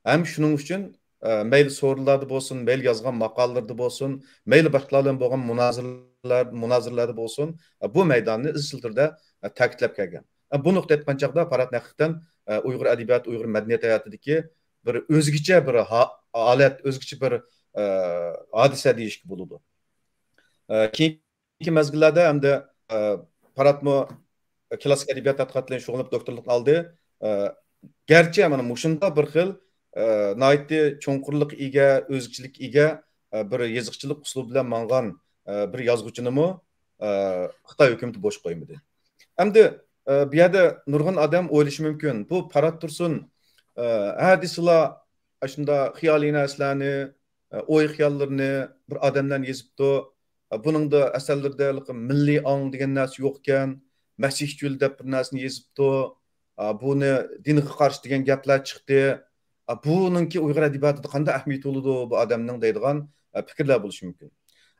ھەم شۇنىڭ ئۈچۈن، ئە، مەيلى سورۇنلاردا بولسۇن، مەيلى يازغان ماقالىلىرىدە بولسۇن، مەيلى باشقىلار بىلەن بولغان مۇنازىرىلەر، مۇنازىرىلەردە بولسۇن، ئە، بۇ مەيداننى ئىزچىل تۈردە، ئە، تەكىتلەپ كەلگەن. ئە، بۇ نۇقتىدىن ئېيتقان چاغدا پارات ھەقىقەتەن، ئە، ئۇيغۇر ئەدەبىياتى، ئۇيغۇر مەدەنىيەت ھاياتىدىكى بىر ئۆزگىچە بىر ھا-، ھالەت، ئۆزگىچە بىر، ئە، ھادىسە دېيىشكە بولىدۇ. ئە، كېيىنكى مەزگىللەردە ئەمدى، ئە، پاراتمۇ كلاسسىك ئەدەبىيات تەتقىقاتى بىلەن شۇغۇللىنىپ دوكتورلۇقنى ئالدى. ئە، گەرچە مانا مۇشۇنداق بىر خىل، ئە، ناھايىتى چوڭقۇرلۇققا ئىگە، ئۆزگىچىلىككە ئىگە، ئە، بىر يېزىقچىلىق ئۇسلۇبى بىلەن ماڭغان، ئە، بىر يازغۇچىنىمۇ، ئە، خىتاي ھۆكۈمىتى بوش قويمىدى. ئەمدى، ئە، بۇ يەردە نۇرغۇن ئادەم ئويلىشى مۇمكىن، بۇ پارات تۇرسۇن، ئە، ھە دېسىلا، ئاشۇنداق خىيالىي نەرسىلەرنى، ئوي-خىياللىرىنى بىر ئادەملەرنى يېزىپتۇ. بۇنىڭدا ئەسەرلىرىدە مىللىي ئاڭ دېگەن نەرسە يوق ئىكەن، مەسىھچىل دەپ بىر نەرسىنى يېزىپتۇ. بۇنى دىنغا قارشى دېگەن گەپلەر چىقتى. بۇنىڭكى ئۇيغۇر ئەدەبىياتىدا قانداق ئەھمىيىتى بولىدۇ بۇ ئادەمنىڭ دەيدىغان پىكىرلەر بولۇشى مۇمكىن.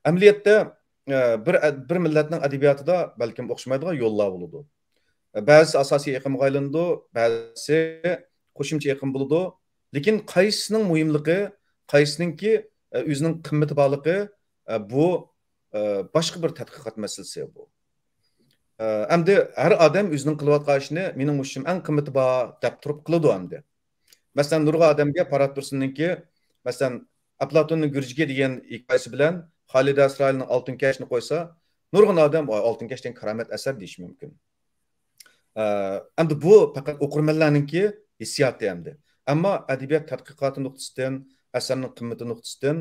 ئەمەلىيەتتە بىر، بىر مىللەتنىڭ ئەدەبىياتىدا بەلكىم ئوخشىمايدىغان يوللار بولىدۇ. بەزىسى ئاساسىي ئېقىمغا ئايلىنىدۇ، بەزىسى قوشۇمچە ئېقىم بولىدۇ. لېكىن قايسىسىنىڭ مۇھىملىقى، قايسىنىڭكى ئۆزىنىڭ قىممىتى بارلىقى، بۇ باشقا بىر تەتقىقات مەسىلىسى بۇ. ئەمدى ھەر ئادەم ئۆزىنىڭ قىلىۋاتقان ئىشىنى مېنىڭ مۇشۇ ئىشىم ئەڭ قىممىتى بار دەپ تۇرۇپ قىلىدۇ ئەمدى. مەسىلەن، نۇرغۇن ئادەمگە پارات تۇرسۇننىڭكى، مەسىلەن، ئەپلاتوننىڭ گۈرجىكى دېگەن ھېكايىسى بىلەن خالىدە ئىسرائىلنىڭ ئالتۇن كەشنى قويسا، نۇرغۇن ئادەم «ئاي، ئالتۇن كەش دېگەن كارامەت ئەسەر» دېيىشى مۇمكىن. ئە، ئەمدى بۇ پەقەت ئوقۇرمەنلەرنىڭكى ھېسسىياتى ئەمدى. ئەمما ئەدەبىيات تەتقىقاتى نۇقتىسىدىن، ئەسەرنىڭ قىممىتى نۇقتىسىدىن،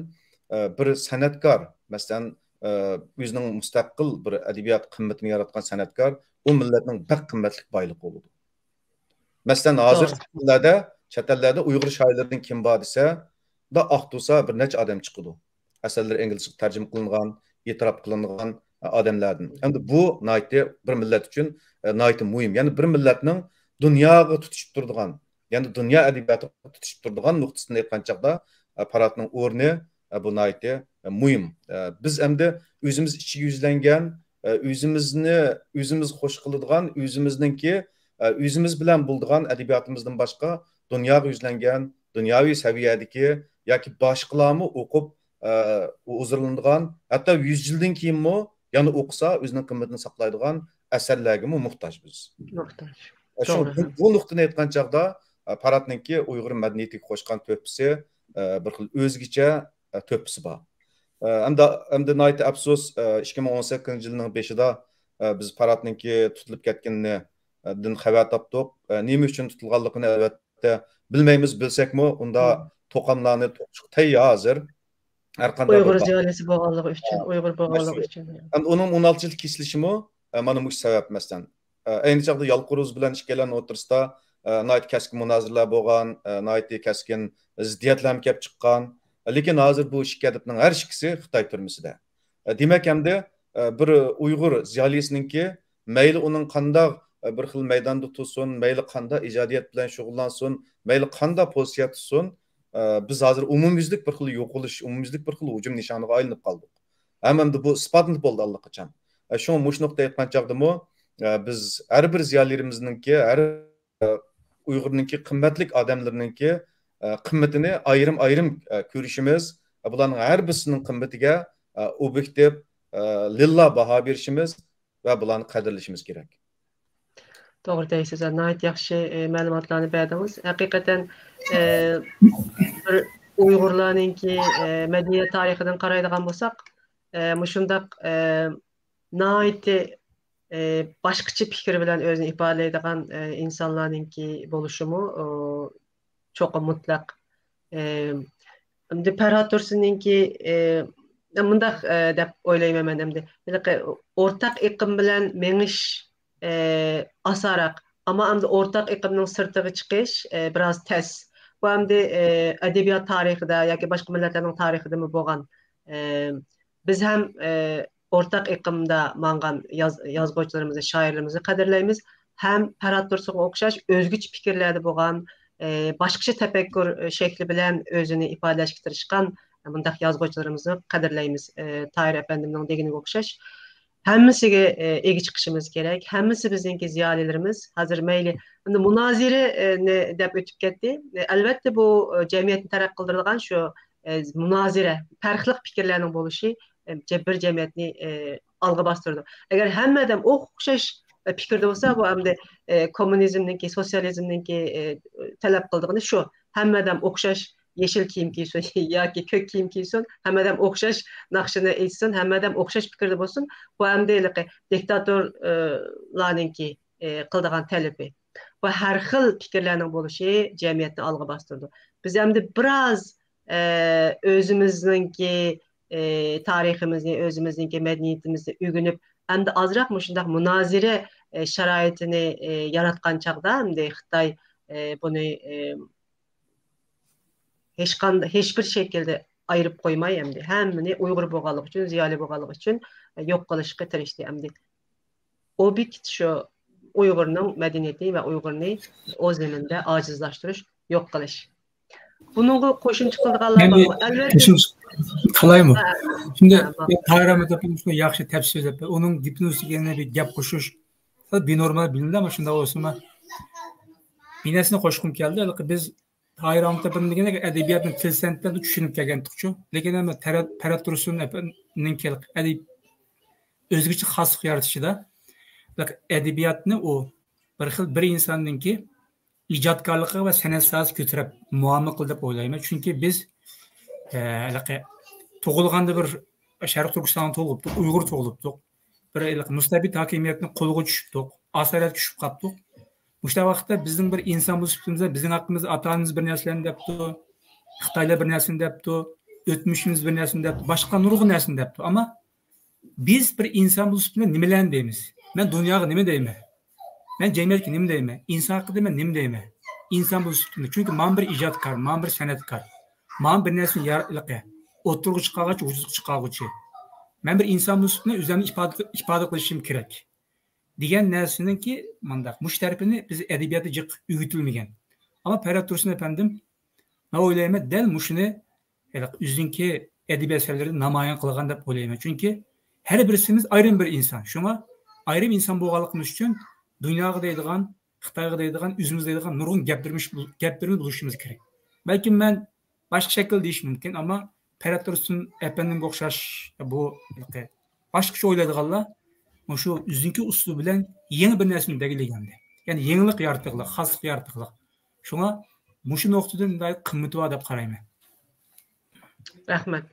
ئە، بىر سەنئەتكار، مەسىلەن، ئە، ئۆزىنىڭ مۇستەقىل بىر ئەدەبىيات قىممىتىنى ياراتقان سەنئەتكار، ئۇ مىللەتنىڭ بەك قىممەتلىك بايلىقى بولىدۇ. مەسىلەن، ھازىر توغرا. چەت ئەللەردە، چەت ئەللەردە ئۇيغۇر شائىرلىرىدىن كىم بار دېسە، دا ئاقتۇرسا بىر نەچچە ئادەم چىقىدۇ. ئەسەرلىرى ئىنگلىزچىگە تەرجىمە قىلىنغان، ئېتىراپ قىلىنغان ئادەملەردىن. ئەمدى بۇ ناھايىتى بىر مىللەت ئۈچۈن، ئە، ناھايىتى مۇھىم. يەنى بىر مىللەتنىڭ دۇنياغا تۇتىشىپ تۇرىدىغان، يەنى دۇنيا ئەدەبىياتىغا تۇتىشىپ تۇرىدىغان نۇقتىسىدىن ئېيتقان چاغدا، ئە، پاراتنىڭ ئورنى، ئە، بۇ ناھايىتى، ئە، مۇھىم. ئە، بىز ئەمدى ئۆزىمىز ئىچىگە يۈزلەنگەن، ئە، ئۆزىمىزنى ئۆزىمىز خوش قىلىدىغان، ئۆزىمىزنىڭكى، ئە، ئۆزىمىز بىلەن بولىدىغان ئەدەبىياتىمىزدىن باشقا دۇنياغا يۈزلەنگەن، دۇنياۋى سەۋىيەدىكى ياكى باشقىلارمۇ ئوقۇپ، ئە، ھۇزۇرلىنىدىغان، ھەتتا يۈز يىلدىن كېيىنمۇ يەنە ئوقۇسا، ئۆزىنىڭ قىممىتىنى ساقلايدىغان ئەسەرلەرگىمۇ موھتاج بىز. موھتاج. ئە، شۇ، توغرا. بۇ، بۇ نۇقتىنى ئېيتقان چاغدا، ئە، پاراتنىڭكى ئۇيغۇر مەدەنىيىتىگە قوشقان تۆھپىسى، ئە، بىر خىل ئۆزگىچە، ئە، تۆھپىسى بار. ئە، ئەمدى، ئەمدى ناھايىتى ئەپسۇس، ئە، ئىككى مىڭ ئون سەككىزىنچى يىلنىڭ بېشىدا، ئە، بىز پاراتنىڭكى تۇتۇلۇپ كەتكىنىنى، ئە، دىن خەۋەر تاپتۇق. ئە، نېمە ئۈچۈن تۇتۇلغانلىقىنى ئەلۋەتتە بىلمەيمىز، بىلسەكمۇ ئۇندا مم. توقۇملارنى توقۇشقا تەييار ھازىر. ھەر قانداق بىر ئۇيغۇر زىيالىيسى بولغانلىقى ئۈچۈن، ھە، ئۇيغۇر بولغانلىقى ئۈچۈن. ئەمدى ئۇنىڭ ئون ئالتە يىللىق كېسىلىشىمۇ، ئە، مانا مۇشۇ سەۋەب، مەسىلەن. ئە، ئەينى چاغدا يالقۇنۇز بىلەن ئىككىيلەننىڭ ئوتتۇرىسىدا، ئە، ناھايىتى كەسكىن مۇنازىرىلەر بولغان، ئە، ناھايىتى كەسكىن زىددىيەتلەرمۇ كەپ چىققان. لېكىن ھازىر بۇ ئىككى ئەدىبنىڭ ھەر ئىككىسى خىتاي تۈرمىسىدە. ئە، دېمەك، ئەمدى، ئە، بىر ئۇيغۇر زىيالىيسىنىڭكى مەيلى ئۇنىڭ قانداق، ئە، بىر خىل مەيداندا تۇرسۇن، مەيلى قانداق ئىجادىيەت بىلەن شۇغۇللانسۇن، مەيلى قانداق پوزىتسىيە تۇتسۇن، ئە، بىز ھازىر ئومۇميۈزلۈك بىر خىل يوقىلىش، ئومۇميۈزلۈك بىر خىل ھۇجۇم نىشانىغا ئايلىنىپ قالدۇق. ھەم ئەمدى بۇ ئىسپاتلىنىپ بولدى ئاللىقاچان. ئە، شۇڭا مۇشۇ نۇقتىدا ئېيتقان چاغدىمۇ، ئە، بىز ھەر بىر زىيالىيلىرىمىزنىڭكى، ھەر، ئە، ئۇيغۇرنىڭكى قىممەتلىك ئادەملىرىنىڭكى، ئە، قىممىتىنى ئايرىم-ئايرىم، ئە، كۆرۈشىمىز، ئە، بۇلارنىڭ ھەر بىرسىنىڭ قىممىتىگە، ئە، ئوبيېكتىپ، ئە، لىللا باھا بېرىشىمىز ۋە بۇلارنى قەدىرلىشىمىز كېرەك. توغرا دەيسىز، ناھايىتى ياخشى، ئە، مەلۇماتلارنى بەردىڭىز. ھەقىقەتەن، ئە، بىر ئۇيغۇرلارنىڭكى، ئە، مەدەنىيەت تارىخىدىن قارايدىغان بولساق، ئە، مۇشۇنداق، ئە، ناھايىتى، ئە، باشقىچە پىكىر بىلەن ئۆزىنى ئىپادىلەيدىغان، ئە، ئىنسانلارنىڭكى بولۇشىمۇ، ئۇ، چوقۇم مۇتلەق. ئە، ئەمدى پەرھات تۇرسۇننىڭكى، ئە، مۇنداق، ئە، دەپ ئويلايمەن مەن ئەمدى. ھېلىقى ئورتاق ئېقىم بىلەن مېڭىش، ئە، ئاسانراق. ئەمما ئەمدى ئورتاق ئېقىمنىڭ سىرتىغا چىقىش، ئە، بىراز تەس. بۇ ئەمدى، ئە، ئەدەبىيات تارىخىدا ياكى باشقا مىللەتلەرنىڭ تارىخىدىمۇ بولغان. ئە، بىز ھەم، ئە، ئورتاق ئېقىمدا ماڭغان ياز-، يازغۇچىلىرىمىزنى، شائىرلىرىمىزنى قەدىرلەيمىز. ھەم پەرھات تۇرسۇنغا ئوخشاش ئۆزگىچە پىكىرلەردە بولغان، ئە، باشقىچە تەپەككۇر شەكلى بىلەن ئۆزىنى ئىپادىلەشكە تىرىشقان مۇنداق يازغۇچىلىرىمىزنى قەدىرلەيمىز. ئە، تاھىر ئەپەندىمنىڭ دېگىنىگە ئوخشاش. ھەممىسىگە، ئە، ئىگە چىقىشىمىز كېرەك. ھەممىسى بىزنىڭكى زىيالىيلىرىمىز. ھازىر مەيلى، ئەمدى مۇنازىرە، ئە، نى دەپ ئۆتۈپ كەتتى. ئە، ئەلۋەتتە، بۇ، ئە، جەمئىيەتنى تەرەققىي قىلدۇرىدىغان شۇ، ئە، مۇنازىرە، پەرقلىق پىكىرلەرنىڭ بولۇشى، ئە، جە-، بىر جەمئىيەتنى، ئە، ئالغا باستۇرىدۇ. ئەگەر ھەممە ئادەم ئوخشاش، ئە، پىكىردە بولسا، بۇ ئەمدى، ئە، كوممۇنىزمنىڭكى، سوتسىيالىزمنىڭكى، ئە، تەلەپ قىلىدىغىنى شۇ. ھەممە ئادەم ئوخشاش يېشىل كىيىم كىيسۇن ياكى كۆك كىيىم كىيسۇن، ھەممە ئادەم ئوخشاش ناخشىنى ئېيتسۇن، ھەممە ئادەم ئوخشاش پىكىردە بولسۇن. بۇ ئەمدى ھېلىقى دىكتاتورلارنىڭكى، ئە، قىلىدىغان تەلىپى. بۇ ھەر خىل پىكىرلەرنىڭ بولۇشى جەمئىيەتنى ئالغا باستۇرىدۇ. بىز ئەمدى بىراز، ئە، ئۆزىمىزنىڭكى، ئە، تارىخىمىزنى، ئۆزىمىزنىڭكى مەدەنىيىتىمىزنى ئۆگىنىپ، ئەمدى ئازراق مۇشۇنداق مۇنازىرە، ئە، شارائىتىنى، ئە، ياراتقان چاغدا، ئەمدى خىتاي، ئە، بۇنى، ئە، ھېچقاند-، ھېچبىر شەكىلدە ئايرىپ قويماي، ئەمدى ھەممىنى ئۇيغۇر بولغانلىقى ئۈچۈن، زىيالىي بولغانلىقى ئۈچۈن، ئە، يوق قىلىشقا تىرىشتى ئەمدى. ئوبيېكت شۇ ئۇيغۇرنىڭ مەدەنىيىتى ۋە ئۇيغۇرنى ئۇ زېمىندا ئاجىزلاشتۇرۇش، يوق قىلىش. بۇنىڭغا قوشۇمچە قىلىدىغانلار بارمۇ؟ ئەلۋەتتە. قوشۇمچە قىلايمۇ؟ ھە. شۇنداق، ھە، بار. تاھىر ئەمەت ئاپام شۇ ياخشى تەپسىر سۆزلەپ، ئۇنىڭ گېپىنىڭ ئۈستىگە يەنە بىر گەپ قوشۇش بىنورمال بىلىندى، ئەمما شۇنداق بولسىمۇ، بىر نەرسىنى قوشقۇم كەلدى. ھېلىقى بىز تاھىر ئەمەت ئاپام دېگەندەك ئەدەبىياتنى تىل سەنئەتلەردە چۈشىنىپ كەلگەنتۇقچۇ. لېكىن ئەمما تەرەت-، پەرھات تۇرسۇن ئەپەندىنىڭكى ئەدەب-، ئۆزگىچە خاسلىق يارىتىشىدا ئەدەبىياتنى ئۇ بىر خىل بىر ئىنساننىڭكى ئىجادكارلىقى ۋە سەنئەت ساھەسى كۆتۈرۈپ مۇئامىلە قىلدى دەپ ئويلايمەن. چۈنكى بىز، ئە، ھېلىقى تۇغۇلغاندا بىر شەرقىي تۈركىستانغا تۇغۇلۇپتۇق، ئۇيغۇر تۇغۇلۇپتۇق. بىر ھېلىقى مۇستەبىت ھاكىمىيەتنىڭ قولىغا چۈشۈپتۇق، ئاسارەتكە چۈشۈپ قاپتۇق. مۇشۇنداق ۋاقىتتا بىزنىڭ بىر ئىنسان بولۇش سۈپىتىمىزدە بىزنىڭ ھەققىمىزدە ئاتا-ئانىمىز بىر نەرسىلەرنى دەپتۇ، خىتايلار بىر نەرسىنى دەپتۇ، ئۆتمۈشىمىز بىر نەرسىنى دەپتۇ، باشقا نۇرغۇن نەرسىنى دەپتۇ. ئەمما بىز بىر ئىنسان بولۇش سۈپىتىمىزدە نېمىلەرنى دەيمىز؟ مەن دۇنياغا نېمە دەيمەن؟ مەن جەمئىيەتكە نېمە دەيمەن؟ ئىنسان ھەققىدە مەن نېمە دەيمەن؟ ئىنسان بولۇش سۈپىتىمدە. چۈنكى مانا بىر ئىجادكار، مانا بىر سەنئەتكار، مانا بىر نەرسىنى يار-، ئوتتۇرىغا چىقارغۇچى، ۋۇجۇدقا چىقارغۇچى. مەن بىر ئىنسان بولۇش سۈپىتىمدە ئۆزۈمنى ئىپادە، ئىپادە قىلىشىم كېرەك دېگەن نەرسىنىڭكى مانداق، مۇشۇ تەرىپىنى بىز ئەدەبىياتتا جىق ئۆگىتىلمىگەن. ئەمما پەرھات تۇرسۇن ئەپەندىم، مەن ئويلايمەن، دەل مۇشۇنى ھېلىقى ئۆزىنىڭكى ئەدەبىي ئەسەرلىرىدە نامايان قىلغان دەپ ئويلايمەن. چۈنكى ھەر بىرسىمىز ئايرىم بىر ئىنسان. شۇڭا ئايرىم ئىنسان بولغانلىقىمىز ئۈچۈن دۇنياغا دەيدىغان، خىتايغا دەيدىغان، ئۆزىمىزگە دەيدىغان نۇرغۇن گەپلىرىمىز، گەپلىرىمىز بولۇشىمىز كېرەك. بەلكىم مەن باشقا شەكىلدە دېيىشىم مۇمكىن، ئەمما پەرھات تۇرسۇن ئەپەندىمگە ئوخشاش بۇ ھېلىقى باشقىچە ئويلايدىغانلار مۇشۇ ئۆزىنىڭكى ئۇسلۇبى بىلەن يېڭى بىر نەرسىنى بەلگىلىگەندە، يەنى يېڭىلىق يارىتىغلىق، خاسلىق يارىتىغلىق. شۇڭا مۇشۇ نۇقتىدىن ناھايىتى قىممىتى بار دەپ قارايمەن. رەھمەت.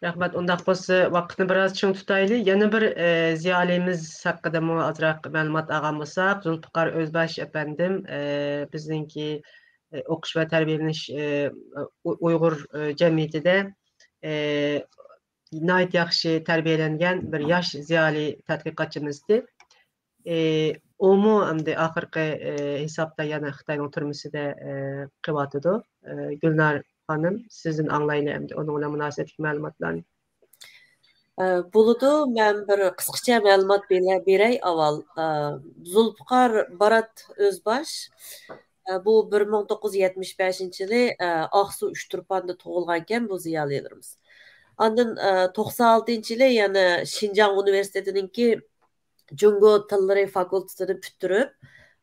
رەھمەت. ئۇنداق بولسا، ۋاقىتنى بىراز چىڭ تۇتايلى. يەنە بىر، ئە، زىيالىيىمىز ھەققىدىمۇ ئازراق مەلۇمات ئالغان بولساق، زۇلپىقار ئۆزباش ئەپەندىم، ئە، بىزنىڭكى، ئە، ئوقۇش ۋە تەربىيەلىنىش، ئە، ئۇ-، ئۇيغۇر، ئە، جەمئىيىتىدە، ئە، ناھايىتى ياخشى تەربىيەلەنگەن بىر ياش زىيالىي تەتقىقاتچىمىز ئىدى. ئى، ئۇمۇ ئەمدى ئاخىرقى، ئى، ھېسابتا يەنە خىتاينىڭ تۈرمىسىدە، ئى، قېلىۋاتىدۇ. ئى، گۈلنار خانىم، سىزدىن ئاڭلايلى ئەمدى ئۇنىڭ بىلەن مۇناسىۋەتلىك مەلۇماتلارنى. ئە، بولىدۇ، مەن بىر قىسقىچە مەلۇمات بېرە-، بېرەي ئاۋۋال. ئە، زۇلپىقار بارات ئۆزباش، ئە، بۇ بىر مىڭ توققۇز يۈز يەتمىش بەشىنچى يىلى، ئە، ئاقسۇ ئۇچتۇرپاندا تۇغۇلغانكەن بۇ زىيالىيلىرىمىز. ئاندىن، ئە، توقسان ئالتىنچى يىلى يەنە شىنجاڭ ئۇنىۋېرسىتېتىنىڭكى جۇڭگو تىللىرى فاكۇلتېتىنى پۈتتۈرۈپ،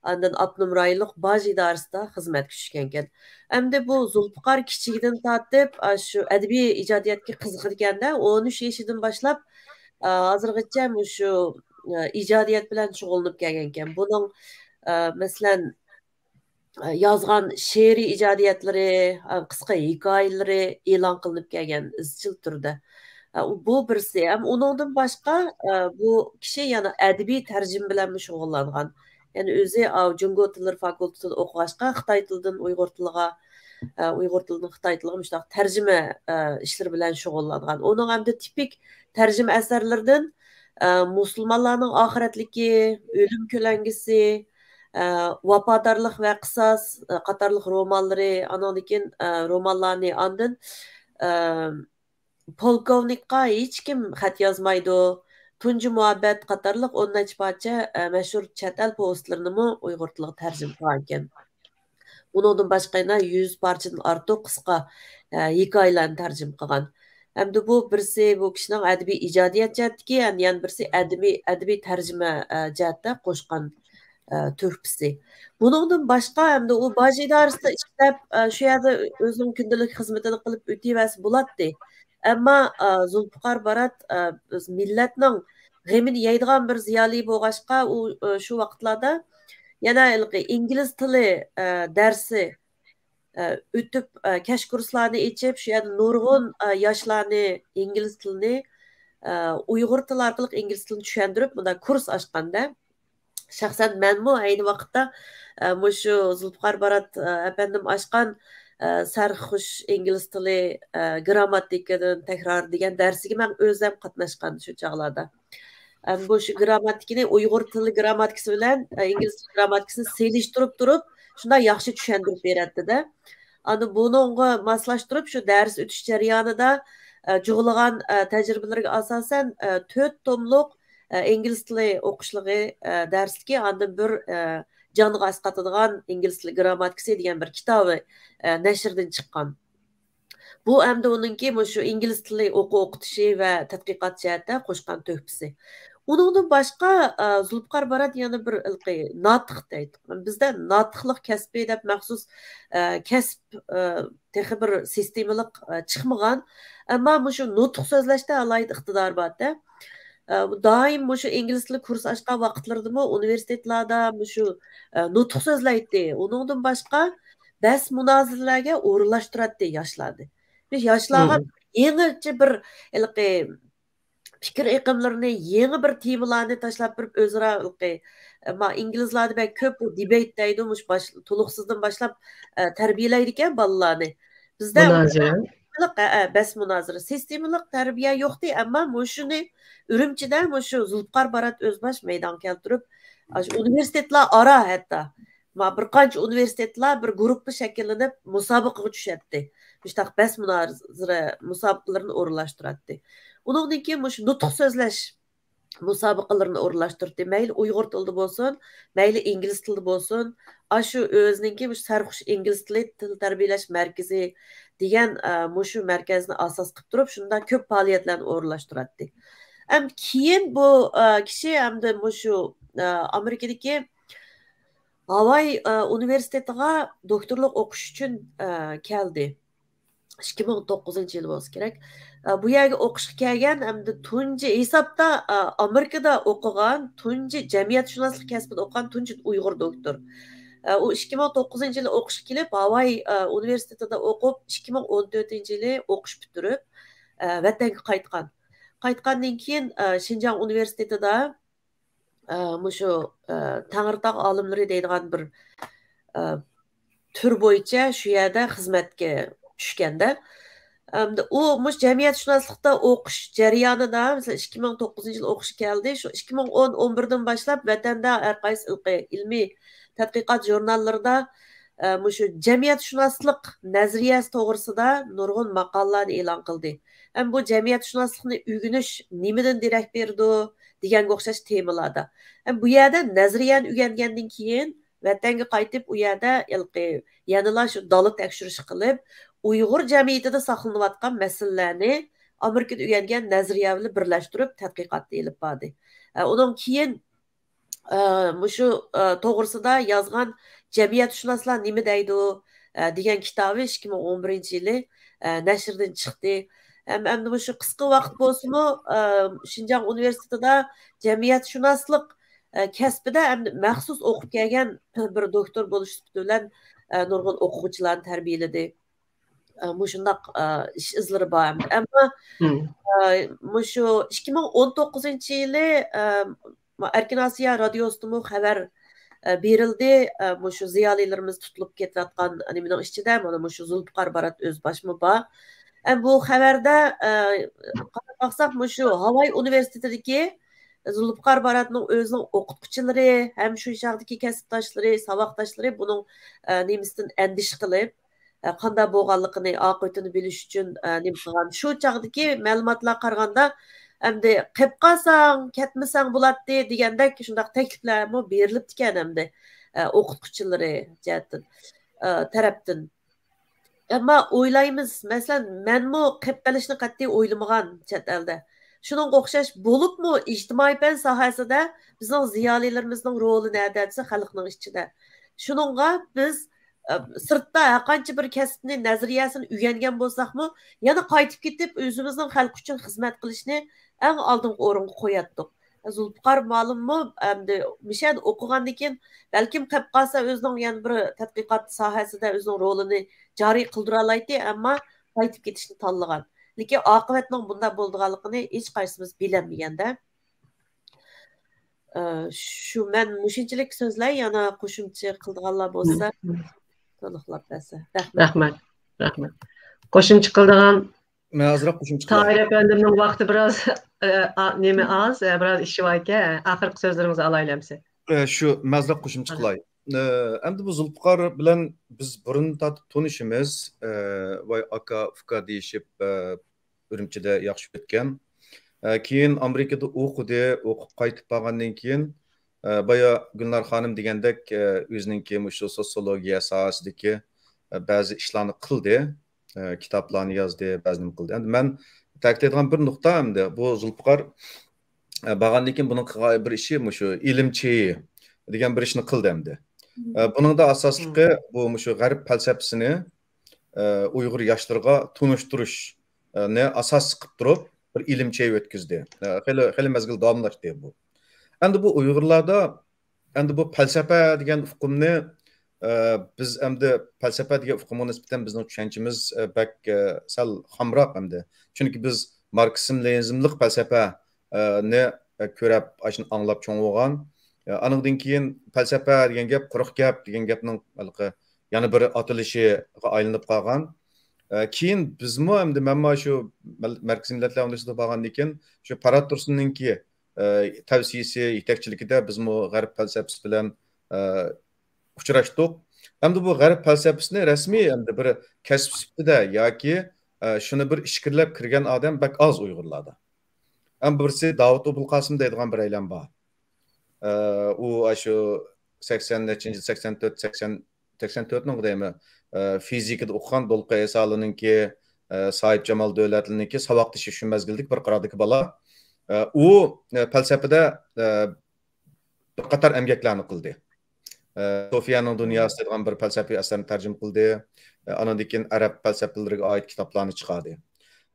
ئاندىن ئاپتونوم رايونلۇق باج ئىدارىسىدا خىزمەتكە چۈشكەنكەن. ئەمدى بۇ زۇلپىقار كىچىكىدىن تارتىپ، ئاشۇ ئەدەبىي ئىجادىيەتكە قىزىقىدىكەن-دە، ئون ئۈچ يېشىدىن باشلاپ، ئا، ھازىرغىچە مۇشۇ، ئا، ئىجادىيەت بىلەن شۇغۇللىنىپ كەلگەنكەن. بۇنىڭ، ئا، مەسىلەن، يازغان شېئىرىي ئىجادىيەتلىرى، قىسقا ھېكايىلىرى ئېلان قىلىنىپ كەلگەن ئىزچىل تۈردە. بۇ بىرسى. ھەم ئۇنىڭدىن باشقا، بۇ كىشى يەنە ئەدەبىي تەرجىمە بىلەنمۇ شۇغۇللانغان. يەنى ئۆزى، ئاۋۇ جۇڭگو تىللىرى فاكۇلتېتىدا ئوقۇغاچقا، خىتاي تىلىدىن ئۇيغۇر تىلىغا، ئۇيغۇر تىلىدىن خىتاي تىلىغا مۇشۇنداق تەرجىمە، ئىشلىرى بىلەن شۇغۇللانغان. ئۇنىڭ ھەمدە تىپىك تەرجىمە ئەسەرلىرىدىن، مۇسۇلمانلارنىڭ ئاخىرەتلىكى، ئۆلۈم كۆلەڭگىسى، ئە، ۋاپادارلىق ۋە قىساس، ئە، قاتارلىق رومانلىرى، ئانىڭدىن كېيىن، ئە، رومانلارنى، ئاندىن، ئە، پولكوۋنىكقا ھېچكىم خەت يازمايدۇ، تۇنجى مۇھەببەت قاتارلىق ئون نەچچە پارچە، ئە، مەشھۇر چەت ئەل پوۋېستلىرىنىمۇ ئۇيغۇر تىلىغا تەرجىمە قىلغانىكەن. ئۇنىڭدىن باشقا يەنە يۈز پارچىدىن ئارتۇق قىسقا، ئە، ھېكايىلەرنى تەرجىمە قىلغان. ھەمدە بۇ بىرسى بۇ كىشىنىڭ ئەدەبىي ئىجادىيەت جەھەتتىكى، يەنە، يەنە بىرسى ئەدەبىي، ئەدەبىي تەرجىمە، ئە، جەھەتتە قوشقان، ئە، تۆھپىسى. بۇنىڭدىن باشقا، ھەمدە ئۇ باج ئىدارىسىدا ئىشلەپ، ئە، شۇ يەردە ئۆزىنىڭ كۈندىلىك خىزمىتىنى قىلىپ ئۆتۈۋەرسە بولاتتى. ئەمما، ئە، زۇلپىقار بارات، ئە، بىز مىللەتنىڭ غېمىنى يەيدىغان بىر زىيالىي بولغاچقا، ئۇ، ئە، شۇ ۋاقىتلاردا يەنە ھېلىقى ئىنگلىز تىلى، ئە، دەرسى، ئە، ئۆتۈپ، ئە، كەچ كۇرسلارنى ئېچىپ، شۇ يەردە نۇرغۇن، ئە، ياشلارنى ئىنگلىز تىلىنى، ئە، ئۇيغۇر تىلى ئارقىلىق ئىنگلىز تىلىنى چۈشەندۈرۈپ، مۇنداق كۇرس ئاچقاندا، شەخسەن مەنمۇ ئەينى ۋاقىتتا، ئە، مۇشۇ زۇلپىقار بارات، ئە، ئەپەندىم ئاچقان، ئە، سەرخۇش ئىنگلىز تىلى، ئە، گىرامماتىكىدىن تەكرار دېگەن دەرسىگە مەن ئۆزۈم قاتناشقان شۇ چاغلاردا. ئەم، بۇ شۇ گىرامماتىكىنى ئۇيغۇر تىلى گىرامماتىكىسى بىلەن، ئە، ئىنگلىز تىلى گىرامماتىكىسىنى سېلىشتۇرۇپ تۇرۇپ، شۇنداق ياخشى چۈشەندۈرۈپ بېرەتتى-دە. ئاندىن بۇنىڭغا ماسلاشتۇرۇپ، شۇ دەرس ئۆتۈش جەريانىدا، ئە، جۇغلىغان، ئە، تەجرىبىلىرىگە ئاساسەن، ئە، تۆت توملۇق، ئە، ئىنگلىز تىلى ئوقۇشلۇقى، ئە، دەرسلىكى، ئاندىن بىر، ئە، جانغا ئەسقاتىدىغان ئىنگلىز تىلى گىرامماتىكىسى دېگەن بىر كىتابى، ئە، نەشردىن چىققان. بۇ ئەمدى ئۇنىڭكى مۇشۇ ئىنگلىز تىلى ئوقۇ ئوقۇتۇشى ۋە تەتقىقات جەھەتتە قوشقان تۆھپىسى. ئۇنىڭدىن باشقا، ئە، زۇلپىقار بارات يەنە بىر ھېلىقى ناتىق دەيدۇ. بىزدە ناتىقلىق كەسپى دەپ مەخسۇس، ئە، كەسىپ، ئە، تېخى بىر سىستېمىلىق، ئە، چىقمىغان. ئەمما مۇشۇ نۇتۇق سۆزلەشتە ئالاھىدە ئىقتىدارى بار-دە. ئە، دائىم مۇشۇ ئىنگلىز تىلى كۇرس ئاچقان ۋاقىتلىرىدىمۇ، ئۇنىۋېرسىتېتلاردا مۇشۇ، ئە، نۇتۇق سۆزلەيتتى. ئۇنىڭدىن باشقا بەس مۇنازىرىلەرگە ئورۇنلاشتۇراتتى ياشلارنى. ياشلارغا يېڭىچە بىر ھېلىقى پىكىر ئېقىملىرىنى، يېڭى بىر تېمىلارنى تاشلاپ بېرىپ، ئۆزئارا ھېلىقى، ما، ئىنگلىزلاردا بەك كۆپ بۇ دېبەيت دەيدۇ، مۇشۇ باش-، تولۇقسىزدىن باشلاپ، ئە، تەربىيەلەيدىكەن بالىلارنى. بىزدە مۇنازىرە. سىستېمىلىق، ئە، ئە، بەس مۇنازىرە، سىستېمىلىق تەربىيە يوقتى، ئەمما مۇشۇنى ئۈرۈمچىدە مۇشۇ زۇلپىقار بارات ئۆزباش مەيدانغا كەلتۈرۈپ، ئاشۇ ئۇنىۋېرسىتېتلار ئارا ھەتتا، ما، بىر قانچە ئۇنىۋېرسىتېتلار بىر گۇرۇپپا شەكىللىنىپ، مۇسابىقىگە چۈشەتتى. مۇشۇنداق بەس مۇنازىرە مۇسابىقىلىرىنى ئورۇنلاشتۇراتتى. ئۇنىڭدىن كېيىن مۇشۇ نۇتۇق سۆزلەش مۇسابىقىلىرىنى ئورۇنلاشتۇردى. مەيلى ئۇيغۇر تىلىدا بولسۇن، مەيلى ئىنگلىز تىلىدا بولسۇن، ئاشۇ ئۆزىنىڭكى مۇشۇ سەرخۇش ئىنگلىز تىلى، تىل تەربىيەلەش مەركىزى دېگەن، ئە، مۇشۇ مەركەزنى ئاساس قىلىپ تۇرۇپ، شۇنداق كۆپ پائالىيەتلەرنى ئورۇنلاشتۇراتتى. ئەم، كېيىن بۇ، ئە، كىشى ئەمدى مۇشۇ، ئە، ئامېرىكىدىكى ھاۋاي، ئە، ئۇنىۋېرسىتېتىغا دوكتورلۇق ئوقۇش ئۈچۈن، ئە، كەلدى. ئىككى مىڭ توققۇزىنچى يىل بولسا كېرەك. ئە، بۇ يەرگە ئوقۇشقا كەلگەن ھەمدە تۇنجى ھېسابتا، ئە، ئامېرىكىدا ئوقۇغان، تۇنجى جەمئىيەتشۇناسلىق كەسپىدە ئوقۇغان تۇنجى ئۇيغۇر دوكتور. ئە، ئۇ ئىككى مىڭ توققۇزىنچى يىلى ئوقۇشقا كېلىپ، ھاۋاي، ئە، ئۇنىۋېرسىتېتىدا ئوقۇپ، ئىككى مىڭ ئون تۆتىنچى يىلى ئوقۇش پۈتتۈرۈپ، ئە، ۋەتەنگە قايتقان. قايتقاندىن كېيىن، ئە، شىنجاڭ ئۇنىۋېرسىتېتىدا، ئە، مۇشۇ، ئە، تەڭرىتاغ ئالىملىرى دەيدىغان بىر، ئە، تۈر بويىچە شۇ يەردە خىزمەتكە چۈشكەندە، ئەمدى ئۇ مۇشۇ جەمئىيەتشۇناسلىقتا ئوقۇش جەريانىدا، مەسىلەن، ئىككى مىڭ توققۇزىنچى يىلى ئوقۇشقا كەلدى. شۇ ئىككى مىڭ ئون، ئون بىردىن باشلاپ ۋەتەندە ھەر قايسى ھېلىقى ئىلمىي تەتقىقات ژۇرناللىرىدا، ئە، مۇشۇ جەمئىيەتشۇناسلىق نەزەرىيەسى توغرىسىدا نۇرغۇن ماقالىلارنى ئېلان قىلدى. ھەم بۇ جەمئىيەتشۇناسلىقنى ئۆگىنىش نېمىدىن دېرەك بېرىدۇ دېگەنگە ئوخشاش تېمىلاردا. ھەم بۇ يەردە نەزەرىيەنى ئۆگەنگەندىن كېيىن، ۋەتەنگە قايتىپ، ئۇ يەردە ھېلىقى يەنىلا شۇ دالا تەكشۈرۈش قىلىپ، ئۇيغۇر جەمئىيىتىدە ساقلىنىۋاتقان مەسىلىلەرنى ئامېرىكىدا ئۆگەنگەن نەزەرىيە بىلەن بىرلەشتۈرۈپ تەتقىقاتنى ئېلىپ باردى. ئە، ئۇنىڭ كېيىن، ئە، مۇشۇ، ئە، توغرىسىدا يازغان جەمئىيەتشۇناسلار نېمە دەيدۇ، ئە، دېگەن كىتابى ئىككى مىڭ ئون بىرىنچى يىلى، ئە، نەشردىن چىقتى. ھەم ئەمدى مۇشۇ قىسقا ۋاقىت بولسىمۇ، ئە، شىنجاڭ ئۇنىۋېرسىتېتىدا جەمئىيەتشۇناسلىق، ئە، كەسپىدە ئەمدى مەخسۇس ئوقۇپ كەلگەن بىر دوكتور بولۇش سۈپىتى بىلەن، ئە، نۇرغۇن ئوقۇغۇچىلارنى تەربىيەلىدى. ئە، مۇشۇنداق، ئە، ئىش ئىزلىرى بار ئەمدى. ئەمما، ئە، مۇشۇ ئىككى مىڭ ئون توققۇزىنچى يىلى، ئە، ئەركىن ئاسىيا رادىيوسىدىمۇ خەۋەر، ئە، بېرىلدى. ئە، مۇشۇ زىيالىيلىرىمىز تۇتۇلۇپ كېتىۋاتقان نېمىنىڭ ئىچىدە مانا مۇشۇ زۇلپىقار بارات ئۆزباشمۇ بار. ئە، بۇ خەۋەردە، ئە، قاراپ باقساق، مۇشۇ ھاۋاي ئۇنىۋېرسىتېتىدىكى زۇلپىقار باراتنىڭ ئۆزىنىڭ ئوقۇتقۇچىلىرى ھەم شۇ چاغدىكى كەسىپداشلىرى، ساۋاقداشلىرى بۇنىڭ، ئە، نېمىسىدىن ئەندىشە قىلىپ، ئە، قانداق بولغانلىقىنى، ئاقىۋىتىنى بىلىش ئۈچۈن، ئە، نېمە قىلغان. شۇ چاغدىكى مەلۇماتلارغا قارىغاندا، ئەمدى قېپ قالساڭ، كەتمىسەڭ بولاتتى دېگەندەك شۇنداق تەكلىپلەرمۇ بېرىلىپتىكەن ئەمدى، ئە، ئوقۇتقۇچىلىرى جەھەتتىن، ئە، تەرەپتىن. ئەمما ئويلايمىز، مەسىلەن، مەنمۇ قېپ قېلىشنى قەتئىي ئويلىمىغان چەت ئەلدە. شۇنىڭغا ئوخشاش بولۇپمۇ ئىجتىمائىي پەن ساھەسىدە بىزنىڭ زىيالىيلىرىمىزنىڭ رولى نەدە دېسە، خەلقنىڭ ئىچىدە. شۇنىڭغا بىز، ئە، سىرتتا ھەرقانچە بىر كەسىپنى، نەزەرىيەسىنى ئۆگەنگەن بولساقمۇ، يەنە قايتىپ كېتىپ ئۆزىمىزنىڭ خەلق ئۈچۈن خىزمەت قىلىشنى ئەڭ ئالدىنقى ئورۇنغا قوياتتۇق. زۇلپىقار مۇئەللىممۇ ئەمدى مۇشۇ يەردە ئوقۇغاندىن كېيىن، بەلكىم قېپ قالسا ئۆزىنىڭ يەنە بىر تەتقىقات ساھەسىدە ئۆزىنىڭ رولىنى جارى قىلدۇرالايتتى، ئەمما قايتىپ كېتىشنى تاللىغان. لېكىن ئاقىۋەتنىڭ بۇنداق بولىدىغانلىقىنى ھېچقايسىمىز بىلەلمىگەندە. ئە، شۇ، مەن مۇشۇنچىلىك سۆزلەي، يەنە قوشۇمچە قىلىدىغانلار بولسا، تولۇقلاپ بەرسە. رەھمەت. رەھمەت. رەھمەت. قوشۇمچە قىلىدىغان مەن ئازراق قوشۇمچە قىلاي. تاھىر ئەپەندىمنىڭ ۋاقتى بىراز، ئە، ئا-، نېمە ئاز، ئە، بىراز ئىشى بار ئىكەن. ئاخىرقى سۆزلىرىڭىزنى ئالايلى ئەمسە. ئە، شۇ، مەن ئازراق قوشۇمچە قىلاي. ئە، ئەمدى بۇ زۇلپىقار بىلەن بىز بۇرۇن تارتىپ تونۇشىمىز. ئە، ۋاي ئاكا، ئۇكا دېيىشىپ، ئە، ئۈرۈمچىدە ياخشى ئۆتكەن. ئە، كېيىن ئامېرىكىدا ئوقۇدى، ئوقۇپ قايتىپ بارغاندىن كېيىن، ئە، بايا گۈلنار خانىم دېگەندەك، ئە، ئۆزىنىڭكى مۇشۇ سوتسىيولوگىيە ساھەسىدىكى، ئە، بەزى ئىشلارنى قىلدى. ئە، كىتابلارنى يازدى، بەزى نېمە قىلدى. ئەمدى مەن تەكىتلەيدىغان بىر نۇقتا ئەمدى بۇ زۇلپىقار، ئە، بارغاندىن كېيىن بۇنىڭ قىلغان بىر ئىشى مۇشۇ ئىلىم چېيى دېگەن بىر ئىشنى قىلدى ئەمدى. ئە، بۇنىڭدا ئاساسلىقى بۇ مۇشۇ غەرب پەلسەپىسىنى، ئە، ئۇيغۇر ياشلىرىغا تونۇشتۇرۇشنى ئاساس قىلىپ تۇرۇپ بىر ئىلىم چېيى ئۆتكۈزدى. ئە، خېلى، خېلى مەزگىل داۋاملاشتى بۇ. ئەمدى بۇ ئۇيغۇرلاردا ئەمدى بۇ پەلسەپە دېگەن ئۇقۇمنى، ئە، بىز ئەمدى پەلسەپە دېگەن ئۇقۇمغا نىسبەتەن بىزنىڭ چۈشەنچىمىز، ئە، بەك، ئە، سەل خامراق ئەمدى. چۈنكى بىز ماركسىزم، لېنىنىزملىق پەلسەپە، ئە، نى، ئە، كۆرەپ، ئاشۇنى ئاڭلاپ چوڭ بولغان. ئە، ئانىڭدىن كېيىن پەلسەپە دېگەن گەپ قۇرۇق گەپ دېگەن گەپنىڭ ھېلىقى يەنە بىر ئاتىلىشىغا ئايلىنىپ قالغان. ئە، كېيىن بىزمۇ ئەمدى مەنمۇ شۇ مەل-، مەركىزىي مىللەتلەر ئۇنىۋېرسىتېتىغا بارغاندىن كېيىن شۇ پەرھات تۇرسۇننىڭكى ئە، تەۋسىيىسى، يېتەكچىلىكىدە بىزمۇ غەرب پەلسەپىسى بىلەن، ئە، ئۇچراشتۇق. ئەمدى بۇ غەرب پەلسەپىسىنى رەسمىي ئەمدى بىر كەسىپ سۈپىتىدە ياكى، ئە، شۇنى بىر ئىچكىرىلەپ كىرگەن ئادەم بەك ئاز ئۇيغۇرلاردا. ئەمدى بىرسى داۋۇت ئوبۇلقاسىم دەيدىغان بىر ئەيلەن بار. ئە، ئۇ ئاشۇ سەكسەن نەچچىنچى، سەكسەن تۆت، سەكسەن، سەكسەن تۆتنىڭ دەيمەن، ئە، فىزىكىدا ئوقۇغان دولقۇن ئەيسالىنىڭكى، ئە، ساھىبجامال دۆلەتلىنىڭكى ساۋاقدىشى شۇ مەزگىلدىكى بىر قارادىكى بالا. ئە، ئۇ، ئە، پەلسەپىدە، ئە، بىر قاتار ئەمگەكلەرنى قىلدى. ئە، سوفىيەنىڭ دۇنياسى دەيدىغان بىر پەلسەپىۋى ئەسەرنى تەرجىمە قىلدى. ئە، ئانىڭدىن كېيىن ئەرەب پەلسەپىلىرىگە ئائىت كىتابلارنى چىقاردى.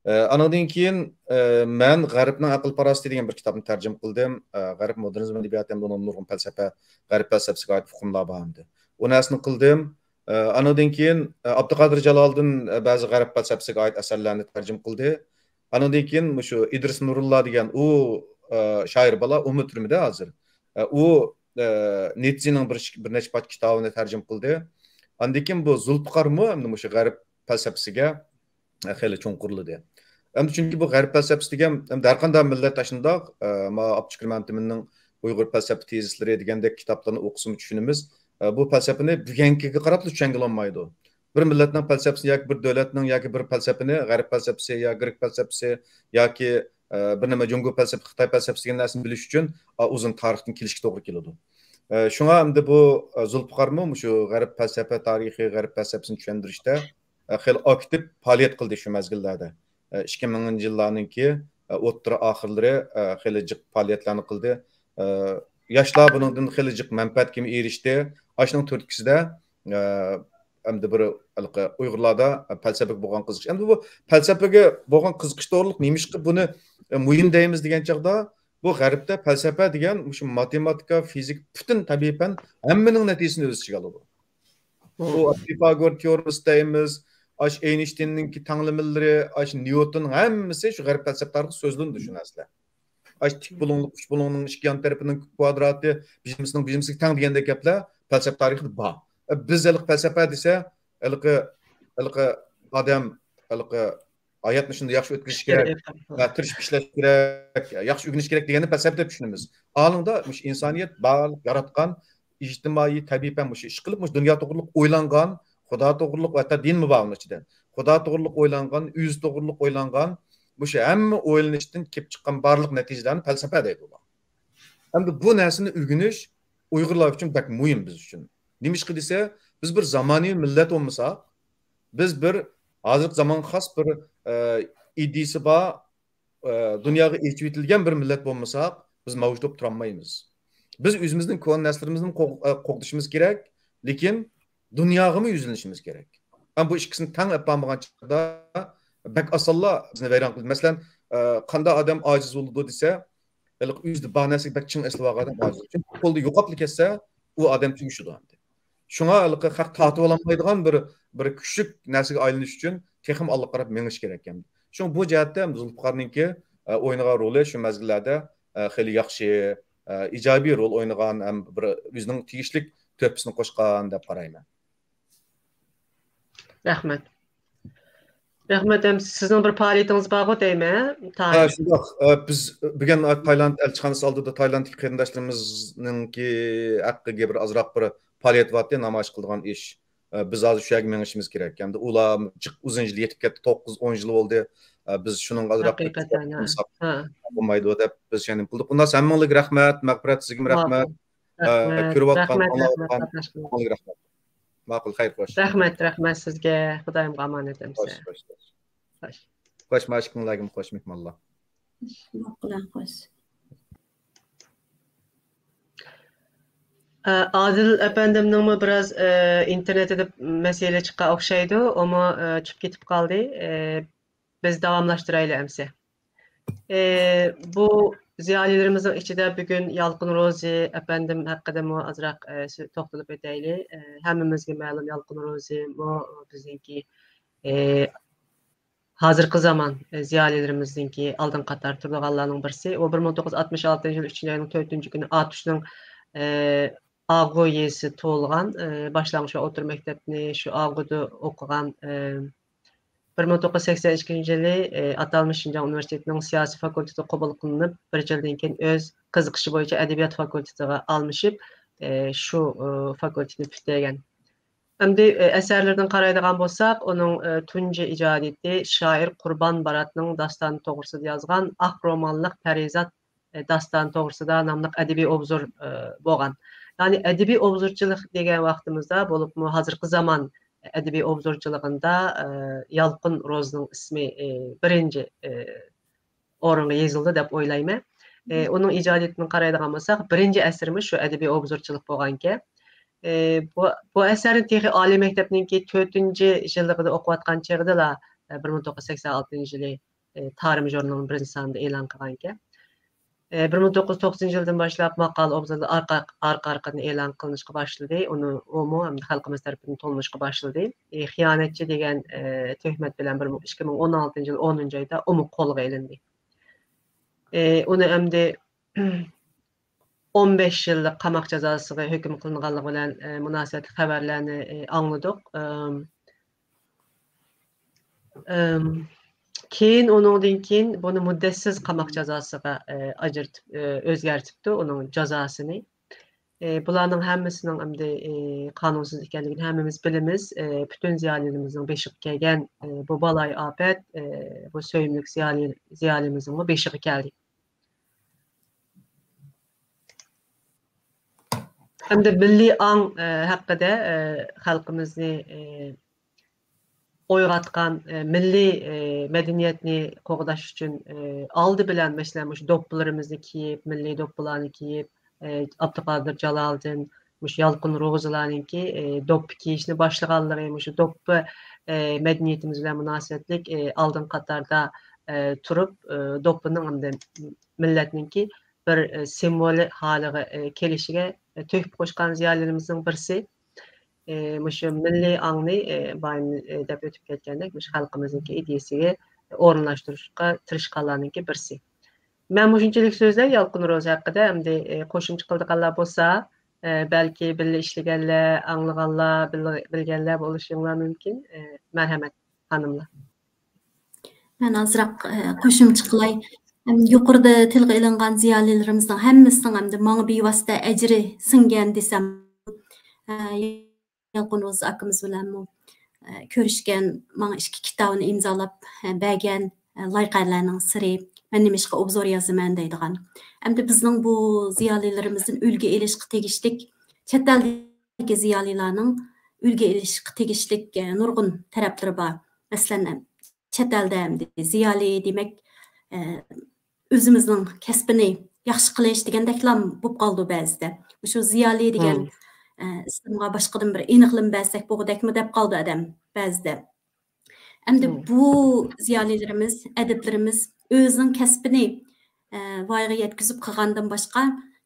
ئە، ئانىڭدىن كېيىن، ئە، مەن غەربنىڭ ئەقىل پاراسىتى دېگەن بىر كىتابنى تەرجىمە قىلدىم. ئە، غەرب مودېرنىزم ئەدەبىياتى ھەمدە ئۇنىڭدا نۇرغۇن پەلسەپە، غەرب پەلسەپىسىگە ئائىت ئۇقۇملار بار ئەمدى. ئۇ نەرسىنى قىلدىم. ئە، ئانىڭدىن كېيىن، ئە، ئابدۇقادىر جالالىدىن، ئە، بەزى غەرب پەلسەپىسىگە ئائىت ئەسەرلەرنى تەرجىمە قىلدى. ئانىڭدىن كېيىن مۇشۇ ئىدرىس نۇرۇللا دېگەن ئۇ، ئە، شائىر بالا، ئۇمۇ تۈرمىدە ھازىر. ئە، ئۇ، ئە، نىتسېنىڭ بىر، بىر نەچچە پارچە كىتابىنى تەرجىمە قىلدى. ئاندىن كېيىن بۇ زۇلپىقارمۇ ئەمدى مۇشۇ غەرب پەلسەپىسىگە، ئە، خېلى چوڭقۇرلىدى. ئەمدى چۈنكى بۇ غەرب پەلسەپىسى دېگەن، ئەمدى ھەر قانداق مىللەت ئاشۇنداق، ئە، ما ئابدۇكرىم ھەمتىمىننىڭ ئۇيغۇر پەلسەپە تېزىسلىرى دېگەندەك كىتابلارنى ئوقۇسىمۇ چۈشىنىمىز. ئە، بۇ پەلسەپىنى بۈگۈنكىگە قاراپلا چۈشەنگىلى بولمايدۇ. بىر مىللەتنىڭ پەلسەپىسىنى ياكى بىر دۆلەتنىڭ ياكى بىر پەلسەپىنى، غەرب پەلسەپىسى يا گرېك پەلسەپىسى ياكى، ئە، بىر نېمە جۇڭگو پەلسەپىسى، خىتاي پەلسەپىسى دېگەن نەرسىنى بىلىش ئۈچۈن، ئا، ئۇزۇن تارىختىن كېلىشكە توغرا كېلىدۇ. ئە، شۇڭا ئەمدى بۇ، ئە، زۇلپىقارمۇ مۇشۇ غەرب پەلسەپە تارىخى، غەرب پەلسەپىسىنى چۈشەندۈرۈشتە، ئە، خېلى ئاكتىپ پائالىيەت قىلدى شۇ مەزگىللەردە. ئە، ئىككى مىڭىنچى يىللارنىڭكى، ئە، ئوتتۇرا ئاخىرلىرى، ئە، خېلى جىق پائالىيەتلەرنى قىلدى. ئە، ياشلار بۇنىڭدىن خېلى جىق مەنپەئەتكىمۇ ئېرىشتى. ئاشۇنىڭ تۈرتكىسىدە، ئە، ئەمدى بىر ھېلىقى ئۇيغۇرلاردا پەلسەپىگە بولغان قىزىقىش. ئەمدى بۇ پەلسەپىگە بولغان قىزىقىش توغرۇلۇق نېمىشقا بۇنى، ئە، مۇھىم دەيمىز دېگەن چاغدا، بۇ غەربتە پەلسەپە دېگەن مۇشۇ ماتېماتىكا، فىزىكا، پۈتۈن تەبىئىي پەن ھەممىنىڭ نەتىجىسىنى ئۆز ئىچىگە ئالىدۇ. بۇ پىفاگور تېئورېمىسى دەيمىز، ئاشۇ ئېينىشتىننىڭكى تەڭلىمىلىرى، ئاشۇ نيۇتوننىڭ ھەممىسى شۇ غەرب پەلسەپە تارىخىدا سۆزلىنىدۇ شۇ نەرسىلەر. ئاشۇ تىك بۇلۇڭلۇق، ئۈچ بۇلۇڭنىڭ ئىككى يان تەرىپىنىڭ كوۋادراتى بىجىمىسىنىڭ بىجىمىسىگە تەڭ دېگەندەك گەپلەر پەلسەپە تارىخىدا بار. بىز ھېلىقى پەلسەپە دېسە، ھېلىقى، ھېلىقى ئادەم، ھېلىقى ھاياتنى شۇنداق ياخشى ئۆتكۈزۈش كېرەك، ھە، تىرىشىپ ئىشلەش كېرەك، ياخشى ئۆگىنىش كېرەك دېگەننى پەلسەپە دەپ چۈشىنىمىز. ئالىڭدا مۇشۇ ئىنسانىيەت بارلىق ياراتقان ئىجتىمائىي، تەبىئىي پەن مۇشۇ ئىشقىلىپ مۇشۇ دۇنيا توغرۇلۇق ئويلانغان، خۇدا توغرۇلۇق ۋە ھەتتا دىنمۇ بار ئۇنىڭ ئىچىدە. خۇدا توغرۇلۇق ئويلانغان، ئۆزى توغرۇلۇق ئويلانغان، مۇشۇ ھەممە ئويلىنىشتىن كېلىپ چىققان بارلىق نەتىجىلەرنى پەلسەپە دەيدۇ ئۇلار. ئەمدى بۇ نەرسىنى ئۆگىنىش ئۇيغۇرلار ئۈچۈن بەك مۇھىم بىز ئۈچۈن. نېمىشقا دېسە، بىز بىر زامانىۋى مىللەت بولمىساق، بىز بىر ھازىرقى زامانغا خاس بىر، ئە، ئىدىيىسى بار، ئە، دۇنياغا ئېچىۋېتىلگەن بىر مىللەت بولمىساق، بىز مەۋجۇت بولۇپ تۇرالمايمىز. بىز ئۆزىمىزنىڭ كونا نەرسىلىرىمىزنى قوغ-، ئە، قوغدىشىمىز كېرەك، لېكىن دۇنياغىمۇ يۈزلىنىشىمىز كېرەك. ئەمما بۇ ئىككىسىنى تەڭ ئېلىپ بارمىغان چاغدا بەك ئاسانلا بىزنى ۋەيران قىلىدۇ. مەسىلەن، ئە، قانداق ئادەم ئاجىز بولىدۇ دېسە، ھېلىقى ئۆزىدە بار نەرسىگە بەك چىڭ ئېسىلىۋالغان ئادەم ئاجىز. چۈنكى قولدا يوقاپلا كەتسە، ئۇ ئادەم تۈگىشىدۇ ئەمدى. شۇڭا ھېلىقى خەق تارتىۋالالمايدىغان بىر، بىر كۈچلۈك نەرسىگە ئايلىنىش ئۈچۈن تېخىمۇ ئالغا قاراپ مېڭىش كېرەك ئەمدى. شۇڭا بۇ جەھەتتە ئەمدى زۇلپىقارنىڭكى، ئە، ئوينىغان رولى شۇ مەزگىللەردە، ئە، خېلى ياخشى، ئە، ئىجابىي رول ئوينىغان ھەم بىر ئۆزىنىڭ تېگىشلىك تۆھپىسىنى قوشقان دەپ قارايمەن. رەھمەت. رەھمەت، ھەم سىزنىڭ بىر پائالىيىتىڭىز بارغۇ دەيمەن، ھە، تاھىر؟ شۇنداق. ئە، بىز بۈگۈن تايلاند ئەلچىخانىسى ئالدىدا تايلاندتىكى قېرىنداشلىرىمىزنىڭكى ھەققىگە بىر ئازراق بىر پائالىيەت بارتى، نامايىش قىلىدىغان ئىش. ئە، بىز ھازىر شۇ يەرگە مېڭىشىمىز كېرەك. ئەمدى ئۇلار جىق ئۇزۇن يىل يېتىپ كەتتى، توققۇز، ئون يىل بولدى. ئە، بىز شۇنىڭغا ئازراق ھەقىقەتەن، ھە. بولمايدۇ دەپ بىز شۇنى قىلدۇق. ئۇنداق ھەممىڭلارغا رەھمەت، مەغپىرەت سىزگىمۇ رەھمەت. ماقۇل. ئە، رەھمەت، كۆرۈۋاتقان، رەھمەت، ئاڭلاۋاتقان رەھمەت، قاتناشقان. ھەممىڭلارغا رەھمەت. ماقۇل، خەير، خوش. رەھمەت، رەھمەت سىزگە. خۇدايىمغا ئامانەت ئەمىسە. خوش، خوش، خوش. خوش. خوش، مانا ئىككىڭلارغىمۇ خوش مېھمانلار. ماقۇل، خوش. ئە، ئادىل ئەپەندىمنىڭمۇ بىراز، ئە، ئىنتېرنېتىدا مەسىلە چىققان ئوخشايدۇ. ئۇمۇ، ئە، چۈشۈپ كېتىپ قالدى. ئە، بىز داۋاملاشتۇرايلى ئەمسە. ئە، بۇ زىيالىيلىرىمىزنىڭ ئىچىدە بۈگۈن يالقۇن روزى ئەپەندىم ھەققىدىمۇ ئازراق، ئە، سۆ-، توختىلىپ ئۆتەيلى. ئە، ھەممىمىزگە مەلۇم، يالقۇن روزىمۇ بىزنىڭكى، ئە، ھازىرقى زامان، ئە، زىيالىيلىرىمىزنىڭكى ئالدىنقى قاتاردا تۇرىدىغانلارنىڭ بىرسى. ئۇ بىر مىڭ توققۇز يۈز ئاتمىش ئالتىنچى يىل ئۈچىنچى ئاينىڭ تۆتىنچى كۈنى ئاتۇشنىڭ، ئە، ئاغۇ يېزىسى تۇغۇلغان، ئە، باشلانغۇچ ۋە ئوتتۇرا مەكتەپنى شۇ ئاغۇدا ئوقۇغان، ئە، بىر مىڭ توققۇز يۈز سەكسەن ئىككىنچى يىلى، ئە، ئاتالمىش شىنجاڭ ئۇنىۋېرسىتېتىنىڭ سىياسىي فاكۇلتېتىغا قوبۇل قىلىنىپ، بىر يىلدىن كېيىن ئۆز قىزىقىشى بويىچە ئەدەبىيات فاكۇلتېتىغا ئالمىشىپ، ئە، شۇ، ئە، فاكۇلتېتنى پۈتتۈرگەن. ئەمدى، ئە، ئەسەرلىرىدىن قارايدىغان بولساق، ئۇنىڭ، ئە، تۇنجى ئىجادىيىتى شائىر قۇربان باراتنىڭ داستانى توغرىسىدا يازغان ئاق رومانلىق پەرىزات، ئە، داستانى توغرىسىدا ناملىق ئەدەبىي ئوبزور، ئە، بولغان. يەنى ئەدەبىي ئوبزورچىلىق دېگەن ۋاقتىمىزدا، بولۇپمۇ ھازىرقى زامان ئەدەبىي ئوبزورچىلىقىدا، ئە، يالقۇن روزىنىڭ ئىسمى، ئە، بىرىنچى، ئە، ئورۇنغا يېزىلدى دەپ ئويلايمەن. ئە، ئۇنىڭ ئىجادىيىتىنى قارايدىغان بولساق، بىرىنچى ئەسىرىمۇ شۇ ئەدەبىي ئوبزورچىلىق بولغانىكەن. ئە، بۇ، بۇ ئەسەرنى تېخى ئالىي مەكتەپنىڭكى تۆتىنچى يىللىقىدا ئوقۇۋاتقان چېغىدىلا، ئە، بىر مىڭ توققۇز يۈز سەكسەن ئالتىنچى يىلى، ئە، تارىم ژۇرنىلىنىڭ بىرىنچى سانىدا ئېلان قىلغانىكەن. ئە، بىر مىڭ توققۇز يۈز توقسىنىنچى يىلدىن باشلاپ ماقالە ئوبزورلىرى ئارقا، ئارقا ئارقىدىن ئېلان قىلىنىشقا باشلىدى. ئۇنى، ئۇمۇ ھەمدە خەلقىمىز تەرىپىدىن تونۇلۇشقا باشلىدى. ئە، خىيانەتچى دېگەن، ئە، تۆھمەت بىلەن بىر مىڭ، ئىككى مىڭ ئون ئالتىنچى يىل ئونىنچى ئايدا ئۇمۇ قولغا ئېلىندى. ئە، ئۇنى ئەمدى ئون بەش يىللىق قاماق جازاسىغا ھۆكۈم قىلىنغانلىقى بىلەن، ئە، مۇناسىۋەتلىك خەۋەرلەرنى، ئە، ئاڭلىدۇق. ئەم، ئەم، كېيىن ئۇنىڭدىن كېيىن بۇنى مۇددەتسىز قاماق جازاسىغا، ئە، ئاجرىتىپ، ئە، ئۆزگەرتىپتۇ ئۇنىڭ جازاسىنى. ئە، بۇلارنىڭ ھەممىسىنىڭ ئەمدى، ئە، قانۇنسىز ئىكەنلىكىنى ھەممىمىز بىلىمىز. ئە، پۈتۈن زىيالىيلىرىمىزنىڭ بېشىغا كەلگەن، ئە، بۇ بالايىئاپەت، ئە، بۇ سۆيۈملۈك زىيالىي-، زىيالىيمىزنىڭمۇ بېشىغا كەلدى. ھەمدە مىللىي ئاڭ، ئە، ھەققىدە، ئە، خەلقىمىزنى، ئە، ئويغاتقان، ئە، مىللىي، ئە، مەدەنىيەتنى قوغداش ئۈچۈن، ئە، ئالدى بىلەن، مەسىلەن، مۇشۇ دوپپىلىرىمىزنى كىيىپ، مىللىي دوپپىلارنى كىيىپ، ئە، ئابدۇقادىر جالالىدىن، مۇشۇ يالقۇن روزىلارنىڭكى، ئە، دوپپا كىيىشنى باشلىغانلىقى، مۇشۇ دوپپا، ئە، مەدەنىيىتىمىز بىلەن مۇناسىۋەتلىك، ئە، ئالدىنقى قاتاردا، ئە، تۇرۇپ، ئە، دوپپىنىڭ ئەمدى مىللەتنىڭكى بىر، ئە، سىمۋولى ھالىغا، ئە، كېلىشىگە، ئە، تۆھپە قوشقان زىيالىيلىرىمىزنىڭ بىرسى. ئە، مۇشۇ مىللىي ئاڭنى، ئە، بايام، ئە، دەپ ئۆتۈپ كەتكەندەك، مۇشۇ خەلقىمىزنىڭكى ئىدىيەسىگە ئورۇنلاشتۇرۇشقا تىرىشقانلارنىڭكى بىرسى. مەن مۇشۇنچىلىك سۆزلەپ يالقۇن روزى ھەققىدە، ئەمدى، ئە، قوشۇمچە قىلىدىغانلار بولسا، ئە، بەلكى بىللە ئىشلىگەنلەر، ئاڭلىغانلار، بىل-، بىلگەنلەر بولۇشۇڭلار مۇمكىن. ئە، مەرھەمەت، خانىملار. مەن ئازراق، ئە، قوشۇمچە قىلاي. ھەم يۇقىرىدا تىلغا ئېلىنغان زىيالىيلىرىمىزنىڭ ھەممىسىنىڭ ئەمدى ماڭا بىۋاسىتە ئەجرى سىڭگەن دېسەم، ئە، يالقۇن روزى ئاكىمىز بىلەنمۇ، ئە، كۆرۈشكەن، ماڭا ئىككى كىتابىنى ئىمزالاپ، ئە، بەرگەن، ئە، لايىقەلەرنىڭ سىرى، مەن نېمىشقا ئوبزور يازىمەن دەيدىغان. ئەمدى بىزنىڭ بۇ زىيالىيلىرىمىزدىن ئۈلگە ئېلىشقا تېگىشلىك، چەت ئەلدىكى زىيالىيلارنىڭ ئۈلگە ئېلىشقا تېگىشلىك، ئە، نۇرغۇن تەرەپلىرى بار. مەسىلەن، چەت ئەلدە ئەمدى زىيالىي دېمەك، ئە، ئۆزىمىزنىڭ كەسپىنى ياخشى قىلىش دېگەندەكلا بولۇپ قالىدۇ بەزىدە. مۇشۇ زىيالىي دېگەن، مم. ئە، ئىسىمغا باشقىدىن بىر ئېنىقلىما بەرسەك بولغۇدەكمۇ دەپ قالىدۇ ئادەم بەزىدە. ئەمدى مم. بۇ زىيالىيلىرىمىز، ئەدىبلىرىمىز ئۆزىنىڭ كەسپىنى، ئە، ۋايىغا يەتكۈزۈپ قىلغاندىن باشقا،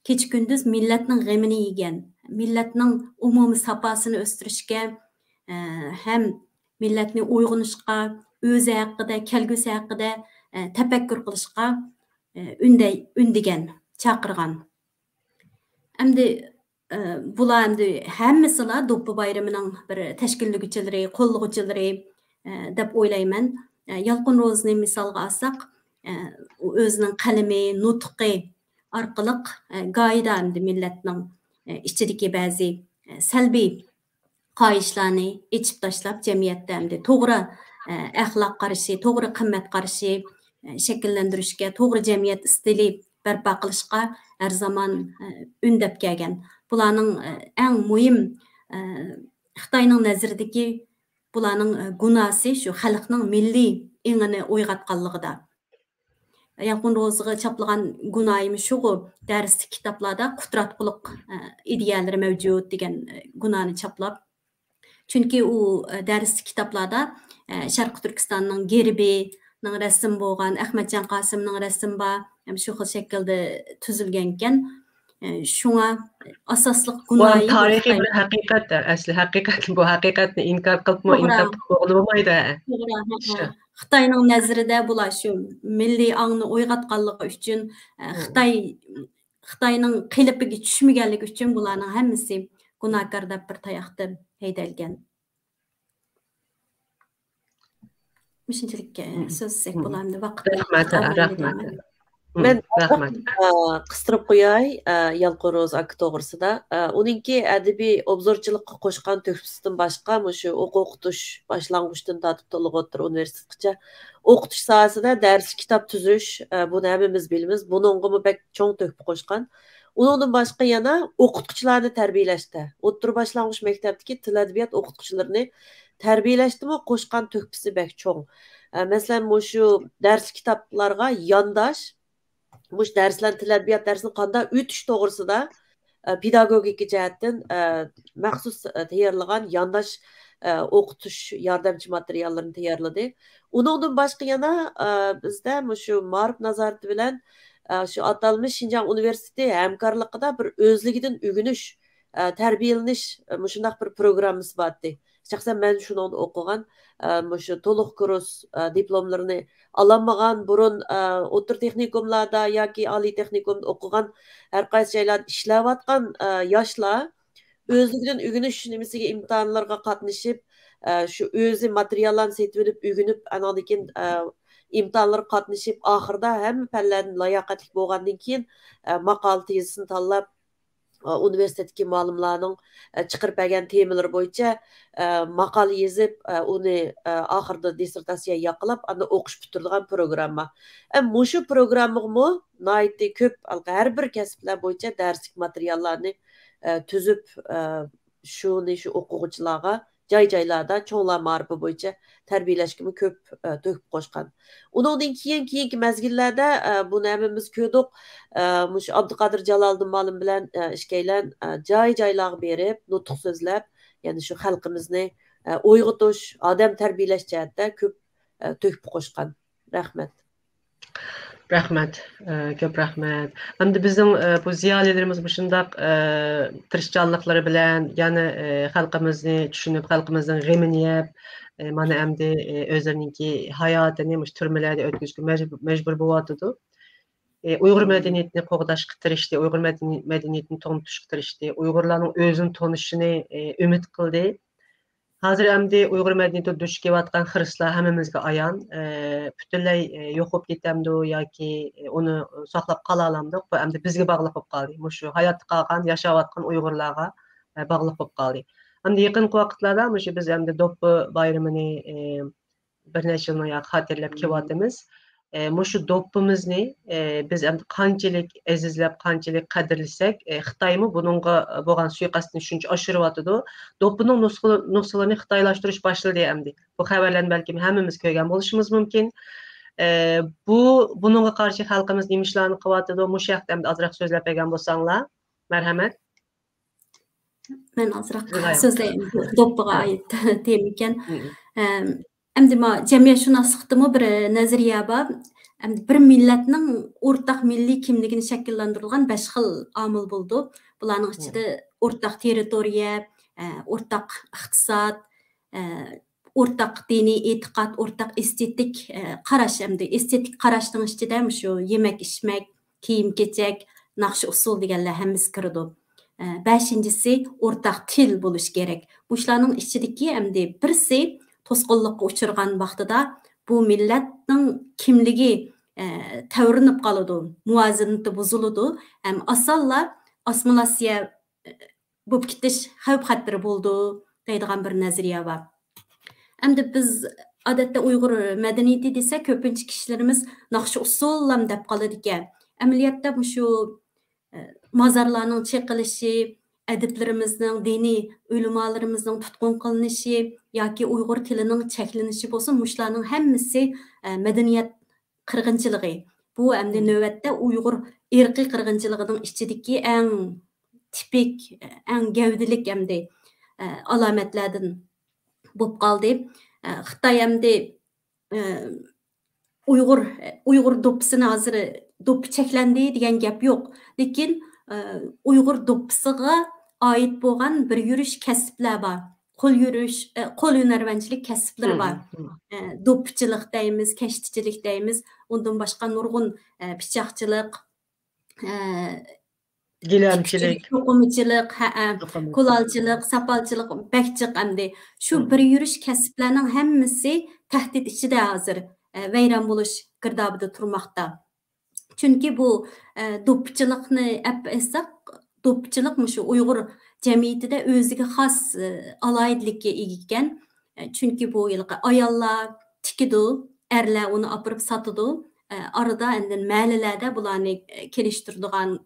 كېچە-كۈندۈز مىللەتنىڭ غېمىنى يېگەن، مىللەتنىڭ ئومۇمىي ساپاسىنى ئۆستۈرۈشكە، ئە، ھەم مىللەتنى ئويغىنىشقا، ئۆزى ھەققىدە، كەلگۈسى ھەققىدە، ئە، تەپەككۇر قىلىشقا، ئە، ئۈندەي-، ئۈندىگەن، چاقىرغان. ئەمدى، ئە، بۇلار ئەمدى ھەممىسىلا دوپپا بايرىمىنىڭ بىر تەشكىللىگۈچىلىرى، قوللىغۇچىلىرى، ئە، دەپ ئويلايمەن. ئە، يالقۇن روزىنى مىسالغا ئالساق، ئە، ئۇ ئۆزىنىڭ قەلىمى، نۇتقى ئارقىلىق، ئە، گاھىدا ئەمدى مىللەتنىڭ، ئە، ئىچىدىكى بەزى، سەلبىي خاھىشلارنى ئېچىپ تاشلاپ، جەمئىيەتتە ئەمدى توغرا، ئە، ئەخلاق قارىشى، توغرا قىممەت قارىشى، ئە، شەكىللەندۈرۈشكە، توغرا جەمئىيەت ئىستىلى بەرپا قىلىشقا ھەر زامان، ئە، ئۈندەپ كەلگەن. بۇلارنىڭ، ئە، ئەڭ مۇھىم، ئە، خىتاينىڭ نەزىرىدىكى بۇلارنىڭ، ئە، گۇناھسى شۇ خەلقنىڭ مىللىي ئېڭىنى ئويغاتقانلىقىدا. يالقۇن روزىغا چاپلىغان گۇناھىم شۇغۇ، دەرسلىك كىتابلاردا قۇتراتقۇلۇق، ئە، ئىدىيەلىرى مەۋجۇت دېگەن، ئە، گۇناھنى چاپلاپ. چۈنكى ئۇ، ئە، دەرسلىك كىتابلاردا، ئە، شەرقىي تۈركىستاننىڭ گېربىنىڭ رەسىمى بولغان، ئەخمەتجان قاسىمنىڭ رەسىمى بار، ھەم شۇ خىل شەكىلدە تۈزۈلگەنكەن. ئە، شۇڭا ئاساسلىق بۇ گۇناھى بۇ تارىخىي خىتاي. بىر ھەقىقەت، ئەسلى ھەقىقەت، بۇ ھەقىقەتنى ئىنكار قىلىپمۇ، توغرا. ئىنكار قىلىپ بولغىلى بولمايدۇ. توغرا، ھە، ھە. شۇ. خىتاينىڭ نەزىرىدە بۇلار شۇ مىللىي ئاڭنى ئويغاتقانلىقى ئۈچۈن، ئە، مم. خىتاي، خىتاينىڭ قېلىپىگە چۈشمىگەنلىكى ئۈچۈن بۇلارنىڭ ھەممىسى گۇناھكار دەپ بىر تاياقتىن ھەيدەلگەن. مۇشۇنچىلىك، ئە، مم. سۆزلىسەك مم. بولامدۇ؟ ۋاقىت رەھمەت، قالمىدى رەھمەت. دەيمەن. مم، مەن رەھمەت. ئازراق، ئە، قىستۇرۇپ قوياي، ئە، يالقۇن روزا ئاكا توغرىسىدا. ئە، ئۇنىڭكى ئەدەبىي ئوبزورچىلىققا قوشقان تۆھپىسىدىن باشقا، مۇشۇ ئوقۇتۇش باشلانغۇچتىن تارتىپ تولۇق ئوتتۇرا ئۇنىۋېرسىتېتقىچە ئوقۇتۇش ساھەسىدە دەرس كىتاب تۈزۈش، ئە، بۇنى ھەممىمىز بىلىمىز. بۇنىڭغىمۇ بەك چوڭ تۆھپە قوشقان. ئۇنىڭدىن باشقا يەنە ئوقۇتقۇچىلارنى تەربىيەلەشتە، ئوتتۇرا باشلانغۇچ مەكتەپتىكى تىل ئەدەبىيات ئوقۇتقۇچىلىرىنى تەربىيەلەشتىمۇ قوشقان تۆھپىسى بەك چوڭ. ئە، مەسىلەن، مۇشۇ دەرس كىتابلارغا يانداش، مۇشۇ دەرسلەرنى، تىل ئەدەبىيات دەرسىنى قانداق ئۆتۈش توغرىسىدا، ئە، پېداگوگىكا جەھەتتىن، ئە، مەخسۇس، ئە، تەييارلىغان يانداش، ئە، ئوقۇتۇش ياردەمچى ماتېرىياللىرىنى تەييارلىدى. ئۇنىڭدىن باشقا يەنە، ئە، بىزدە مۇشۇ مائارىپ نازارىتى بىلەن، ئە، شۇ ئاتالمىش شىنجاڭ ئۇنىۋېرسىتېتى ھەمكارلىقىدا بىر ئۆزلۈكىدىن ئۆگىنىش، ئە، تەربىيەلىنىش، ئە، مۇشۇنداق بىر پروگراممىسى بار ئىدى. شەخسەن مەن شۇنىڭدا ئوقۇغان، ئە، مۇشۇ تولۇق كۇرس، ئە، دىپلوملىرىنى ئالالمىغان، بۇرۇن، ئە، ئوتتۇرا تېخنىكوملاردا ياكى ئالىي تېخنىكومدا ئوقۇغان، ھەر قايسى جايلاردا ئىشلەۋاتقان، ئە، ياشلار ئۆزلۈكىدىن ئۆگىنىش نېمىسىگە، ئىمتىھانلىرىغا قاتنىشىپ، ئە، شۇ ئۆزى ماتېرىياللارنى سېتىۋېلىپ ئۆگىنىپ، ئاناندىن كېيىن، ئە، ئىمتىھانلارغا قاتنىشىپ، ئاخىرىدا ھەممە پەنلەردىن لاياقەتلىك بولغاندىن كېيىن، ئە، ماقالە تېزىسىنى تاللاپ، ئۇنىۋېرسىتېتتىكى مۇئەللىملارنىڭ، ئە، چىقىرىپ بەرگەن تېمىلىرى بويىچە، ئە، ماقالە يېزىپ، ئە، ئۇنى، ئە، ئاخىرىدا دىسسېرتاتسىيە ياقلاپ، ئاندىن ئوقۇش پۈتتۈرىدىغان پروگرامما. ئە، مۇشۇ پروگراممىغىمۇ ناھايىتى كۆپ، ھەر بىر كەسىپلەر بويىچە دەرسلىك ماتېرىياللارنى، ئە، تۈزۈپ، ئە، شۇنى شۇ ئوقۇغۇچىلارغا جاي-جايلاردا چوڭلار مائارىپى بويىچە تەربىيەلەشكىمۇ كۆپ، ئە، تۆھپە قوشقان. ئۇنىڭدىن كېيىن، كېيىنكى مەزگىللەردە، ئە، بۇنى ھەممىمىز كۆردۇق. ئە، مۇشۇ ئابدۇقادىر جالالىدىن مۇئەللىم بىلەن، ئە، ئىككىيلەن، ئە، جاي-جايلارغا بېرىپ، نۇتۇق سۆزلەپ، يەنى شۇ خەلقىمىزنى، ئە، ئويغىتىش، ئادەم تەربىيەلەش جەھەتتە كۆپ، ئە، تۆھپە قوشقان. رەھمەت. رەھمەت، ئە، كۆپ رەھمەت. ئەمدى بىزنىڭ، ئە، بۇ زىيالىيلىرىمىز مۇشۇنداق، ئە، تىرىشچانلىقلىرى بىلەن يەنە، ئە، خەلقىمىزنى چۈشىنىپ، خەلقىمىزنىڭ غېمىنى يەپ، ئە، مانا ئەمدى، ئە، ئۆزلىرىنىڭكى ھاياتىنى مۇشۇ تۈرمىلەردە ئۆتكۈزۈشكە مەجبۇر، مەجبۇر بولۇۋاتىدۇ. ئە، ئۇيغۇر مەدەنىيىتىنى قوغداشقا تىرىشتى، ئۇيغۇر مەدەنىي-، مەدەنىيىتىنى تونۇتۇشقا تىرىشتى، ئۇيغۇرلارنىڭ ئۆزىنى تونۇشىنى، ئە، ئۈمىد قىلدى. ھازىر ئەمدى ئۇيغۇر مەدەنىيىتىدە دۇچ كېلىۋاتقان خىرىسلار ھەممىمىزگە ئايان. ئە، پۈتۈنلەي، ئە، يوقىلىپ كېتەمدۇ ياكى، ئە، ئۇنى ساقلاپ قالالامدۇق؟ بۇ ئەمدى بىزگە باغلىق بولۇپ قالدى. مۇشۇ ھاياتتا قالغان، ياشاۋاتقان ئۇيغۇرلارغا، ئە، باغلىق بولۇپ قالدى. ئەمدى يېقىنقى ۋاقىتلاردا مۇشۇ بىز ئەمدى دوپپا بايرىمىنى، ئە، بىر نەچچە يىلنىڭ ياقى خاتىرىلەپ كېلىۋاتىمىز. ئە، مۇشۇ دوپپىمىزنى، ئە، بىز ئەمدى قانچىلىك ئەزىزلەپ، قانچىلىك قەدىرلىسەك، ئە، خىتايمۇ بۇنىڭغا بولغان سۇيىقەستنى شۇنچە ئاشۇرۇۋاتىدۇ. دوپپىنىڭ نۇسخا-، نۇسخىلىرىنى خىتايلاشتۇرۇش باشلىدى ئەمدى. بۇ خەۋەرلەرنى بەلكىم ھەممىمىز كۆرگەن بولۇشىمىز مۇمكىن. ئە، بۇ، بۇنىڭغا قارشى خەلقىمىز نېمە ئىشلارنى قىلىۋاتىدۇ؟ مۇشۇ ھەقتە ئەمدى ئازراق سۆزلەپ بەرگەن بولساڭلار. مەرھەمەت. مەن ئازراق سۆزلەي. سۆزلەي. دوپپىغا ئايت تېما ئىكەن. مم. ئەم، ئەمدى ما جەمئىيەتشۇناسلىقتىمۇ بىر نەزەرىيە بار. ئەمدى بىر مىللەتنىڭ ئورتاق مىللىي كىملىكىنى شەكىللەندۈرىدىغان بەش خىل ئامىل بولىدۇ. بۇلارنىڭ مم. ئىچىدە ئورتاق تېررىتورىيە، ئە، ئورتاق ئىقتىساد، ئە، ئورتاق دىنىي ئېتىقاد، ئورتاق ئېستېتىك، ئە، قاراش، ئەمدى ئېستېتىك قاراشنىڭ ئىچىدە مۇشۇ يېمەك-ئىچمەك، كىيىم-كېچەك، ناخشا-ئۇسسۇل دېگەنلەر ھەممىسى كىرىدۇ. ئە، بەشىنچىسى ئورتاق تىل بولۇشى كېرەك. مۇشۇلارنىڭ ئىچىدىكى ئەمدى بىرسى توسقۇنلۇققا ئۇچرىغان ۋاقتىدا بۇ مىللەتنىڭ كىملىكى، ئە، تەۋرىنىپ قالىدۇ، مۇۋازىنىتى بۇزۇلىدۇ ھەم ئاسانلا ئاسسىمىلياتسىيە، ئە، بولۇپ كېتىش خەۋپ خەتىرى بولىدۇ دەيدىغان بىر نەزەرىيە بار. ئەمدى بىز ئادەتتە ئۇيغۇر مەدەنىيىتى دېسەك، كۆپىنچە كىشىلىرىمىز ناخشا ئۇسسۇللام دەپ قالىدىكەن. ئەمەلىيەتتە مۇشۇ، ئە، مازارلارنىڭ چېقىلىشى، ئەدىبلىرىمىزنىڭ، دىنىي ئۆلىمالىرىمىزنىڭ تۇتقۇن قىلىنىشى ياكى ئۇيغۇر تىلىنىڭ چەكلىنىشى بولسۇن، مۇشۇلارنىڭ ھەممىسى، ئە، مەدەنىيەت قىرغىنچىلىقى. بۇ ئەمدى نۆۋەتتە ئۇيغۇر ئىرقىي قىرغىنچىلىقىنىڭ ئىچىدىكى ئەڭ تىپىك، ئەڭ گەۋدىلىك ئەمدى، ئە، ئالامەتلەردىن بولۇپ قالدى. ئە، خىتاي ئەمدى، ئە، ئۇيغۇر، ئۇيغۇر دوپپىسىنى ھازىر دوپپا چەكلەندى دېگەن گەپ يوق. لېكىن، ئە، ئۇيغۇر دوپپىسىغا ئائىت بولغان بىر يۈرۈش كەسىپلەر بار. قول يۈرۈش، ئە، قول ھۈنەرۋەنچىلىك كەسىپلىرى بار. ئە، دوپپىچىلىق دەيمىز، كەشتىچىلىك دەيمىز. ئۇندىن باشقا نۇرغۇن، ئە، پىچاقچىلىق، ئە، گىلەمچىلىك. تىككۈچىلىك، توقۇمىچىلىق، ھەئە، توقۇمىچىلىق. كۇلالچىلىق، ساپالچىلىق بەك جىق ئەمدى. شۇ بىر يۈرۈش كەسىپلەرنىڭ ھەممىسى تەھدىت ئىچىدە ھازىر، ئە، ۋەيران بولۇش گىردابىدا تۇرماقتا. چۈنكى بۇ، ئە، دوپپىچىلىقنى ئەپ ئېيتساق، دوپپىچىلىق مۇشۇ ئۇيغۇر جەمئىيىتىدە ئۆزىگە خاس، ئە، ئالاھىدىلىككە ئىگە ئىكەن. ئە، چۈنكى بۇ ھېلىقى ئاياللار تىكىدۇ، ئەرلەر ئۇنى ئاپىرىپ ساتىدۇ. ئە، ئارىدا ئاندىن مەھەللىلەردە بۇلارنى، ئە، كېلىشتۈرىدىغان،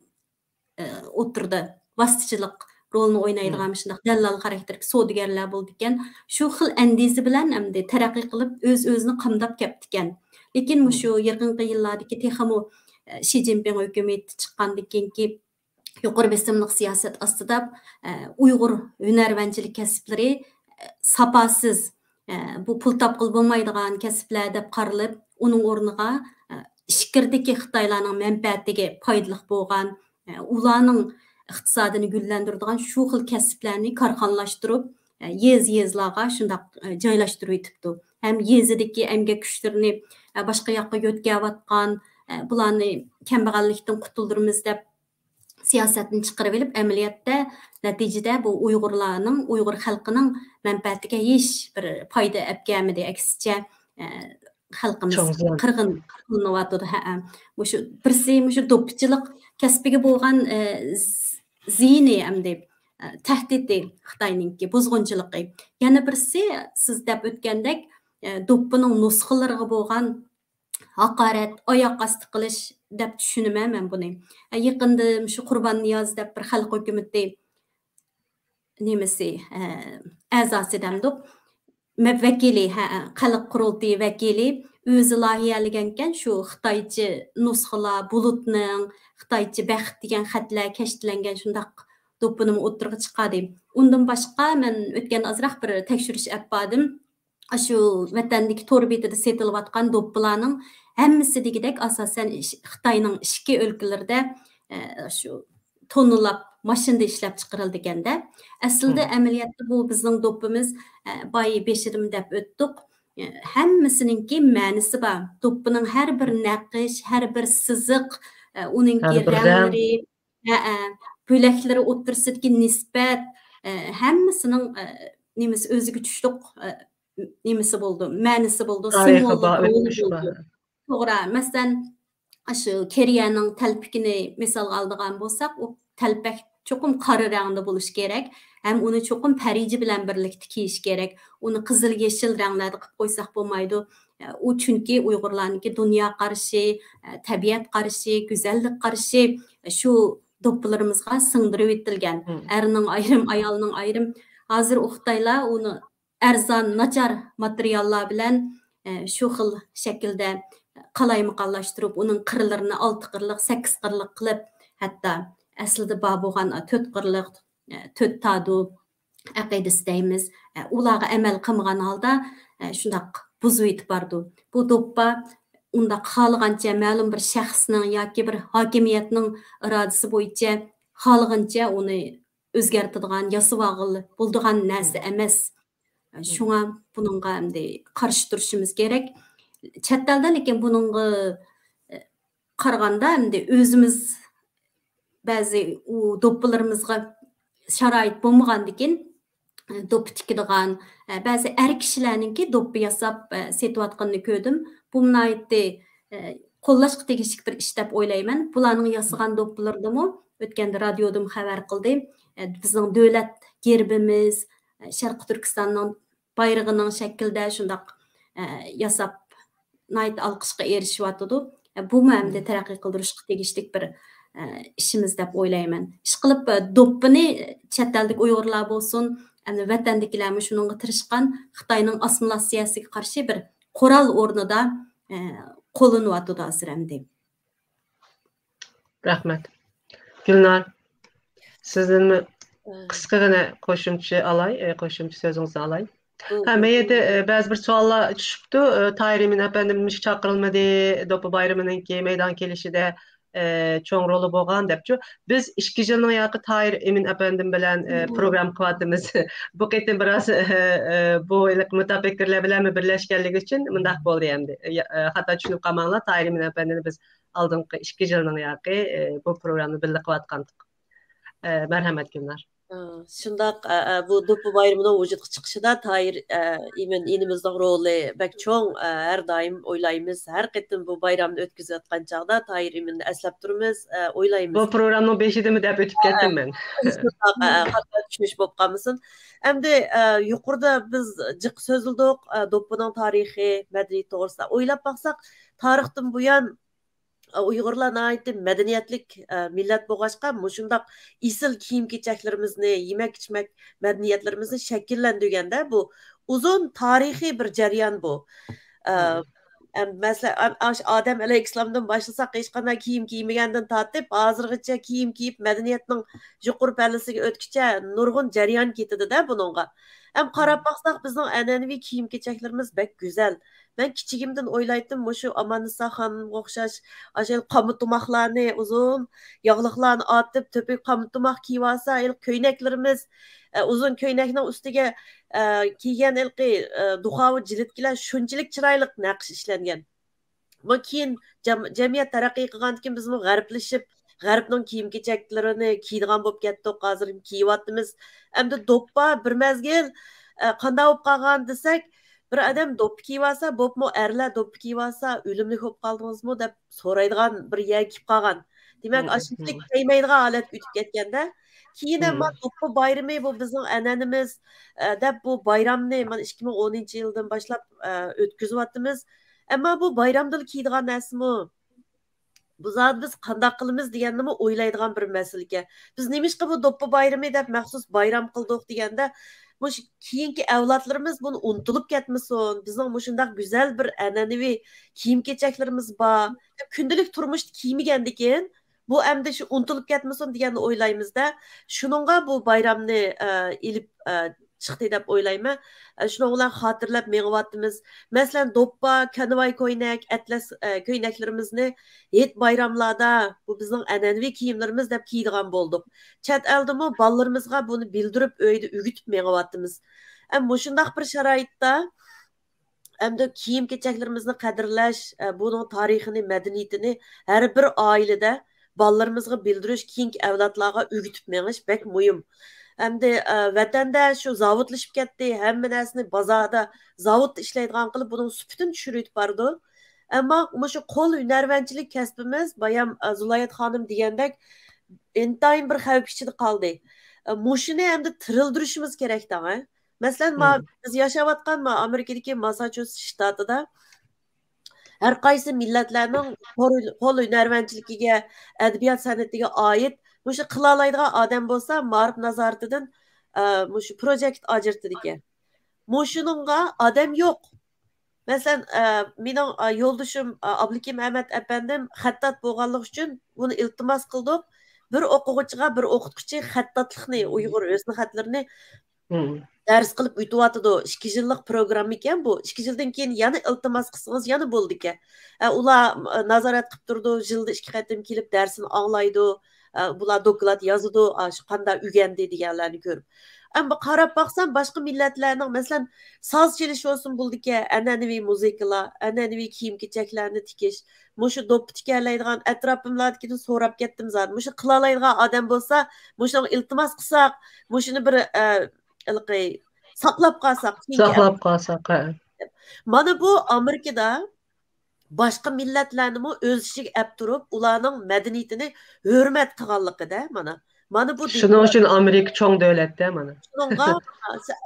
ئە، ئوتتۇرىدا ۋاسىتىچىلىق رولىنى ئوينايدىغان مۇشۇنداق دەللال خاراكتېرلىك سودىگەرلەر بولىدىكەن. شۇ خىل ئەندىزە بىلەن ئەمدى تەرەققىي قىلىپ، ئۆز-ئۆزىنى قامداپ كەپتىكەن. لېكىن مۇشۇ يېقىنقى يىللاردىكى تېخىمۇ، ئە، شى جىنپىڭ ھۆكۈمىتى چىققاندىن كېيىنكى يۇقىرى بېسىملىق سىياسەت ئاستىدا، ئە، ئۇيغۇر ھۈنەرۋەنچىلىك كەسىپلىرى، ئە، ساپاسىز، ئە، بۇ پۇل تاپقىلى بولمايدىغان كەسىپلەر دەپ قارىلىپ، ئۇنىڭ ئورنىغا، ئە، ئىچكىرىدىكى خىتايلارنىڭ مەنپەئەتىگە پايدىلىق بولغان، ئە، ئۇلارنىڭ ئىقتىسادىنى گۈللەندۈرىدىغان شۇ خىل كەسىپلەرنى كارخانىلاشتۇرۇپ، ئە، يېزا-يېزىلاغا شۇنداق، ئە، جايلاشتۇرۇۋېتىپتۇ. ھەم يېزىدىكى ئەمگەك كۈچلىرىنى، ئە، باشقا ياققا يۆتكەۋاتقان، ئە، بۇلارنى كەمبەغەللىكتىن قۇتۇلدۇرىمىز دەپ سىياسەتنى چىقىرىۋېلىپ، ئەمەلىيەتتە، نەتىجىدە بۇ ئۇيغۇرلارنىڭ، ئۇيغۇر خەلقىنىڭ مەنپەئەتىگە ھېچ بىر پايدا ئەپكەلمىدى. ئەكسىچە، ئە، خەلقىمىز چوڭ زىيان. قىرغىن قىلىنىۋاتىدۇ. ھەئە. مۇشۇ بىرسى، مۇشۇ دوپپىچىلىق كەسپىگە بولغان، ئە، ز-، زىيىنى ئەمدى، ئە، تەھدىتى خىتاينىڭكى بۇزغۇنچىلىقى. يەنە بىرسى، سىز دەپ ئۆتكەندەك، ئە، دوپپىنىڭ نۇسخىلىرىغا بولغان ھاقارەت، ئاياق ئاستى قىلىش دەپ چۈشىنىمەن مەن بۇنى. ئە، يېقىندا مۇشۇ قۇربان نىياز دەپ بىر خەلق ھۆكۈمىتى نېمىسى، ئە، ئەزاسى دەمدۇق. مە-، ۋەكىلى، ھە، خەلق قۇرۇلتىيى ۋەكىلى ئۆزى لايىھەلىگەنكەن، شۇ خىتايچە نۇسخىلار، بۇلۇتنىڭ، خىتايچە بەخت دېگەن خەتلەر كەشتىلەنگەن شۇنداق دوپپىنىمۇ ئوتتۇرىغا چىقاردى. ئۇندىن باشقا، مەن ئۆتكەن ئازراق بىر تەكشۈرۈش ئەپ باردىم. ئاشۇ ۋەتەندىكى تور بېتىدە سېتىلىۋاتقان دوپپىلارنىڭ ھەممىسى دېگۈدەك ئاساسەن ئىش-، خىتاينىڭ ئىچكى ئۆلكىلىرىدە، ئە، شۇ توننىلاپ ماشىنىدا ئىشلەپ چىقىرىلىدىكەن-دە. ئەسلىدە ئەمەلىيەتتە بۇ بىزنىڭ دوپپىمىز، ئە، باي بېشىدىمۇ دەپ ئۆتتۇق. ئە، ھەممىسىنىڭكى مەنىسى بار. دوپپىنىڭ ھەر بىر نەقىش، ھەر بىر سىزىق، ئە، ئۇنىڭكى ھەر بىر رەڭ. رەڭلىرى، ھەئە، بۆلەكلىرى ئوتتۇرىسىدىكى نىسبەت، ئە، ھەممىسىنىڭ، ئە، نېمىسى ئۆزىگە چۈشلۈق، ئە، نېمىسى بولىدۇ، مەنىسى بولىدۇ، تارىخى سىمۋوللۇق بار، رولى ئۆتمۈشى بولىدۇ. بار. توغرا. مەسىلەن، ئاشۇ كېرىيەنىڭ تەلپىكىنى مىسالغا ئالىدىغان بولساق، ئۇ تەلپەك چوقۇم قارا رەڭدە بولۇشى كېرەك ھەم ئۇنى چوقۇم پەرىجە بىلەن بىرلىكتە كىيىش كېرەك. ئۇنى قىزىل، يېشىل رەڭلەردە قىلىپ قويساق بولمايدۇ. ئۇ چۈنكى ئۇيغۇرلارنىڭكى دۇنيا قارىشى، تەبىئەت قارىشى، گۈزەللىك قارىشى شۇ دوپپىلىرىمىزغا سىڭدۈرۈۋېتىلگەن. ئەرنىڭ ئايرىم، ئايالنىڭ ئايرىم. ھازىر ئۇ خىتايلار ئۇنى ئەرزان، ناچار ماتېرىياللار بىلەن، ئە، شۇ خىل شەكىلدە قالايمىقانلاشتۇرۇپ، ئۇنىڭ قىرلىرىنى ئالتە قىرلىق، سەككىز قىرلىق قىلىپ، ھەتتا ئەسلىدە بار بولغان تۆت قىرلىق، ئە، تۆت تادۇ ئەقىدىسى دەيمىز، ئە، ئۇلارغا ئەمەل قىلمىغان ھالدا، ئە، شۇنداق بۇزۇۋېتىپ بارىدۇ. بۇ دوپپا ئۇنداق خالىغانچە مەلۇم بىر شەخسنىڭ ياكى بىر ھاكىمىيەتنىڭ ئىرادىسى بويىچە خالىغانچە ئۇنى ئۆزگەرتىدىغان، ياسىۋالغىلى بولىدىغان نەرسە ئەمەس. شۇڭا بۇنىڭغا ئەمدى قارشى تۇرۇشىمىز كېرەك. چەت ئەلدە لېكىن بۇنىڭغا، ئە، قارىغاندا ئەمدى ئۆزىمىز بەزى ئۇ دوپپىلىرىمىزغا شارائىت بولمىغاندىكىن، ئە، دوپپا تىكىدىغان، ئە، بەزى ئەر كىشىلەرنىڭكى دوپپا ياساپ، ئە، سېتىۋاتقىنىنى كۆردۈم. بۇ ناھايىتى، ئە، قوللاشقا تېگىشلىك بىر ئىش دەپ ئويلايمەن. بۇلارنىڭ ياسىغان دوپپىلىرىدىمۇ ئۆتكەندە رادىيودىمۇ خەۋەر قىلدى. ئە، بىزنىڭ دۆلەت گېربىمىز، ئە، شەرقىي تۈركىستاننىڭ بايرىقىنىڭ شەكلىدە شۇنداق، ئە، ياساپ، ناھايىتى ئالقىشقا ئېرىشىۋاتىدۇ. ئە، بۇمۇ ئەمدى تەرەققىي قىلدۇرۇشقا تېگىشلىك بىر، ئە، ئىشىمىز دەپ ئويلايمەن. ئىشقىلىپ، ئە، دوپپىنى چەت ئەلدىكى ئۇيغۇرلار بولسۇن، ئەمدى ۋەتەندىكىلەرمۇ شۇنىڭغا تىرىشقان، خىتاينىڭ ئاسسىمىلياتسىيەسىگە قارشى بىر قورال ئورنىدا، ئە، قوللىنىۋاتىدۇ ھازىر ئەمدى. رەھمەت. گۈلنار، سىزدىنمۇ قىسقىغىنە قوشۇمچە ئالاي، ئە، قوشۇمچە سۆزىڭىزنى ئالاي. ھە، مەيەردە، ئە، بەزى بىر سوئاللار چۈشۈپتۇ. ئە، تاھىر ئىمىن ئەپەندىم نېمىشقا چاقىرىلمىدى؟ دوپپا بايرىمىنىڭكى مەيدانغا كېلىشىدە، ئە، چوڭ رولى بولغان دەپچۇ. بىز ئىككى يىلنىڭ ياقى تاھىر ئىمىن ئەپەندىم بىلەن، ئە، پروگرامما قىلىۋاتىمىز. بۇ قېتىم بىراز، ئە، ئە، بۇ ھېلىقى مۇتەپەككۇرلار بىلەنمۇ بىرلەشكەنلىكى ئۈچۈن مۇنداق بولدى ئەمدى. يا-، ئە، خاتا چۈشىنىپ قالماڭلار، تاھىر ئىمىن ئەپەندىنى بىز ئالدىنقى ئىككى يىلنىڭ ياقى، ئە، بۇ پروگراممىنى بىللە قىلىۋاتقانتۇق. ئە، مەرھەمەت، گۈلنار. ئە، شۇنداق، ئە، ئە، بۇ دوپپا بايرىمىنىڭ ۋۇجۇدقا چىقىشىدا تاھىر، ئە، ئىمىن ئىنىمىزنىڭ رولى بەك چوڭ. ئە، ھەر دائىم ئويلايمىز، ھەر قېتىم بۇ بايرامنى ئۆتكۈزۈۋاتقان چاغدا تاھىر ئىمىننى ئەسلەپ تۇرىمىز، ئە، ئويلايمىز. بۇ پروگرامنىڭ بېشىدىمۇ دەپ ئۆتۈپ كەتتىم مەن. شۇنداق، ئە، خاتا چۈشىنىش بولۇپ قالمىسۇن. ئەمدى، ئە، يۇقىرىدا بىز جىق سۆزلىدۇق، ئە، دوپپىنىڭ تارىخى، مەدەنىيىتى توغرىسىدا. ئويلاپ باقساق، تارىختىن بۇيان، ئۇيغۇرلار ناھايىتى مەدەنىيەتلىك، ئە، مىللەت بولغاچقا، مۇشۇنداق ئېسىل كىيىم-كېچەكلىرىمىزنى، يېمەك-ئىچمەك مەدەنىيەتلىرىمىزنى شەكىللەندۈرگەندە، بۇ ئۇزۇن تارىخىي بىر جەريان بۇ. ئە، ئەم، مەسىلەن، ئەم، ئاش-، ئادەم ئەلەيھىسسالامدىن باشلىساق، ھېچقانداق كىيىم كىيمىگەندىن تارتىپ، ھازىرغىچە كىيىم كىيىپ، مەدەنىيەتنىڭ يۇقىرى پەللىسىگە ئۆتكۈچە نۇرغۇن جەريان كېتىدۇ-دە بۇنىڭغا. ئەم، قاراپ باقساق، بىزنىڭ ئەنئەنىۋى كىيىم-كېچەكلىرىمىز بەك گۈزەل. مەن كىچىكىمدىن ئويلايتتىم، مۇشۇ ئاماننىسا خانىمغا ئوخشاش، ئاشۇ قامۇتۇماقلارنى، ئۇزۇن ياغلىقلارنى ئارتىپ، تۆپە قامۇتۇماق كىيىۋالسا، ھېلىقى كۆينەكلىرىمىز، ئە، ئۇزۇن كۆينەكنىڭ ئۈستىگە، ئە، كىيگەن ھېلىقى، ئە، دۇخاۋا جىلىتكىلەر شۇنچىلىك چىرايلىق نەقىش ئىشلەنگەن. بۇ كېيىن جەم-، جەمئىيەت تەرەققىي قىلغاندىن كېيىن بىزمۇ غەربلىشىپ، غەربنىڭ كىيىم-كېچەكلىرىنى كىيىدىغان بولۇپ كەتتۇق. ھازىر كىيىۋاتىمىز. ئەمدى دوپپا بىر مەزگىل، ئە، قانداق بولۇپ قالغان دېسەك، بىر ئادەم دوپپا كىيىۋالسا، بوپمۇ، ئەرلەر دوپپا كىيىۋالسا، ئۆلۈملۈك بولۇپ قالدىڭىزمۇ دەپ سورايدىغان بىر يەرگە كېلىپ قالغان. دېمەك، ئاشۇنچىلىك كىيمەيدىغان ھالەتكە ئۆتۈپ كەتكەندە، كېيىن ھەم مانا دوپپا بايرىمى، بۇ بىزنىڭ ئەنئەنىمىز، ئە، دەپ بۇ بايرامنى مانا ئىككى مىڭ ئونىنچى يىلدىن باشلاپ، ئە، ئۆتكۈزۈۋاتىمىز. ئەمما بۇ بايرامدىلا كىيىدىغان نەرسىمۇ؟ بۇ زادى بىز قانداق قىلىمىز دېگەننىمۇ ئويلايدىغان بىر مەسىلىكەن. بىز نېمىشقا بۇ دوپپا بايرىمى دەپ مەخسۇس بايرام قىلدۇق دېگەندە، مۇشۇ كېيىنكى ئەۋلادلىرىمىز بۇنى ئۇنتۇلۇپ كەتمىسۇن، بىزنىڭ مۇشۇنداق گۈزەل بىر ئەنئەنىۋى كىيىم-كېچەكلىرىمىز بار، كۈندىلىك تۇرمۇشتا كىيمىگەندىكىن، بۇ ئەمدى شۇ ئۇنتۇلۇپ كەتمىسۇن دېگەننى ئويلايمىز-دە، شۇنىڭغا بۇ بايرامنى، ئە، ئېلىپ، ئە، چىقتى دەپ ئويلايمەن. ئە، شۇنىڭ بىلەن خاتىرىلەپ مېڭىۋاتىمىز. مەسىلەن، دوپپا، كانۋاي كوينەك، ئەتلەس، ئە، كۆينەكلىرىمىزنى ھېيت بايراملاردا، بۇ بىزنىڭ ئەنئەنىۋى كىيىملىرىمىز دەپ كىيىدىغان بولدۇق. چەت ئەلدىمۇ بالىلىرىمىزغا بۇنى بىلدۈرۈپ، ئۆيدە ئۆگىتىپ مېڭىۋاتىمىز. ئە، مۇشۇنداق بىر شارائىتتا، ئەمدى كىيىم-كېچەكلىرىمىزنى قەدىرلەش، ئە، بۇنىڭ تارىخىنى، مەدەنىيىتىنى ھەر بىر ئائىلىدە بالىلىرىمىزغا بىلدۈرۈش، كېيىنكى ئەۋلادلارغا ئۆگىتىپ مېڭىش بەك مۇھىم. ئەمدى، ئە، ۋەتەندە شۇ زاۋۇتلىشىپ كەتتى، ھەممە نەرسىنى بازاردا، زاۋۇتتا ئىشلەيدىغان قىلىپ، بۇنىڭ سۈپىتىنى چۈشۈرۈۋېتىپ بارىدۇ. ئەمما مۇشۇ قول ھۈنەرۋەنچىلىك كەسپىمىز، بايام، ئە، زۇلايات خانىم دېگەندەك، ئىنتايىن بىر خەۋپ ئىچىدە قالدى. ئە، مۇشۇنى ئەمدى تىرىلدۈرۈشىمىز كېرەك دەڭ، ھە. مەسىلەن، ما-، بىز ياشاۋاتقان ما-، ئامېرىكىدىكى ماسساچۇسېتس شتاتىدا ھەر قايسى مىللەتلەرنىڭ قول، قول ھۈنەرۋەنچىلىكىگە، ئەدەبىيات سەنئىتىگە ئائىت مۇشۇ قىلالايدىغان ئادەم بولسا، مائارىپ نازارىتىدىن، ئە، مۇشۇ پروجېكت ئاجرىتىدىكەن. مۇشۇنىڭغا ئادەم يوق. مەسىلەن، ئە، مېنىڭ، ئە، يولدىشىم، ئە، ئابلىكىم ئەمەت ئەپەندىم خەتتات بولغانلىقى ئۈچۈن بۇنى ئىلتىماس قىلدۇق. بىر ئوقۇغۇچىغا بىر ئوقۇتقۇچى خەتتاتلىقنى، ئۇيغۇر ھۆسن خەتلىرىنى دەرس قىلىپ ئۆتۈۋاتىدۇ. ئىككى يىللىق پروگرامما ئىكەن بۇ. ئىككى يىلدىن كېيىن يەنە ئىلتىماس قىلسىڭىز يەنە بولىدىكەن. ئە، ئۇلار، ئە، نازارەت قىلىپ تۇرىدۇ، يىلدا ئىككى قېتىم كېلىپ دەرسىنى ئاڭلايدۇ. ئە، بۇلار دوكلات يازىدۇ، ئاشۇ قانداق ئۆگەندى دېگەنلەرنى كۆرۈپ. ئەمما قاراپ باقسام، باشقا مىللەتلەرنىڭ، مەسىلەن، ساز چېلىش بولسۇن بولىدىكەن، ئەنئەنىۋى مۇزىكىلار، ئەنئەنىۋى كىيىم-كېچەكلەرنى تىكىش، مۇشۇ دوپپا تىكەلەيدىغان ئەتراپىملاردىكىدىن سوراپ كەتتىم زادى. مۇشۇ قىلالايدىغان ئادەم بولسا، مۇشۇنىڭغا ئىلتىماس قىلساق، مۇشۇنى بىر، ئە، ھېلىقى ساقلاپ قالساق، كېيىنكى ساقلاپ قالساق، ھە. مانا بۇ ئامېرىكىدا باشقا مىللەتلەرنىمۇ ئۆز ئىچىگە ئەپ تۇرۇپ، ئۇلارنىڭ مەدەنىيىتىنى ھۆرمەت قىلغانلىقىدا، مانا. مانا بۇ شۇنىڭ ئۈچۈن ئامېرىكا چوڭ دۆلەتتە، مانا. شۇنىڭغا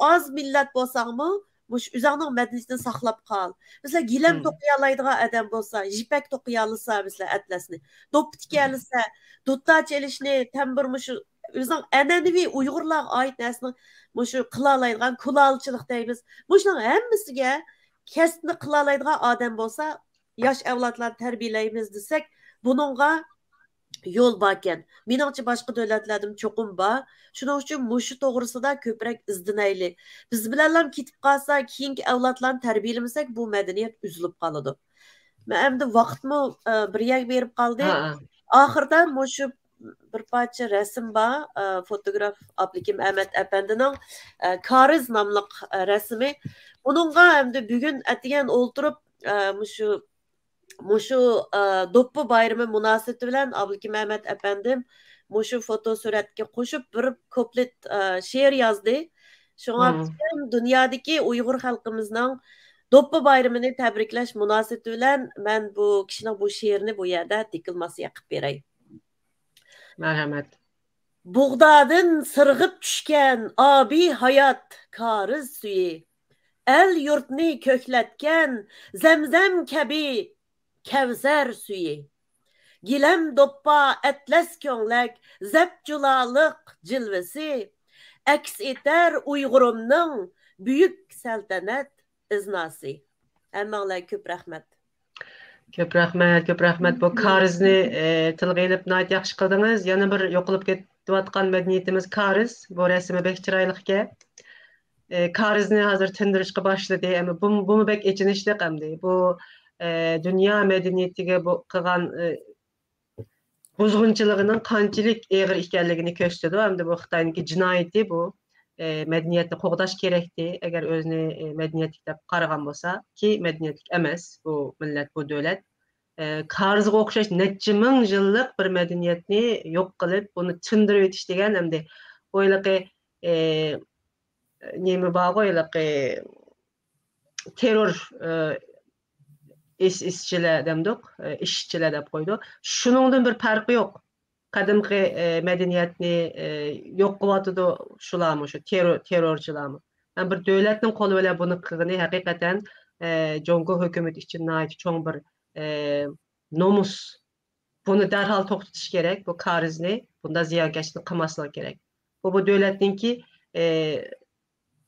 ئاز مىللەت بولساڭمۇ، مۇشۇ ئۆزۈڭنىڭ مەدەنىيىتىنى ساقلاپ قال. مەسىلەن، گىلەم توقۇيالايدىغان ئادەم بولسا، يىپەك توقۇيالىسا، مەسىلەن، ئەتلەسنى، دوپپا تىكەلىسە، دۇتار چېلىشنى، تەمبۇر، مۇشۇ ئۆزىنىڭ ئەنئەنىۋى ئۇيغۇرلارغا ئائىت نەرسىنى مۇشۇ قىلالايدىغان، كۇلالچىلىق دەيمىز. مۇشۇنىڭ ھەممىسىگە كەسىپنى قىلالايدىغان ئادەم بولسا، ياش ئەۋلادلارنى تەربىيەلەيمىز دېسەك، بۇنىڭغا يول باركەن. مېنىڭچە، باشقا دۆلەتلەردىمۇ چوقۇم بار. شۇنىڭ ئۈچۈن مۇشۇ توغرىسىدا كۆپرەك ئىزدىنەيلى. بىز بىلەنلا كېتىپ قالسا، كېيىنكى ئەۋلادلارنى تەربىيەلىمىسەك، بۇ مەدەنىيەت ئۈزۈلۈپ قالىدۇ. مەن ئەمدى ۋاقىتمۇ، ئە، بىر يەرگە بېرىپ قالدى. ھە، ھە. ئاخىرىدا مۇشۇ بىر پارچە رەسىم بار، ئە، فوتوگراف ئابلىكىم ئەمەت ئەپەندىنىڭ، ئە، كارىز ناملىق، ئە، رەسىمى. بۇنىڭغا ئەمدى بۈگۈن ئەتىگەن ئولتۇرۇپ، ئە، مۇشۇ، مۇشۇ، ئە، دوپپا بايرىمى مۇناسىۋىتى بىلەن ئابلىكىم ئەمەت ئەپەندىم مۇشۇ فوتو سۈرەتكە قوشۇپ بىر كۇپلېت، ئە، شېئىر يازدى. شۇڭا مم. پۈتۈن دۇنيادىكى ئۇيغۇر خەلقىمىزنىڭ دوپپا بايرىمىنى تەبرىكلەش مۇناسىۋىتى بىلەن مەن بۇ كىشىنىڭ بۇ شېئىرىنى بۇ يەردە دېكلاماتسىيە قىلىپ بېرەي. مەرھەمەت. بۇغدادىن سىرغىپ چۈشكەن ئابىي ھايات كارىز سۈيى، ئەل-يۇرتنى كۆكلەتكەن زەمزەم كەبى كەۋسەر سۈيى. گىلەم دوپپا ئەتلەس كۆڭلەك زەپ جۇلالىق جىلۋىسى، ئەكس ئېتەر ئۇيغۇرۇمنىڭ بۈيۈك سەلتەنەت ئىزناسى. ھەممىڭلارغا كۆپ رەھمەت. كۆپ رەھمەت، كۆپ رەھمەت. بۇ كارىزنى، ئى، تىلغا ئېلىپ ناھايىتى ياخشى قىلدىڭىز. يەنە بىر يوقىلىپ كېتىۋاتقان مەدەنىيىتىمىز كارىز. بۇ رەسىمى بەك چىرايلىق ئىكەن. ئى، كارىزنى ھازىر تىندۇرۇشقا باشلىدى. ئەمما بۇ، بۇمۇ بەك ئېچىنىشلىق ئەمدى. بۇ، ئى، دۇنيا مەدەنىيىتىگە بۇ قىلغان، ئى، بۇزغۇنچىلىقىنىڭ قانچىلىك ئېغىر ئىكەنلىكىنى كۆرسىتىدۇ. ئەمدى بۇ خىتاينىڭكى جىنايىتى بۇ. ئى، مەدەنىيەتنى قوغداش كېرەكتى. ئەگەر ئۆزىنى، ئى، مەدەنىيەتلىك دەپ قارىغان بولسا، كى مەدەنىيەتلىك ئەمەس بۇ مىللەت، بۇ دۆلەت. ئى، كارىزغا ئوخشاش نەچچە مىڭ يىللىق بىر مەدەنىيەتنى يوق قىلىپ، بۇنى تىندۇرۇۋېتىش دېگەن ئەمدى بۇ ھېلىقى، ئى، نېمە بارغۇ، ھېلىقى تېررور، ئى، ئىس-، ئىسچىلەر دەمدۇق، ئى، ئىشچىلەر دەپ قويىدۇ. شۇنىڭدىن بىر پەرقى يوق. قەدىمكى، ئى، مەدەنىيەتنى، ئى، يوق قىلىۋاتىدۇ شۇلارمۇ، شۇ تېررور-، تېررورچىلارمۇ. ھەم بىر دۆلەتنىڭ قولى بىلەن بۇنى قىلغىنى ھەقىقەتەن، ئى، جۇڭگو ھۆكۈمىتى ئۈچۈن ناھايىتى چوڭ بىر، ئى، نومۇس. بۇنى دەرھال توختىتىش كېرەك، بۇ كارىزنى، بۇنداق زىيانكەشلىك قىلماسلىقى كېرەك. بۇ، بۇ دۆلەتنىڭكى، ئى،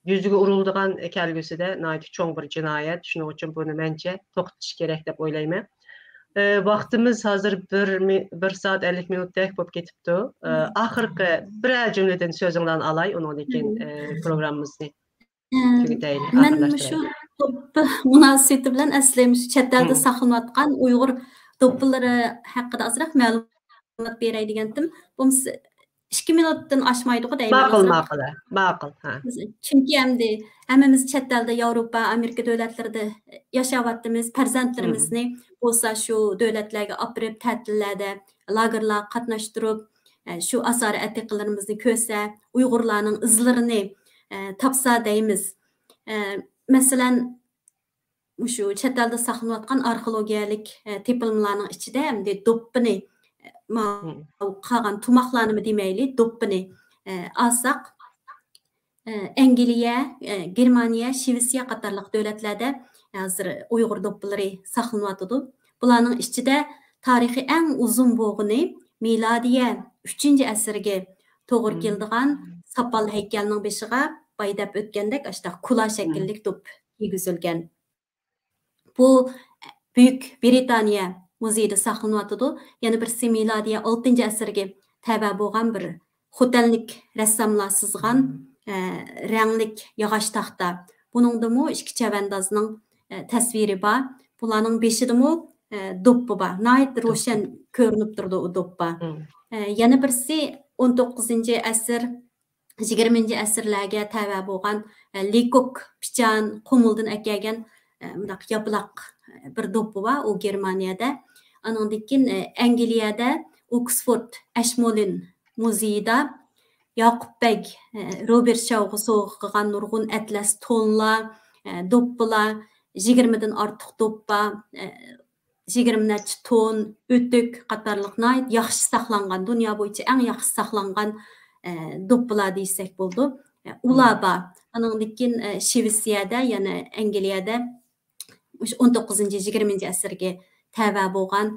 يۈزىگە ئۇرۇلىدىغان كەلگۈسىدە ناھايىتى چوڭ بىر جىنايەت. شۇنىڭ ئۈچۈن بۇنى مەنچە توختىتىش كېرەك دەپ ئويلايمەن. ئى، ۋاقتىمىز ھازىر بىر مى-، بىر سائەت ئەللىك مىنۇتتەك بولۇپ كېتىپتۇ. ئى، ئاخىرقى بىرەر جۈملىدىن سۆزۈڭلارنى ئالاي، ئۇنىڭدىن كېيىن، ئى، پروگراممىمىزنى تۈگىتەيلى، مەن مۇشۇ دوپپا مۇناسىۋىتى بىلەن ئەسلى مۇشۇ چەت ئەلدە ساقلىنىۋاتقان ئۇيغۇر دوپپىلىرى ھەققىدە ئازراق مەلۇمات بېرەي دېگەنتىم. بولمىسا ئىككى مىنۇتتىن ئاشمايدىغۇ دەيمەن. ماقۇل، ماقۇل، ماقۇل، ھە. چۈنكى ئەمدى ھەممىمىز چەت ئەلدە، ياۋروپا، ئامېرىكا دۆلەتلىرىدە ياشاۋاتىمىز. پەرزەنتلىرىمىزنى بولسا شۇ دۆلەتلەرگە ئاپىرىپ، تەتىللەردە لاگېرلارغا قاتناشتۇرۇپ، ئە، شۇ ئاسارە ئەتىقىلىرىمىزنى كۆرسە، ئۇيغۇرلارنىڭ ئىزلىرىنى، ئە، تاپسا دەيمىز. ئە، مەسىلەن، مۇشۇ چەت ئەلدە ساقلىنىۋاتقان ئارخېئولوگىيەلىك، ئە، تېپىلمىلارنىڭ ئىچىدە ئەمدى دوپپىنى، ئە، ماۋۇ قالغان تۇماقلارنىمۇ دېمەيلى، دوپپىنى، ئە، ئالساق، ئە، ئەنگلىيە، ئە، گېرمانىيە، شىۋېتسىيە قاتارلىق دۆلەتلەردە ھازىر ئۇيغۇر دوپپىلىرى ساقلىنىۋاتىدۇ. بۇلارنىڭ ئىچىدە تارىخى ئەڭ ئۇزۇن بولغىنى مىلادىيە ئۈچىنچى ئەسىرگە توغرا كېلىدىغان ساپال ھەيكەلنىڭ بېشىغا بايا دەپ ئۆتكەندەك ئاشۇنداق كۇلا شەكىللىك دوپپا كىيگۈزۈلگەن. بۇ بۈيۈك برىتانىيە مۇزېيىدا ساقلىنىۋاتىدۇ. يەنە بىرسى مىلادىيە ئالتىنچى ئەسىرگە تەۋە بولغان بىر خوتەنلىك رەسساملار سىزغان، ئە، رەڭلىك ياغاچ تاختا. بۇنىڭدىمۇ ئىككى چەۋەندازنىڭ، ئە، تەسۋىرى بار. بۇلارنىڭ بېشىدىمۇ، ئە، دوپپا بار. ناھايىتى روشەن كۆرۈنۈپ تۇرىدۇ ئۇ دوپپا. ئە، يەنە بىرسى ئون توققۇزىنچى ئەسىر، يىگىرمىنچى ئەسىرلەرگە تەۋە بولغان، ئە، لىكوك پىچان قۇمۇلدىن ئەكەلگەن، ئە، مۇنداق ياپىلاق، ئە، بىر دوپپا بار، ئۇ گېرمانىيەدە. ئانىڭدىن كېيىن، ئە، ئەنگلىيەدە ئوكسفورد ئەشمولىن مۇزېيىدا ياقۇپ بەگ، ئە، روبېرت شاۋغا سوۋغا قىلغان نۇرغۇن ئەتلەس تونلار، ئە، دوپپىلار، يىگىرمىدىن ئارتۇق دوپپا، ئە، يىگىرمە نەچچە تون ئۆتۈك قاتارلىق ناھايىتى ياخشى ساقلانغان، دۇنيا بويىچە ئەڭ ياخشى ساقلانغان، ئە، دوپپىلار دېيىشسەك بولىدۇ. ئە، ئۇلار بار. ئانىڭدىن كېيىن، ئە، شىۋېتسىيەدە، يەنە ئەنگلىيەدە مۇشۇ ئون توققۇزىنچى، يىگىرمىنچى ئەسىرگە تەۋە بولغان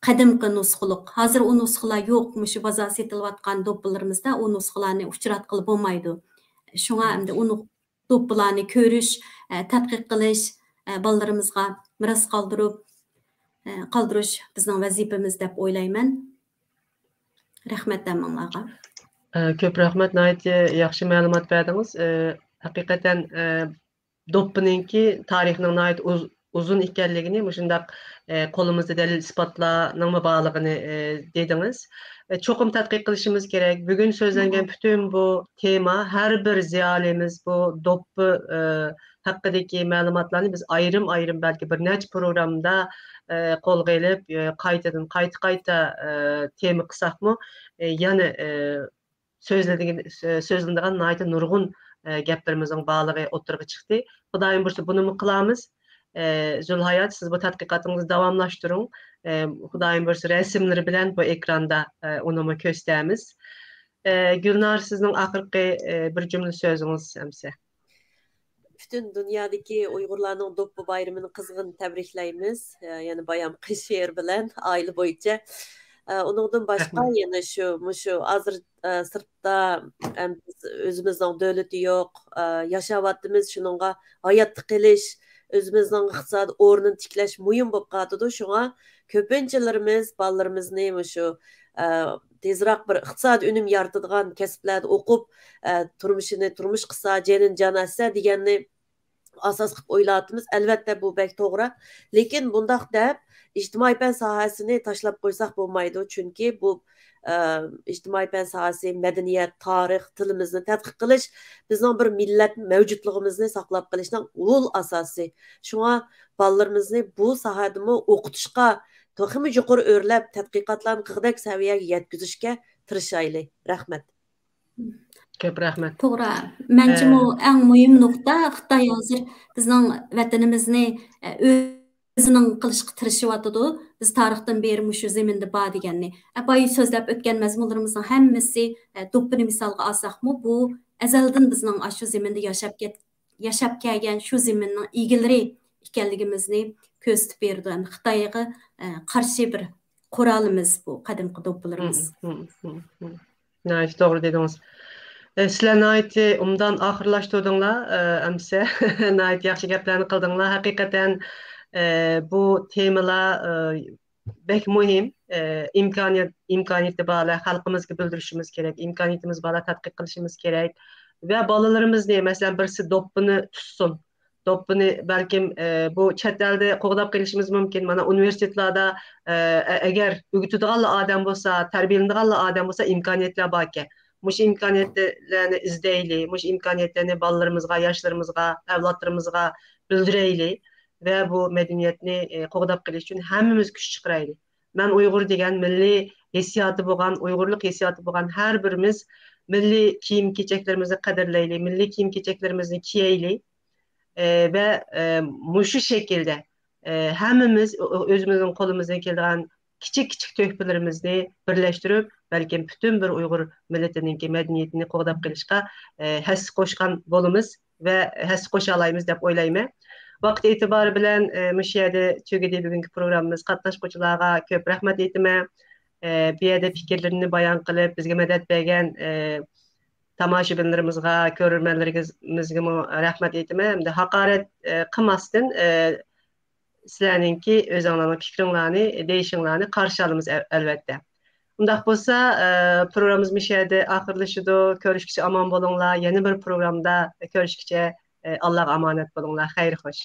قەدىمكى نۇسخىلىق. ھازىر ئۇ نۇسخىلار يوق، مۇشۇ بازار سېتىلىۋاتقان دوپپىلىرىمىزدا ئۇ نۇسخىلارنى ئۇچراتقىلى بولمايدۇ. شۇڭا ئەمدى ئۇنى دوپپىلارنى كۆرۈش، ئە، تەتقىق قىلىش، ئە، بالىلىرىمىزغا مىراس قالدۇرۇپ، ئە، قالدۇرۇش بىزنىڭ ۋەزىپىمىز دەپ ئويلايمەن. رەھمەت ھەممىڭلارغا. ئە، كۆپ رەھمەت، ناھايىتى ياخشى مەلۇمات بەردىڭىز. ئە، ھەقىقەتەن، ئە، دوپپىنىڭكى تارىخىنىڭ ناھايىتى ئۇز-، ئۇزۇن ئىكەنلىكىنى، مۇشۇنداق، ئە، قولىمىزدا دەلىل-ئىسپاتلارنىڭمۇ بارلىقىنى، ئە، دېدىڭىز. ئە، چوقۇم تەتقىق قىلىشىمىز كېرەك. بۈگۈن سۆزلەنگەن پۈتۈن بۇ تېما، ھەر بىر زىيالىيىمىز بۇ دوپپا، ئە، ھەققىدىكى مەلۇماتلارنى بىز ئايرىم-ئايرىم، بەلكى بىر نەچچە پروگراممىدا، ئە، قولغا ئېلىپ، ئە، قايتىدىن قايتا-قايتا، ئە، تېما قىلساقمۇ، ئە، يەنە، ئە، سۆزلىدىگىن-، سۆ-، سۆزلىنىدىغان ناھايىتى نۇرغۇن، ئە، گەپلىرىمىزنىڭ بارلىقى ئوتتۇرىغا چىقتى. خۇدايىم بۇيرۇسا بۇنىمۇ قىلارمىز. ئە، زۇلھايات، سىز بۇ تەتقىقاتىڭىزنى داۋاملاشتۇرۇڭ. ئە، خۇدايىم بۇيرۇسا رەسىملىرى بىلەن بۇ ئېكراندا، ئە، ئۇنىمۇ كۆرسىتەمىز. ئە، گۈلنار، سىزنىڭ ئاخىرقى، ئە، بىر جۈملە سۆزىڭىز ئەمسە. پۈتۈن دۇنيادىكى ئۇيغۇرلارنىڭ دوپپا بايرىمىنى قىزغىن تەبرىكلەيمىز. ئە، يەنە بايامقى شېئىر بىلەن ئائىلە بويىچە. ئە، ئۇنىڭدىن باشقا رەھمەت. يەنە شۇ، مۇشۇ ھازىر، ئە، سىرتتا، ئەم، بىز ئۆزىمىزنىڭ دۆلىتى يوق، ئە، ياشاۋاتىمىز، شۇنىڭغا ھاياتتا قېلىش، ئۆزىمىزنىڭ ئىقتىسادىي ئورنىنى تىكلەش مۇھىم بولۇپ قالىدۇ. شۇڭا كۆپىنچىلىرىمىز بالىلىرىمىزنى مۇشۇ، ئە، تېزراق بىر ئىقتىسادىي ئۈنۈم يارىتىدىغان كەسىپلەردە ئوقۇپ، ئە، تۇرمۇشىنى تۇرمۇش قىلسا، جېنىنى جان ئەتسە دېگەننى ئاساس قىلىپ ئويلاۋاتىمىز. ئەلۋەتتە، بۇ بەك توغرا. لېكىن بۇنداق دەپ، ئىجتىمائىي پەن ساھەسىنى تاشلاپ قويساق بولمايدۇ. چۈنكى بۇ، ئە، ئىجتىمائىي پەن ساھەسى، مەدەنىيەت، تارىخ، تىلىمىزنى تەتقىق قىلىش بىزنىڭ بىر مىللەت مەۋجۇتلۇقىمىزنى ساقلاپ قېلىشنىڭ ئۇل ئاساسى. شۇڭا بالىلىرىمىزنى بۇ ساھەدىمۇ ئوقۇتۇشقا تېخىمۇ يۇقىرى ئۆرلەپ، تەتقىقاتلارنى قىلغۇدەك سەۋىيەگە يەتكۈزۈشكە تىرىشايلى. رەھمەت. كۆپ رەھمەت. توغرا. مەنچىمۇ ئە، ئەڭ مۇھىم نۇقتا، خىتاي ھازىر بىزنىڭ ۋەتىنىمىزنى، ئە، ئۆزىنىڭ قىلىشقا تىرىشىۋاتىدۇ. بىز تارىختىن بېرى مۇشۇ زېمىندا بار دېگەننى. ئە، بايا سۆزلەپ ئۆتكەن مەزمۇنلىرىمىزنىڭ ھەممىسى، ئە، دوپپىنى مىسالغا ئالساقمۇ، بۇ ئەزەلدىن بىزنىڭ ئاشۇ زېمىندا ياشاپ كەت-، ياشاپ كەلگەن شۇ زېمىننىڭ ئىگىلىرى ئىكەنلىكىمىزنى كۆرسىتىپ بېرىدۇ. ئەمدى خىتايغا، ئە، قارشى بىر قورالىمىز بۇ قەدىمكى دوپپىلىرىمىز. ناھايىتى توغرا دېدىڭىز. ئە، سىلەر ناھايىتى ئوبدان ئاخىرلاشتۇردۇڭلار، ئە، ئەمىسە. ناھايىتى ياخشى گەپلەرنى قىلدىڭلار. ھەقىقەتەن، ئە، بۇ تېمىلار، ئە، بەك مۇھىم. ئە، ئىمكانىيەت، ئىمكانىيىتى بارلار خەلقىمىزگە بىلدۈرۈشىمىز كېرەك، ئىمكانىيىتىمىز بارلار تەتقىق قىلىشىمىز كېرەك. ۋە بالىلىرىمىزنى، مەسىلەن، بىرسى دوپپىنى تۇتسۇن. دوپپىنى بەلكىم، ئە، بۇ چەت ئەلدە قوغداپ قېلىشىمىز مۇمكىن. مانا ئۇنىۋېرسىتېتلاردا، ئە، ئە-، ئەگەر ئۆگىتىدىغانلا ئادەم بولسا، تەربىيەلىنىدىغانلا ئادەم بولسا، ئىمكانىيەتلەر باركەن. مۇشۇ ئىمكانىيەتلەرنى ئىزدەيلى، مۇشۇ ئىمكانىيەتلەرنى بالىلىرىمىزغا، ياشلىرىمىزغا، ئەۋلادلىرىمىزغا بىلدۈرەيلى ۋە بۇ مەدەنىيەتنى، ئە، قوغداپ قېلىش ئۈچۈن ھەممىمىز كۈچ چىقىرايلى. مەن ئۇيغۇر دېگەن مىللىي ھېسسىياتى بولغان، ئۇيغۇرلۇق ھېسسىياتى بولغان ھەر بىرىمىز مىللىي كىيىم-كېچەكلىرىمىزنى قەدىرلەيلى، مىللىي كىيىم-كېچەكلىرىمىزنى كىيەيلى. ئە، ۋە، ئە، مۇشۇ شەكىلدە، ئە، ھەممىمىز ئۆ-، ئۆ-، ئۆزىمىزنىڭ قولىمىزدىن كېلىدىغان كىچىك-كىچىك تۆھپىلىرىمىزنى بىرلەشتۈرۈپ، بەلكىم پۈتۈن بىر ئۇيغۇر مىللىتىنىڭكى مەدەنىيىتىنى قوغداپ قېلىشقا، ئە، ھەسسە قوشقان بولىمىز ۋە ھەسسە قوشالايمىز دەپ ئويلايمەن. ۋاقىت ئېتىبارى بىلەن، ئە، مۇشۇ يەردە تۈگىدى بۈگۈنكى پروگراممىمىز. قاتناشقۇچىلارغا كۆپ رەھمەت ئېيتىمەن. ئە، بۇ يەردە پىكىرلىرىنى بايان قىلىپ، بىزگە مەدەت بەرگەن، ئە، تاماشىبىنلىرىمىزغا، كۆرۈرمەنلىرىمىزگىمۇ رەھمەت ئېيتىمەن ھەمدە ھاقارەت، ئە، قىلماستىن، ئە، سىلەرنىڭكى ئۆزۈڭلارنىڭ پىكرىڭلارنى، دېيىشىڭلارنى قارشى ئالىمىز، ئەل-، ئەلۋەتتە. ئۇنداق بولسا، ئە، پروگراممىمىز مۇشۇ يەردە ئاخىرلىشىدۇ. كۆرۈشكىچە ئامان بولۇڭلار. يەنە بىر پروگرامدا كۆرۈشكىچە، ئە، ئاللاغا ئامانەت بولۇڭلار. خەير خوش.